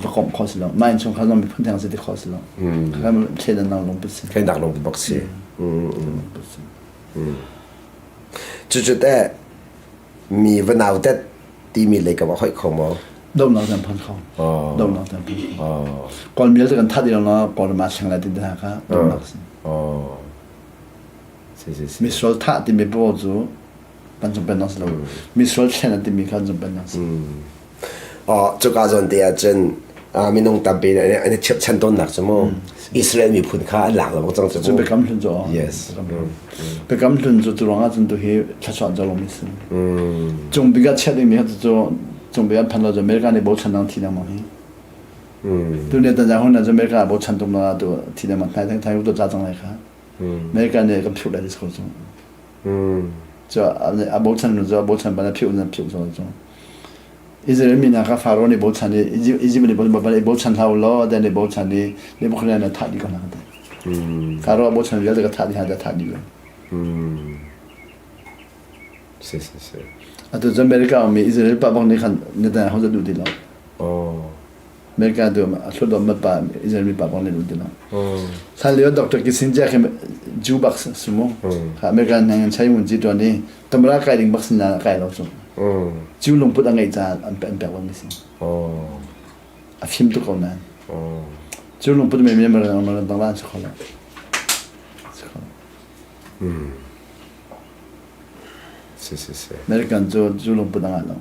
va komh kho si lo. Mah innchungkhar zong miphun thiang si ti kho si lo. Kha thleidannak lungput si. Thleidannak lungput bak si. Cucu teh mi va nautat timi lei ka va hoih kho maw? Dohnak caan phan kho. Dohnak caan phan kho. Kawl mi kan that i lo kawl ma thleng lai ti hna kha dohnak si. Misual thah timi pawl cu kan zum pen si lo. Misual thlen timi kha zum pen si. Oh, cuka zawn te ahcun minung tampi nih an i chirhchan tawnnak cu mu Israel miphun kha an lak lo cang cu mu. Biakam hlun cu Yes. Biakam hlun cu cu ruangah cun tu hi thlachuah an lomi si. Cung bik ah chiah dingmi cu cung bik an phan lo cu America nih bochan nang thi lengmang hi. Tu ni tan hun cu America bochan tuk na tu thi lengmang thai thai thai tu ca cang lai kha. America nih kan phiuh lai this ko cu. Cu a bochan nu cu a bochan ban a phiuh nan phiuh cu. Israel mi hna kha Faro nih bochan i Egypt nih bochan hlah u law dan nih bochan i Nebuchadnezzar nih thah dih ko hna ka ti. Faro a bochan vialte ka thah dih hna thah dih lo. Si si si. Atu cu America ummi Israel pa bang nih khan Netanyahu cu duh ti lo. Oh. America tu a hlut mat pa Israel mi pa bang nih duh ti lo. Hlan lio Dr. Kissinger khi Jew bak si mu. Kha American nang chai mun ji tuan i tamra kai ding bak sin na kai lo cu. Jew lungput a ngeih caah an an pek lomi si. A fim tuk ko nain. Jew lungput me mi mar mar dang la an si kho lo. Si kho lo. Si si si. American cu Jew lungput a ngah lo.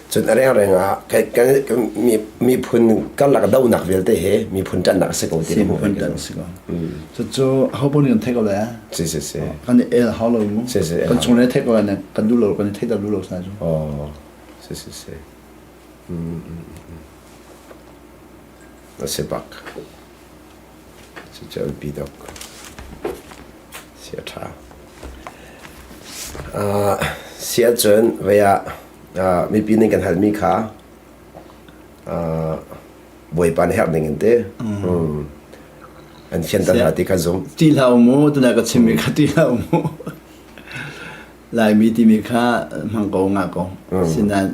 Cun a rengreng ah miphun karlak donak vialte he miphun ṭanhnak a si ko ti na hmuh. Miphun ṭanh a si ko. Cucu aho paoh nih kan theih ko lai ah. Si si si. Kan i el hau lo mu. Si si. Kan chung le theih ko lai kan duh lo kan i theih duh lo sa cu. Oh. Si si si. A si bak. Cucu an pi dok. Si a ṭha. Si ahcun vei ah mipi nih kan halmi kha Bawipa nih herh ning in ti an fianter hna ti kha zum. Ṭih hlah u mu, tunai ka chimmi kha ṭih hlah u mu. Laimi timi kha hmang ko ngah ko. Sinain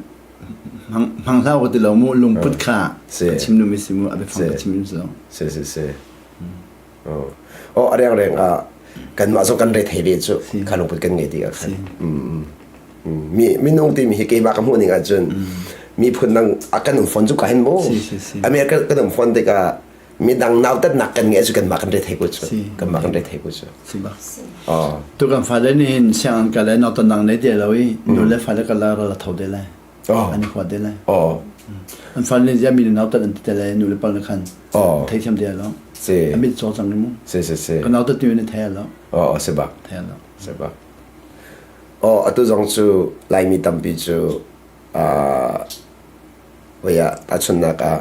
hmang hlah u ti lo mu, lungput kha ka chim duhmi si mu, a biafang ka chim duhmi si lo. Si si si. Oh, a rengreng ah kanmah zong kan re thei ve cu kha lungput kan ngei ti ah khan mi minung timi hi keimah ka hmuh ning ahcun miphun dang a kan um fawn cu ka hin mu America kan um fawn tikah midang nautatnak kan ngeih cu kanmah kan re thei ko cu kanmah kan re thei ko cu tu kan fale nih hin sianginn kal le nautatnak nei te lo i nu le fale ka la ra tho te lai an i huat te lai an fale nih ziah mi nautat an ti te lai nu le pa le khan theithiam te lo Si. A mit caw cang mu. Si si si. Ka nautat tu in thei lo. Oh, si bak. Thei lo. Si bak. Aw atu zong cu Laimi tampi cu voi ah tahchunhnak ah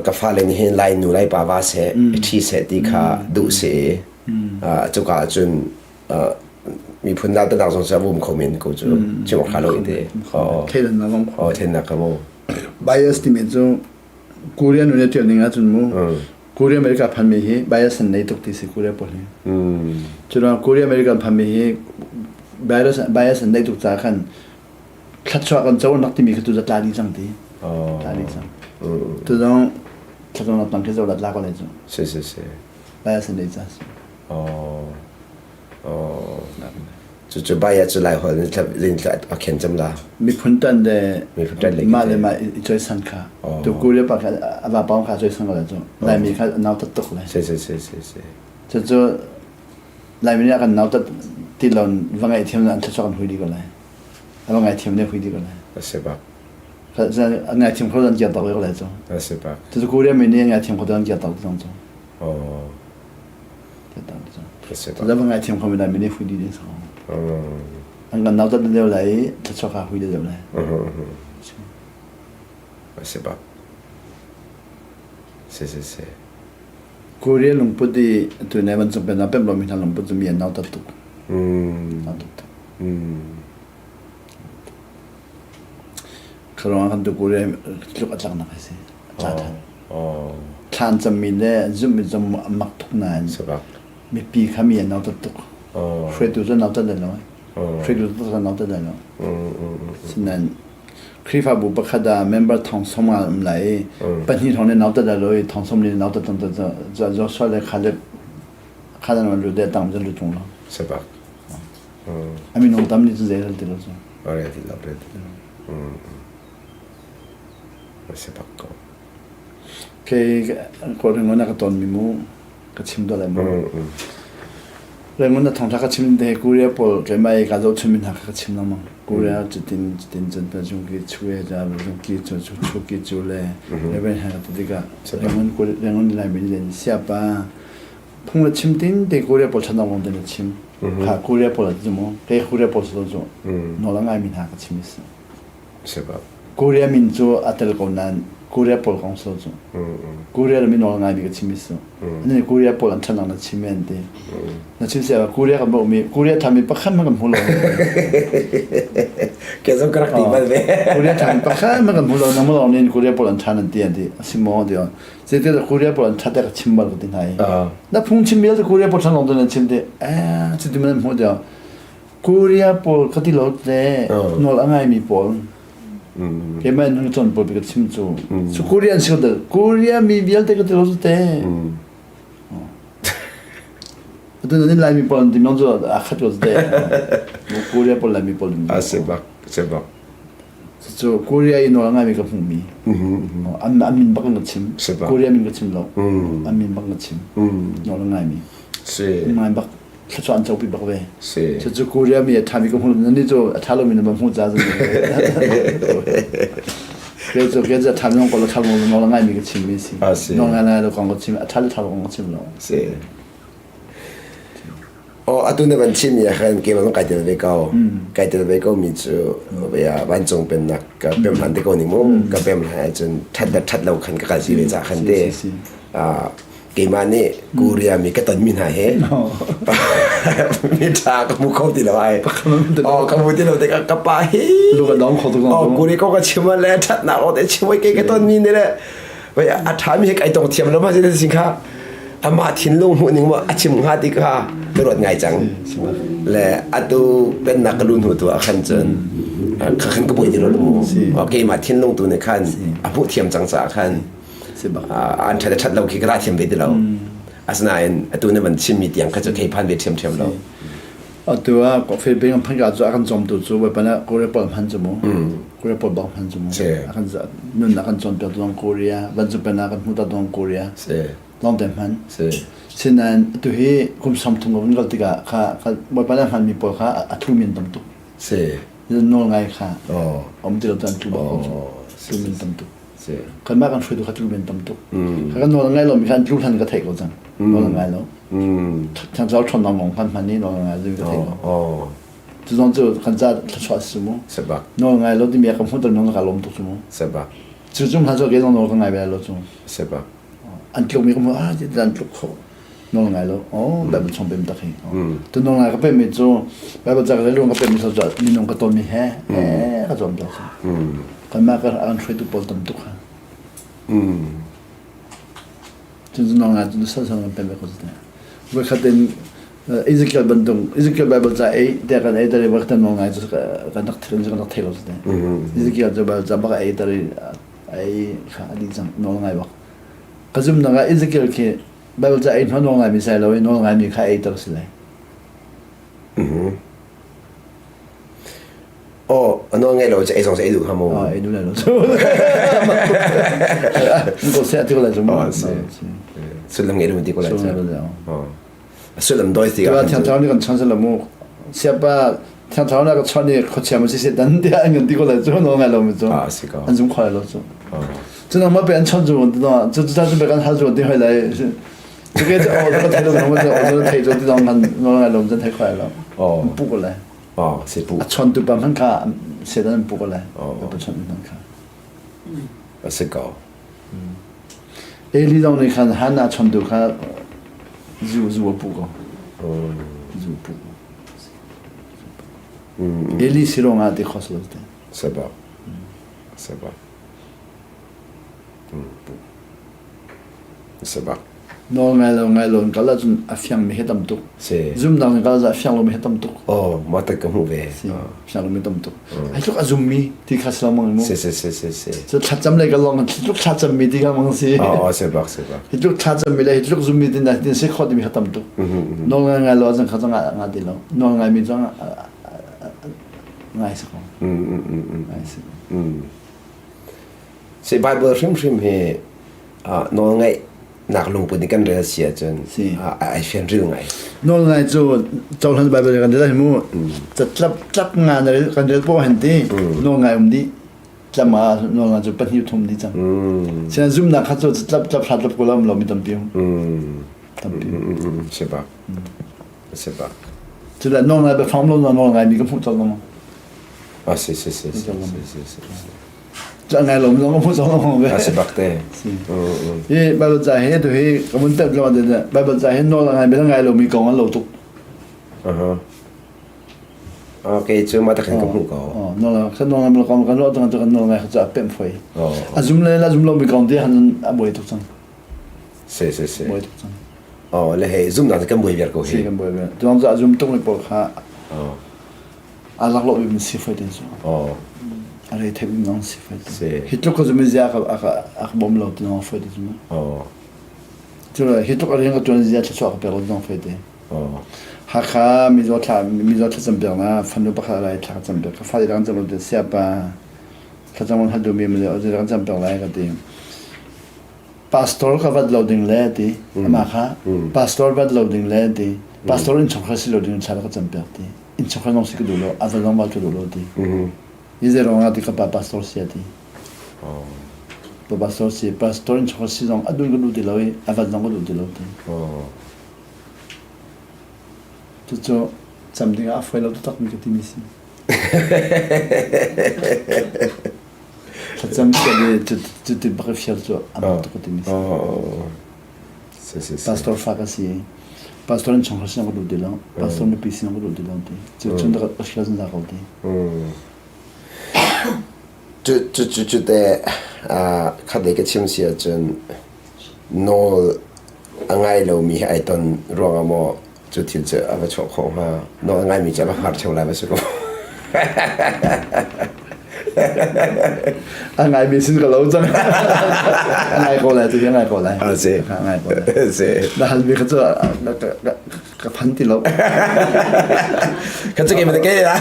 ka fale nih hin Lai nu Lai pa va seh i ṭhi seh ti kha duh si i cuka ah cun miphun dang dang zong cu a um kho men ko cu chim awk ṭha lo i te. Theidannak Aw theidannak ka mu. Bias timi cu Korea nu nih ṭial ning ahcun mu Korea America phanmi hi bias an nei tuk ti si Korea pawl hi. Curuang Korea America phanmi hi bias bias an nei tuk caah khan thluachuah kan co nak timi kha tu tla dih cang ti. Tla dih cang. Tu zong thluachuah tang khi zo la tla ko lai cu. Si si si. Bias an nei ca si. Oh. Oh. Cucu bias cu lai holh in a khen cem la. Miphun tan le miphun tan le mah le mah i choisan kha. Tu Korea pa kha a va pawng kha choisan ko la cu. Laimi kha nau tat tuk le. Si si si si si. Cucu Laimi nih a kan nau tat ti lon va ngaih thiam an thluachuah kan hui dih ko lai. A va ngaithiam ne hui dih ko lai. A si bak. An ngaithiam kho dan kiar tak ko lai cu. A si bak. Cucu Korea mi nih an ngaithiam kho dan kiar tak zong cu. Oh. A si bak. Cucu va ngaithiam kho mi Laimi nih hui dih ding sa. An kan nau tat deuh lai i thluachuah kha hui deuh lai. A si bak. Si si si. Korea lungput i tu ne van cung pen ah pemh lomi hna lungput cu mi an nautat tuk. Nautat tuk. Kharuang kan tu Korea tluk a tlaknak a si. A tla than. Thlan cammi le zumhmi zong a mak tuk nain mipi kha mi an nautat tuk. Hruaitu cu nautat lai lo. Hruaitu cu nautat lai lo. Sinain Khrihfabu pakhat ah member thong sawm nga um lai i pahnih thong nih nautat lai lo i thong sawm nih nautat tam cu Joshua le Caleb kha an lut le tang cu lut tung lo. Sebak. A minung tam nih cu zei ti lo cu. Re ti lo re ti lo. Sebak ko. Kei ko ringon ka ton mi mu ka chim dawh lai mu. Rangoon na thawngṭha ka chim te Korea pawl keimah i kaa zohchun mi hna kha ka chim lengmang. Korea cutin cutin cun pa jung ki chu e ja jung ki cu chu chu ki cu le Reverend he ka ti tikah Rangoon Rangoon Laimi nih siapa phung na chim tin te Korea pawl ṭhatnak lawng te na chim. Kha Korea pawl ah cu mu kei Korea pawl si lo cu nawl a ngaimi hna ka chim i si. Korea min cu a tel ko nain Korea pawl kong so cu. Korea ram i nawl ngaimi ka chim i su. Ani Korea pawl an ṭhannak na chim an ti. Na chim sia Korea kan bawhmi Korea ṭhami pakhat hmanh kan hmu lo. Ke zong ka rak ti bal ve. Korea ṭhami pakhat hmanh kan hmu lo. Nangmah lawng nih Korea pawl an ṭhan an ti an ti. A si maw ti. Zeitiah Korea pawl an ṭhat ka chim bal ka ti hna i. Na phung chim vialte Korea pawl ṭhan lawng te nan chim ti. Eh, cuti man hmuh ti. Korea pawl ka ti lo te nawl a ngaimi pawl keimah in cawn pawl ka chim cu cu Korean si ko Korea mi vialte ka ti lo cu te atu nan Laimi pawl an ti mong cu a khat ko te Korea pawl Laimi pawl a si bak si bak cu Korea i nawl a ngaimi ka hmuhmi an an min bak in ka chim Korea min ka chim lo an min bak ka chim nawl a ngaimi si ngai bak thluachuah an copi bak ve. Si. Cucu Korea mi a ṭhami ka hmu lo ni cu a ṭha lomi na hmuh ca cu. Ke cu ke cu a ṭhami kong ko la ṭha lo lo ngaimi ka chimmi si. Si. Nawl ngai ngai lo kong ka chim a ṭha le ṭha lo kong ka chim lo. Si. Oh, atu na van chim mi ah khan ke bang kai tel ve ko. Kai tel ve ko mi cu ya vancung pennak ka pem hlan te ko ni mu. Ka pem hlan cun ṭhat le ṭhat lo khan ka kal si ve ca khan te. Keimah nih Korea mi ka tonmi hna he mi ṭha ka hmu kho ti lo ai. Oh, ka hmu ti lo tikah ka pa hi. Lu ka dong kho tuk Oh, Korea ko ka chim le ṭhatnak o te chim ke ka tonmi ne le wei a ṭha mi he kai tong thiam lo ma si sin kha amah thinlung hmuh ning ma a chim hnga ti kha ka ruat ngai cang. Le atu pennak ka lu hnu tu ah khan cun kha khan ka buai ti lo mu. Keimah thinlung tu nih khan a hmuh thiam cang caah khan an ṭhat a ṭhat lo khi ka ra thiam ve ti lo. Asinain atu na van chimmi tiang kha cu thei phan ve ṭhiamṭhiam lo. Atu ah coffee bing an phan ka cu a kan cawmtu cu Bawipa nih Korea pawl hman cu mu. Korea pawl bang hman cu mu. A kan nun a kan cawnpiak dong Korea, van cu pen ah kan hmuh ta dong Korea. Lawng te hman. Sinain atu hi kum 30 ka vun kal tikah kha Bawipa nih hmanmi pawl kha a thu min tam tuk. Nawl ngai kha om ti lo cu an tlu bak ko cu. Thu min tam tuk. Kanmah kan hruaitu kha tlu men tam tuk. Kan nawl ngai lomi kha an tlu hlan ka theih ko cang. Nawl ngai lo. Thangzau ṭhawnnak lawng hman hman i nawl ngai lo ka theih ko. Cu zong cu kan ca thluachuah si mu. Sebak. Nawl ngai lo timi ka hmuh ton ka lawm tuk cu mu. Sebak. Cu cung hna cu ke zong nawl ka ngai bel lo cu. Sebak. An tluk mi ka hmuh ah an tluk kho. Nawl ngai lo. Oh, Bible chung pem tak hi. Tu nawl ngai ka pem mi cu Bible ca ka rel ka pem mi cu minung ka ton mi he eh ka zuam tuk. Kanmah ka an hruaitu pawl tam tuk ha. Cun nawl ngai cu sal sal kan pem ko te. Voikhat in Ezekiel bantuk Ezekiel Bible ca ei te kan ei tari bak tan ngai cu kan rak thil kan rak thei lo te. Ezekiel cu Bible ca bak ei tari ei kha adi cang nawl ngai bak. Ka zum nak ah Ezekiel khi Bible ca ei hna nawl ngai mi sai lo i nawl ngai mi kha ei ter si lai. Oh, a nawl ngai lo cu ei zong ei duh hnga maw? Ah, ei duh lai lo. Ko se ti ko lai cu mu. Sullam ngei lo ti ko lai cu. Sullam ngei lo. Sullam doi ti ka. Thiang thlarau nih kan chan sala mu. Siapa thiang thlarau na ka chan i khuachia ma si se dan ti an kan ti ko lai cu nawl ngai lo mi cu. Ah, si ko. An zum kho lai lo cu. Cu nang ma pe an chan cu ti no. Cu cu cu pe kan hal cu ti hoi lai. Cu ke cu oh ka thei lo ma cu oh thei cu ti dong kan nawl ngai lo cun thei kho lai lo. Oh. Pu ko lai. Oh, si pu. A chontu pa hmanh kha Satan an pu ko lai. Pa chon hmanh kha. A si ko. Eli zong nih khan Hannah chontu kha zu zu a pu ko. Zu pu. Eli si rong ah ti khos lo te. Sebab. Sebab. Sebab. Nawl ngai lo ngai lo in kal ahcun a fiangmi hi tam tuk. Si. Zumnak in kal ahcun a fiang lomi hi tam tuk. Oh, mah tak ka hmuh ve. Si. Fiang lomi tam tuk. Ai tluk a zummi ti kha si lo mang mu. Si si si si si. Cu thlacam lei ka long tluk thlacam mi ti kha mang si. Oh, oh, si bak si bak. Hi tluk thlacam mi le hi tluk zummi ti na tin si kho timi kha tam tuk. Nawl ngai ngai lo ahcun kha nga nga ti lo. Nawl ngai mi zong ngai si ko. Ngai si. Si Bible hrimhrim hi nawlngaih nak lungput nih kan rel si ahcun ai fian ril ngai. Nawlngai cu cohlan Bible kan rel mu catlap tlap nga na rel kan rel po hen ti nawlngai um di tlam ah nawlngai cu pahnih thum di cang. Sian zumnak kha cu tlap tlap hrat tlap ko lo mi tampi um. Tampi. Si bak. Si bak. Cu le nawlngai biafang lo nawlngai mi ka hmuh cang lo. Ah si si si si si si. Ca ngai lo zong mu zong lo ve. A si bak te. Hi Bible ca hi tu hi ka mun tep lo de Bible ca hi nawl ngai bel ngai lo mi kong an lo tuk. Uh-huh. Okay, cu ma ta khan ka hmuh ko. Oh, nawl kan nawl ngai kong kan lo tang kan nawl ngai ca pem foi. A zum le la zum lo mi kong ti han a buai tuk cang. Si si si. Buai tuk cang. Oh, le hei zum na kan buai viar ko hi. Si kan buai viar. Tuang ca zum tuk mi pawl kha. Oh. A laklawh mi si fai tin su. Oh. A rei thei nong si fai tin. Hi tluk ka zumi zia ka a ka bom lo ti nong fai tin su. Oh. Cu hi tluk a rian ka tuan zia thluachuah ka pek lo nong fai tin. Oh. Hakha mizaw thla mizaw thlacam piak na fanu pakhat lai thla cam piak ka fale dang cam lo te siapa thlacam hal duh mi le dang cam piak lai ka ti. Pastor ka vat lo ding le ti ama kha pastor vat lo ding le ti pastor in chungkhar si lo ding thla ka cam piak ti. Innchungkhar zong si ka duh lo, a va zong va ka duh lo ti. Hi zei ruangah ti ka pa pastor si a ti. Pa pastor si, pastor innchungkhar si zong a dun ka duh ti lo i a vat zong ka duh ti lo ti. Cucu cam dingah a fawi lo taktak mi ka timi si. Thlacam fial i cuti bak i fial cu a mak tuk ka timi si. Pastor fa ka si. Pastor in chungkhar sin ka duh ti lo. Pastor nupi sin ka duh ti lo ti. Cu cun ka hrial zungzal ko ti. Cu cu cu cu te khat lei ka chim si ahcun nawl a ngai lomi he ai ton ruangah maw cu thil cu a va chuah khawh hnga nawl a ngaimi cu a va hngar ṭheo lai va si ko. A ngaimi sin ka lo cang. A ngai ko lai tu hi a ngai ko lai. A si. A ngai ko lai. Si. Na halmi kha cu ka phan ti lo. Kha cu keimah te ke la.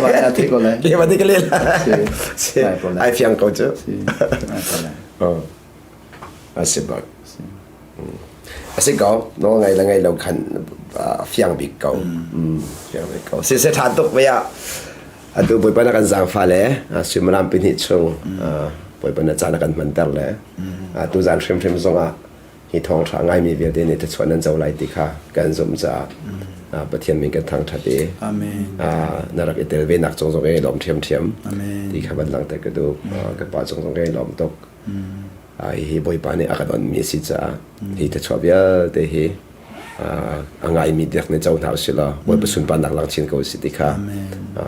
Ba ya thei ko lai. Keimah te ke le la. Si. Si. Ai fiang ko cu. Si. Ngai ko lai. Oh. A si bak. A si ko. Nawl ngai le ngai lo khan fiang bik ko. Fiang bik ko. Si se ṭha tuk ve ah. Atu Bawipa na kan zaangfah le suimilam pahnih chung Bawipa na caan a kan hmanter le tu zan hrimhrim zongah hi. Hi thawngṭha ngaimi vialte nih thluachuah nan co lai ti kha kan zumh caah Pathian min kan thangṭhat i na rak i tel ve nak cung zong i lawm ṭhiamṭhiam ti kha van langhter ka duh. Ka pa cung zong i lawm tuk. Hihi Bawipa nih a kan onmi a si caah hi thluachuah vialte hi a ngaimi dirk nih co hna usih law Bawipa sunparnak lang chin ko usih ti kha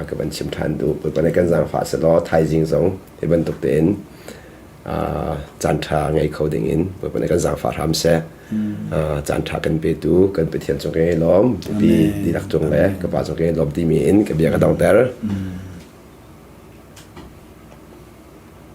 ka van chim ṭhan duh. Bawipa nih kan zaangfah selaw thaizing zong hi bantuk tein caan ṭha ngei kho ding in Bawipa nih kan zaangfah hram seh. Caan ṭha kan petu kan Pathian cung kan i lawm. Ti dihlak cung le ka Pa cung kan i lawm timi in ka bia ka dongter.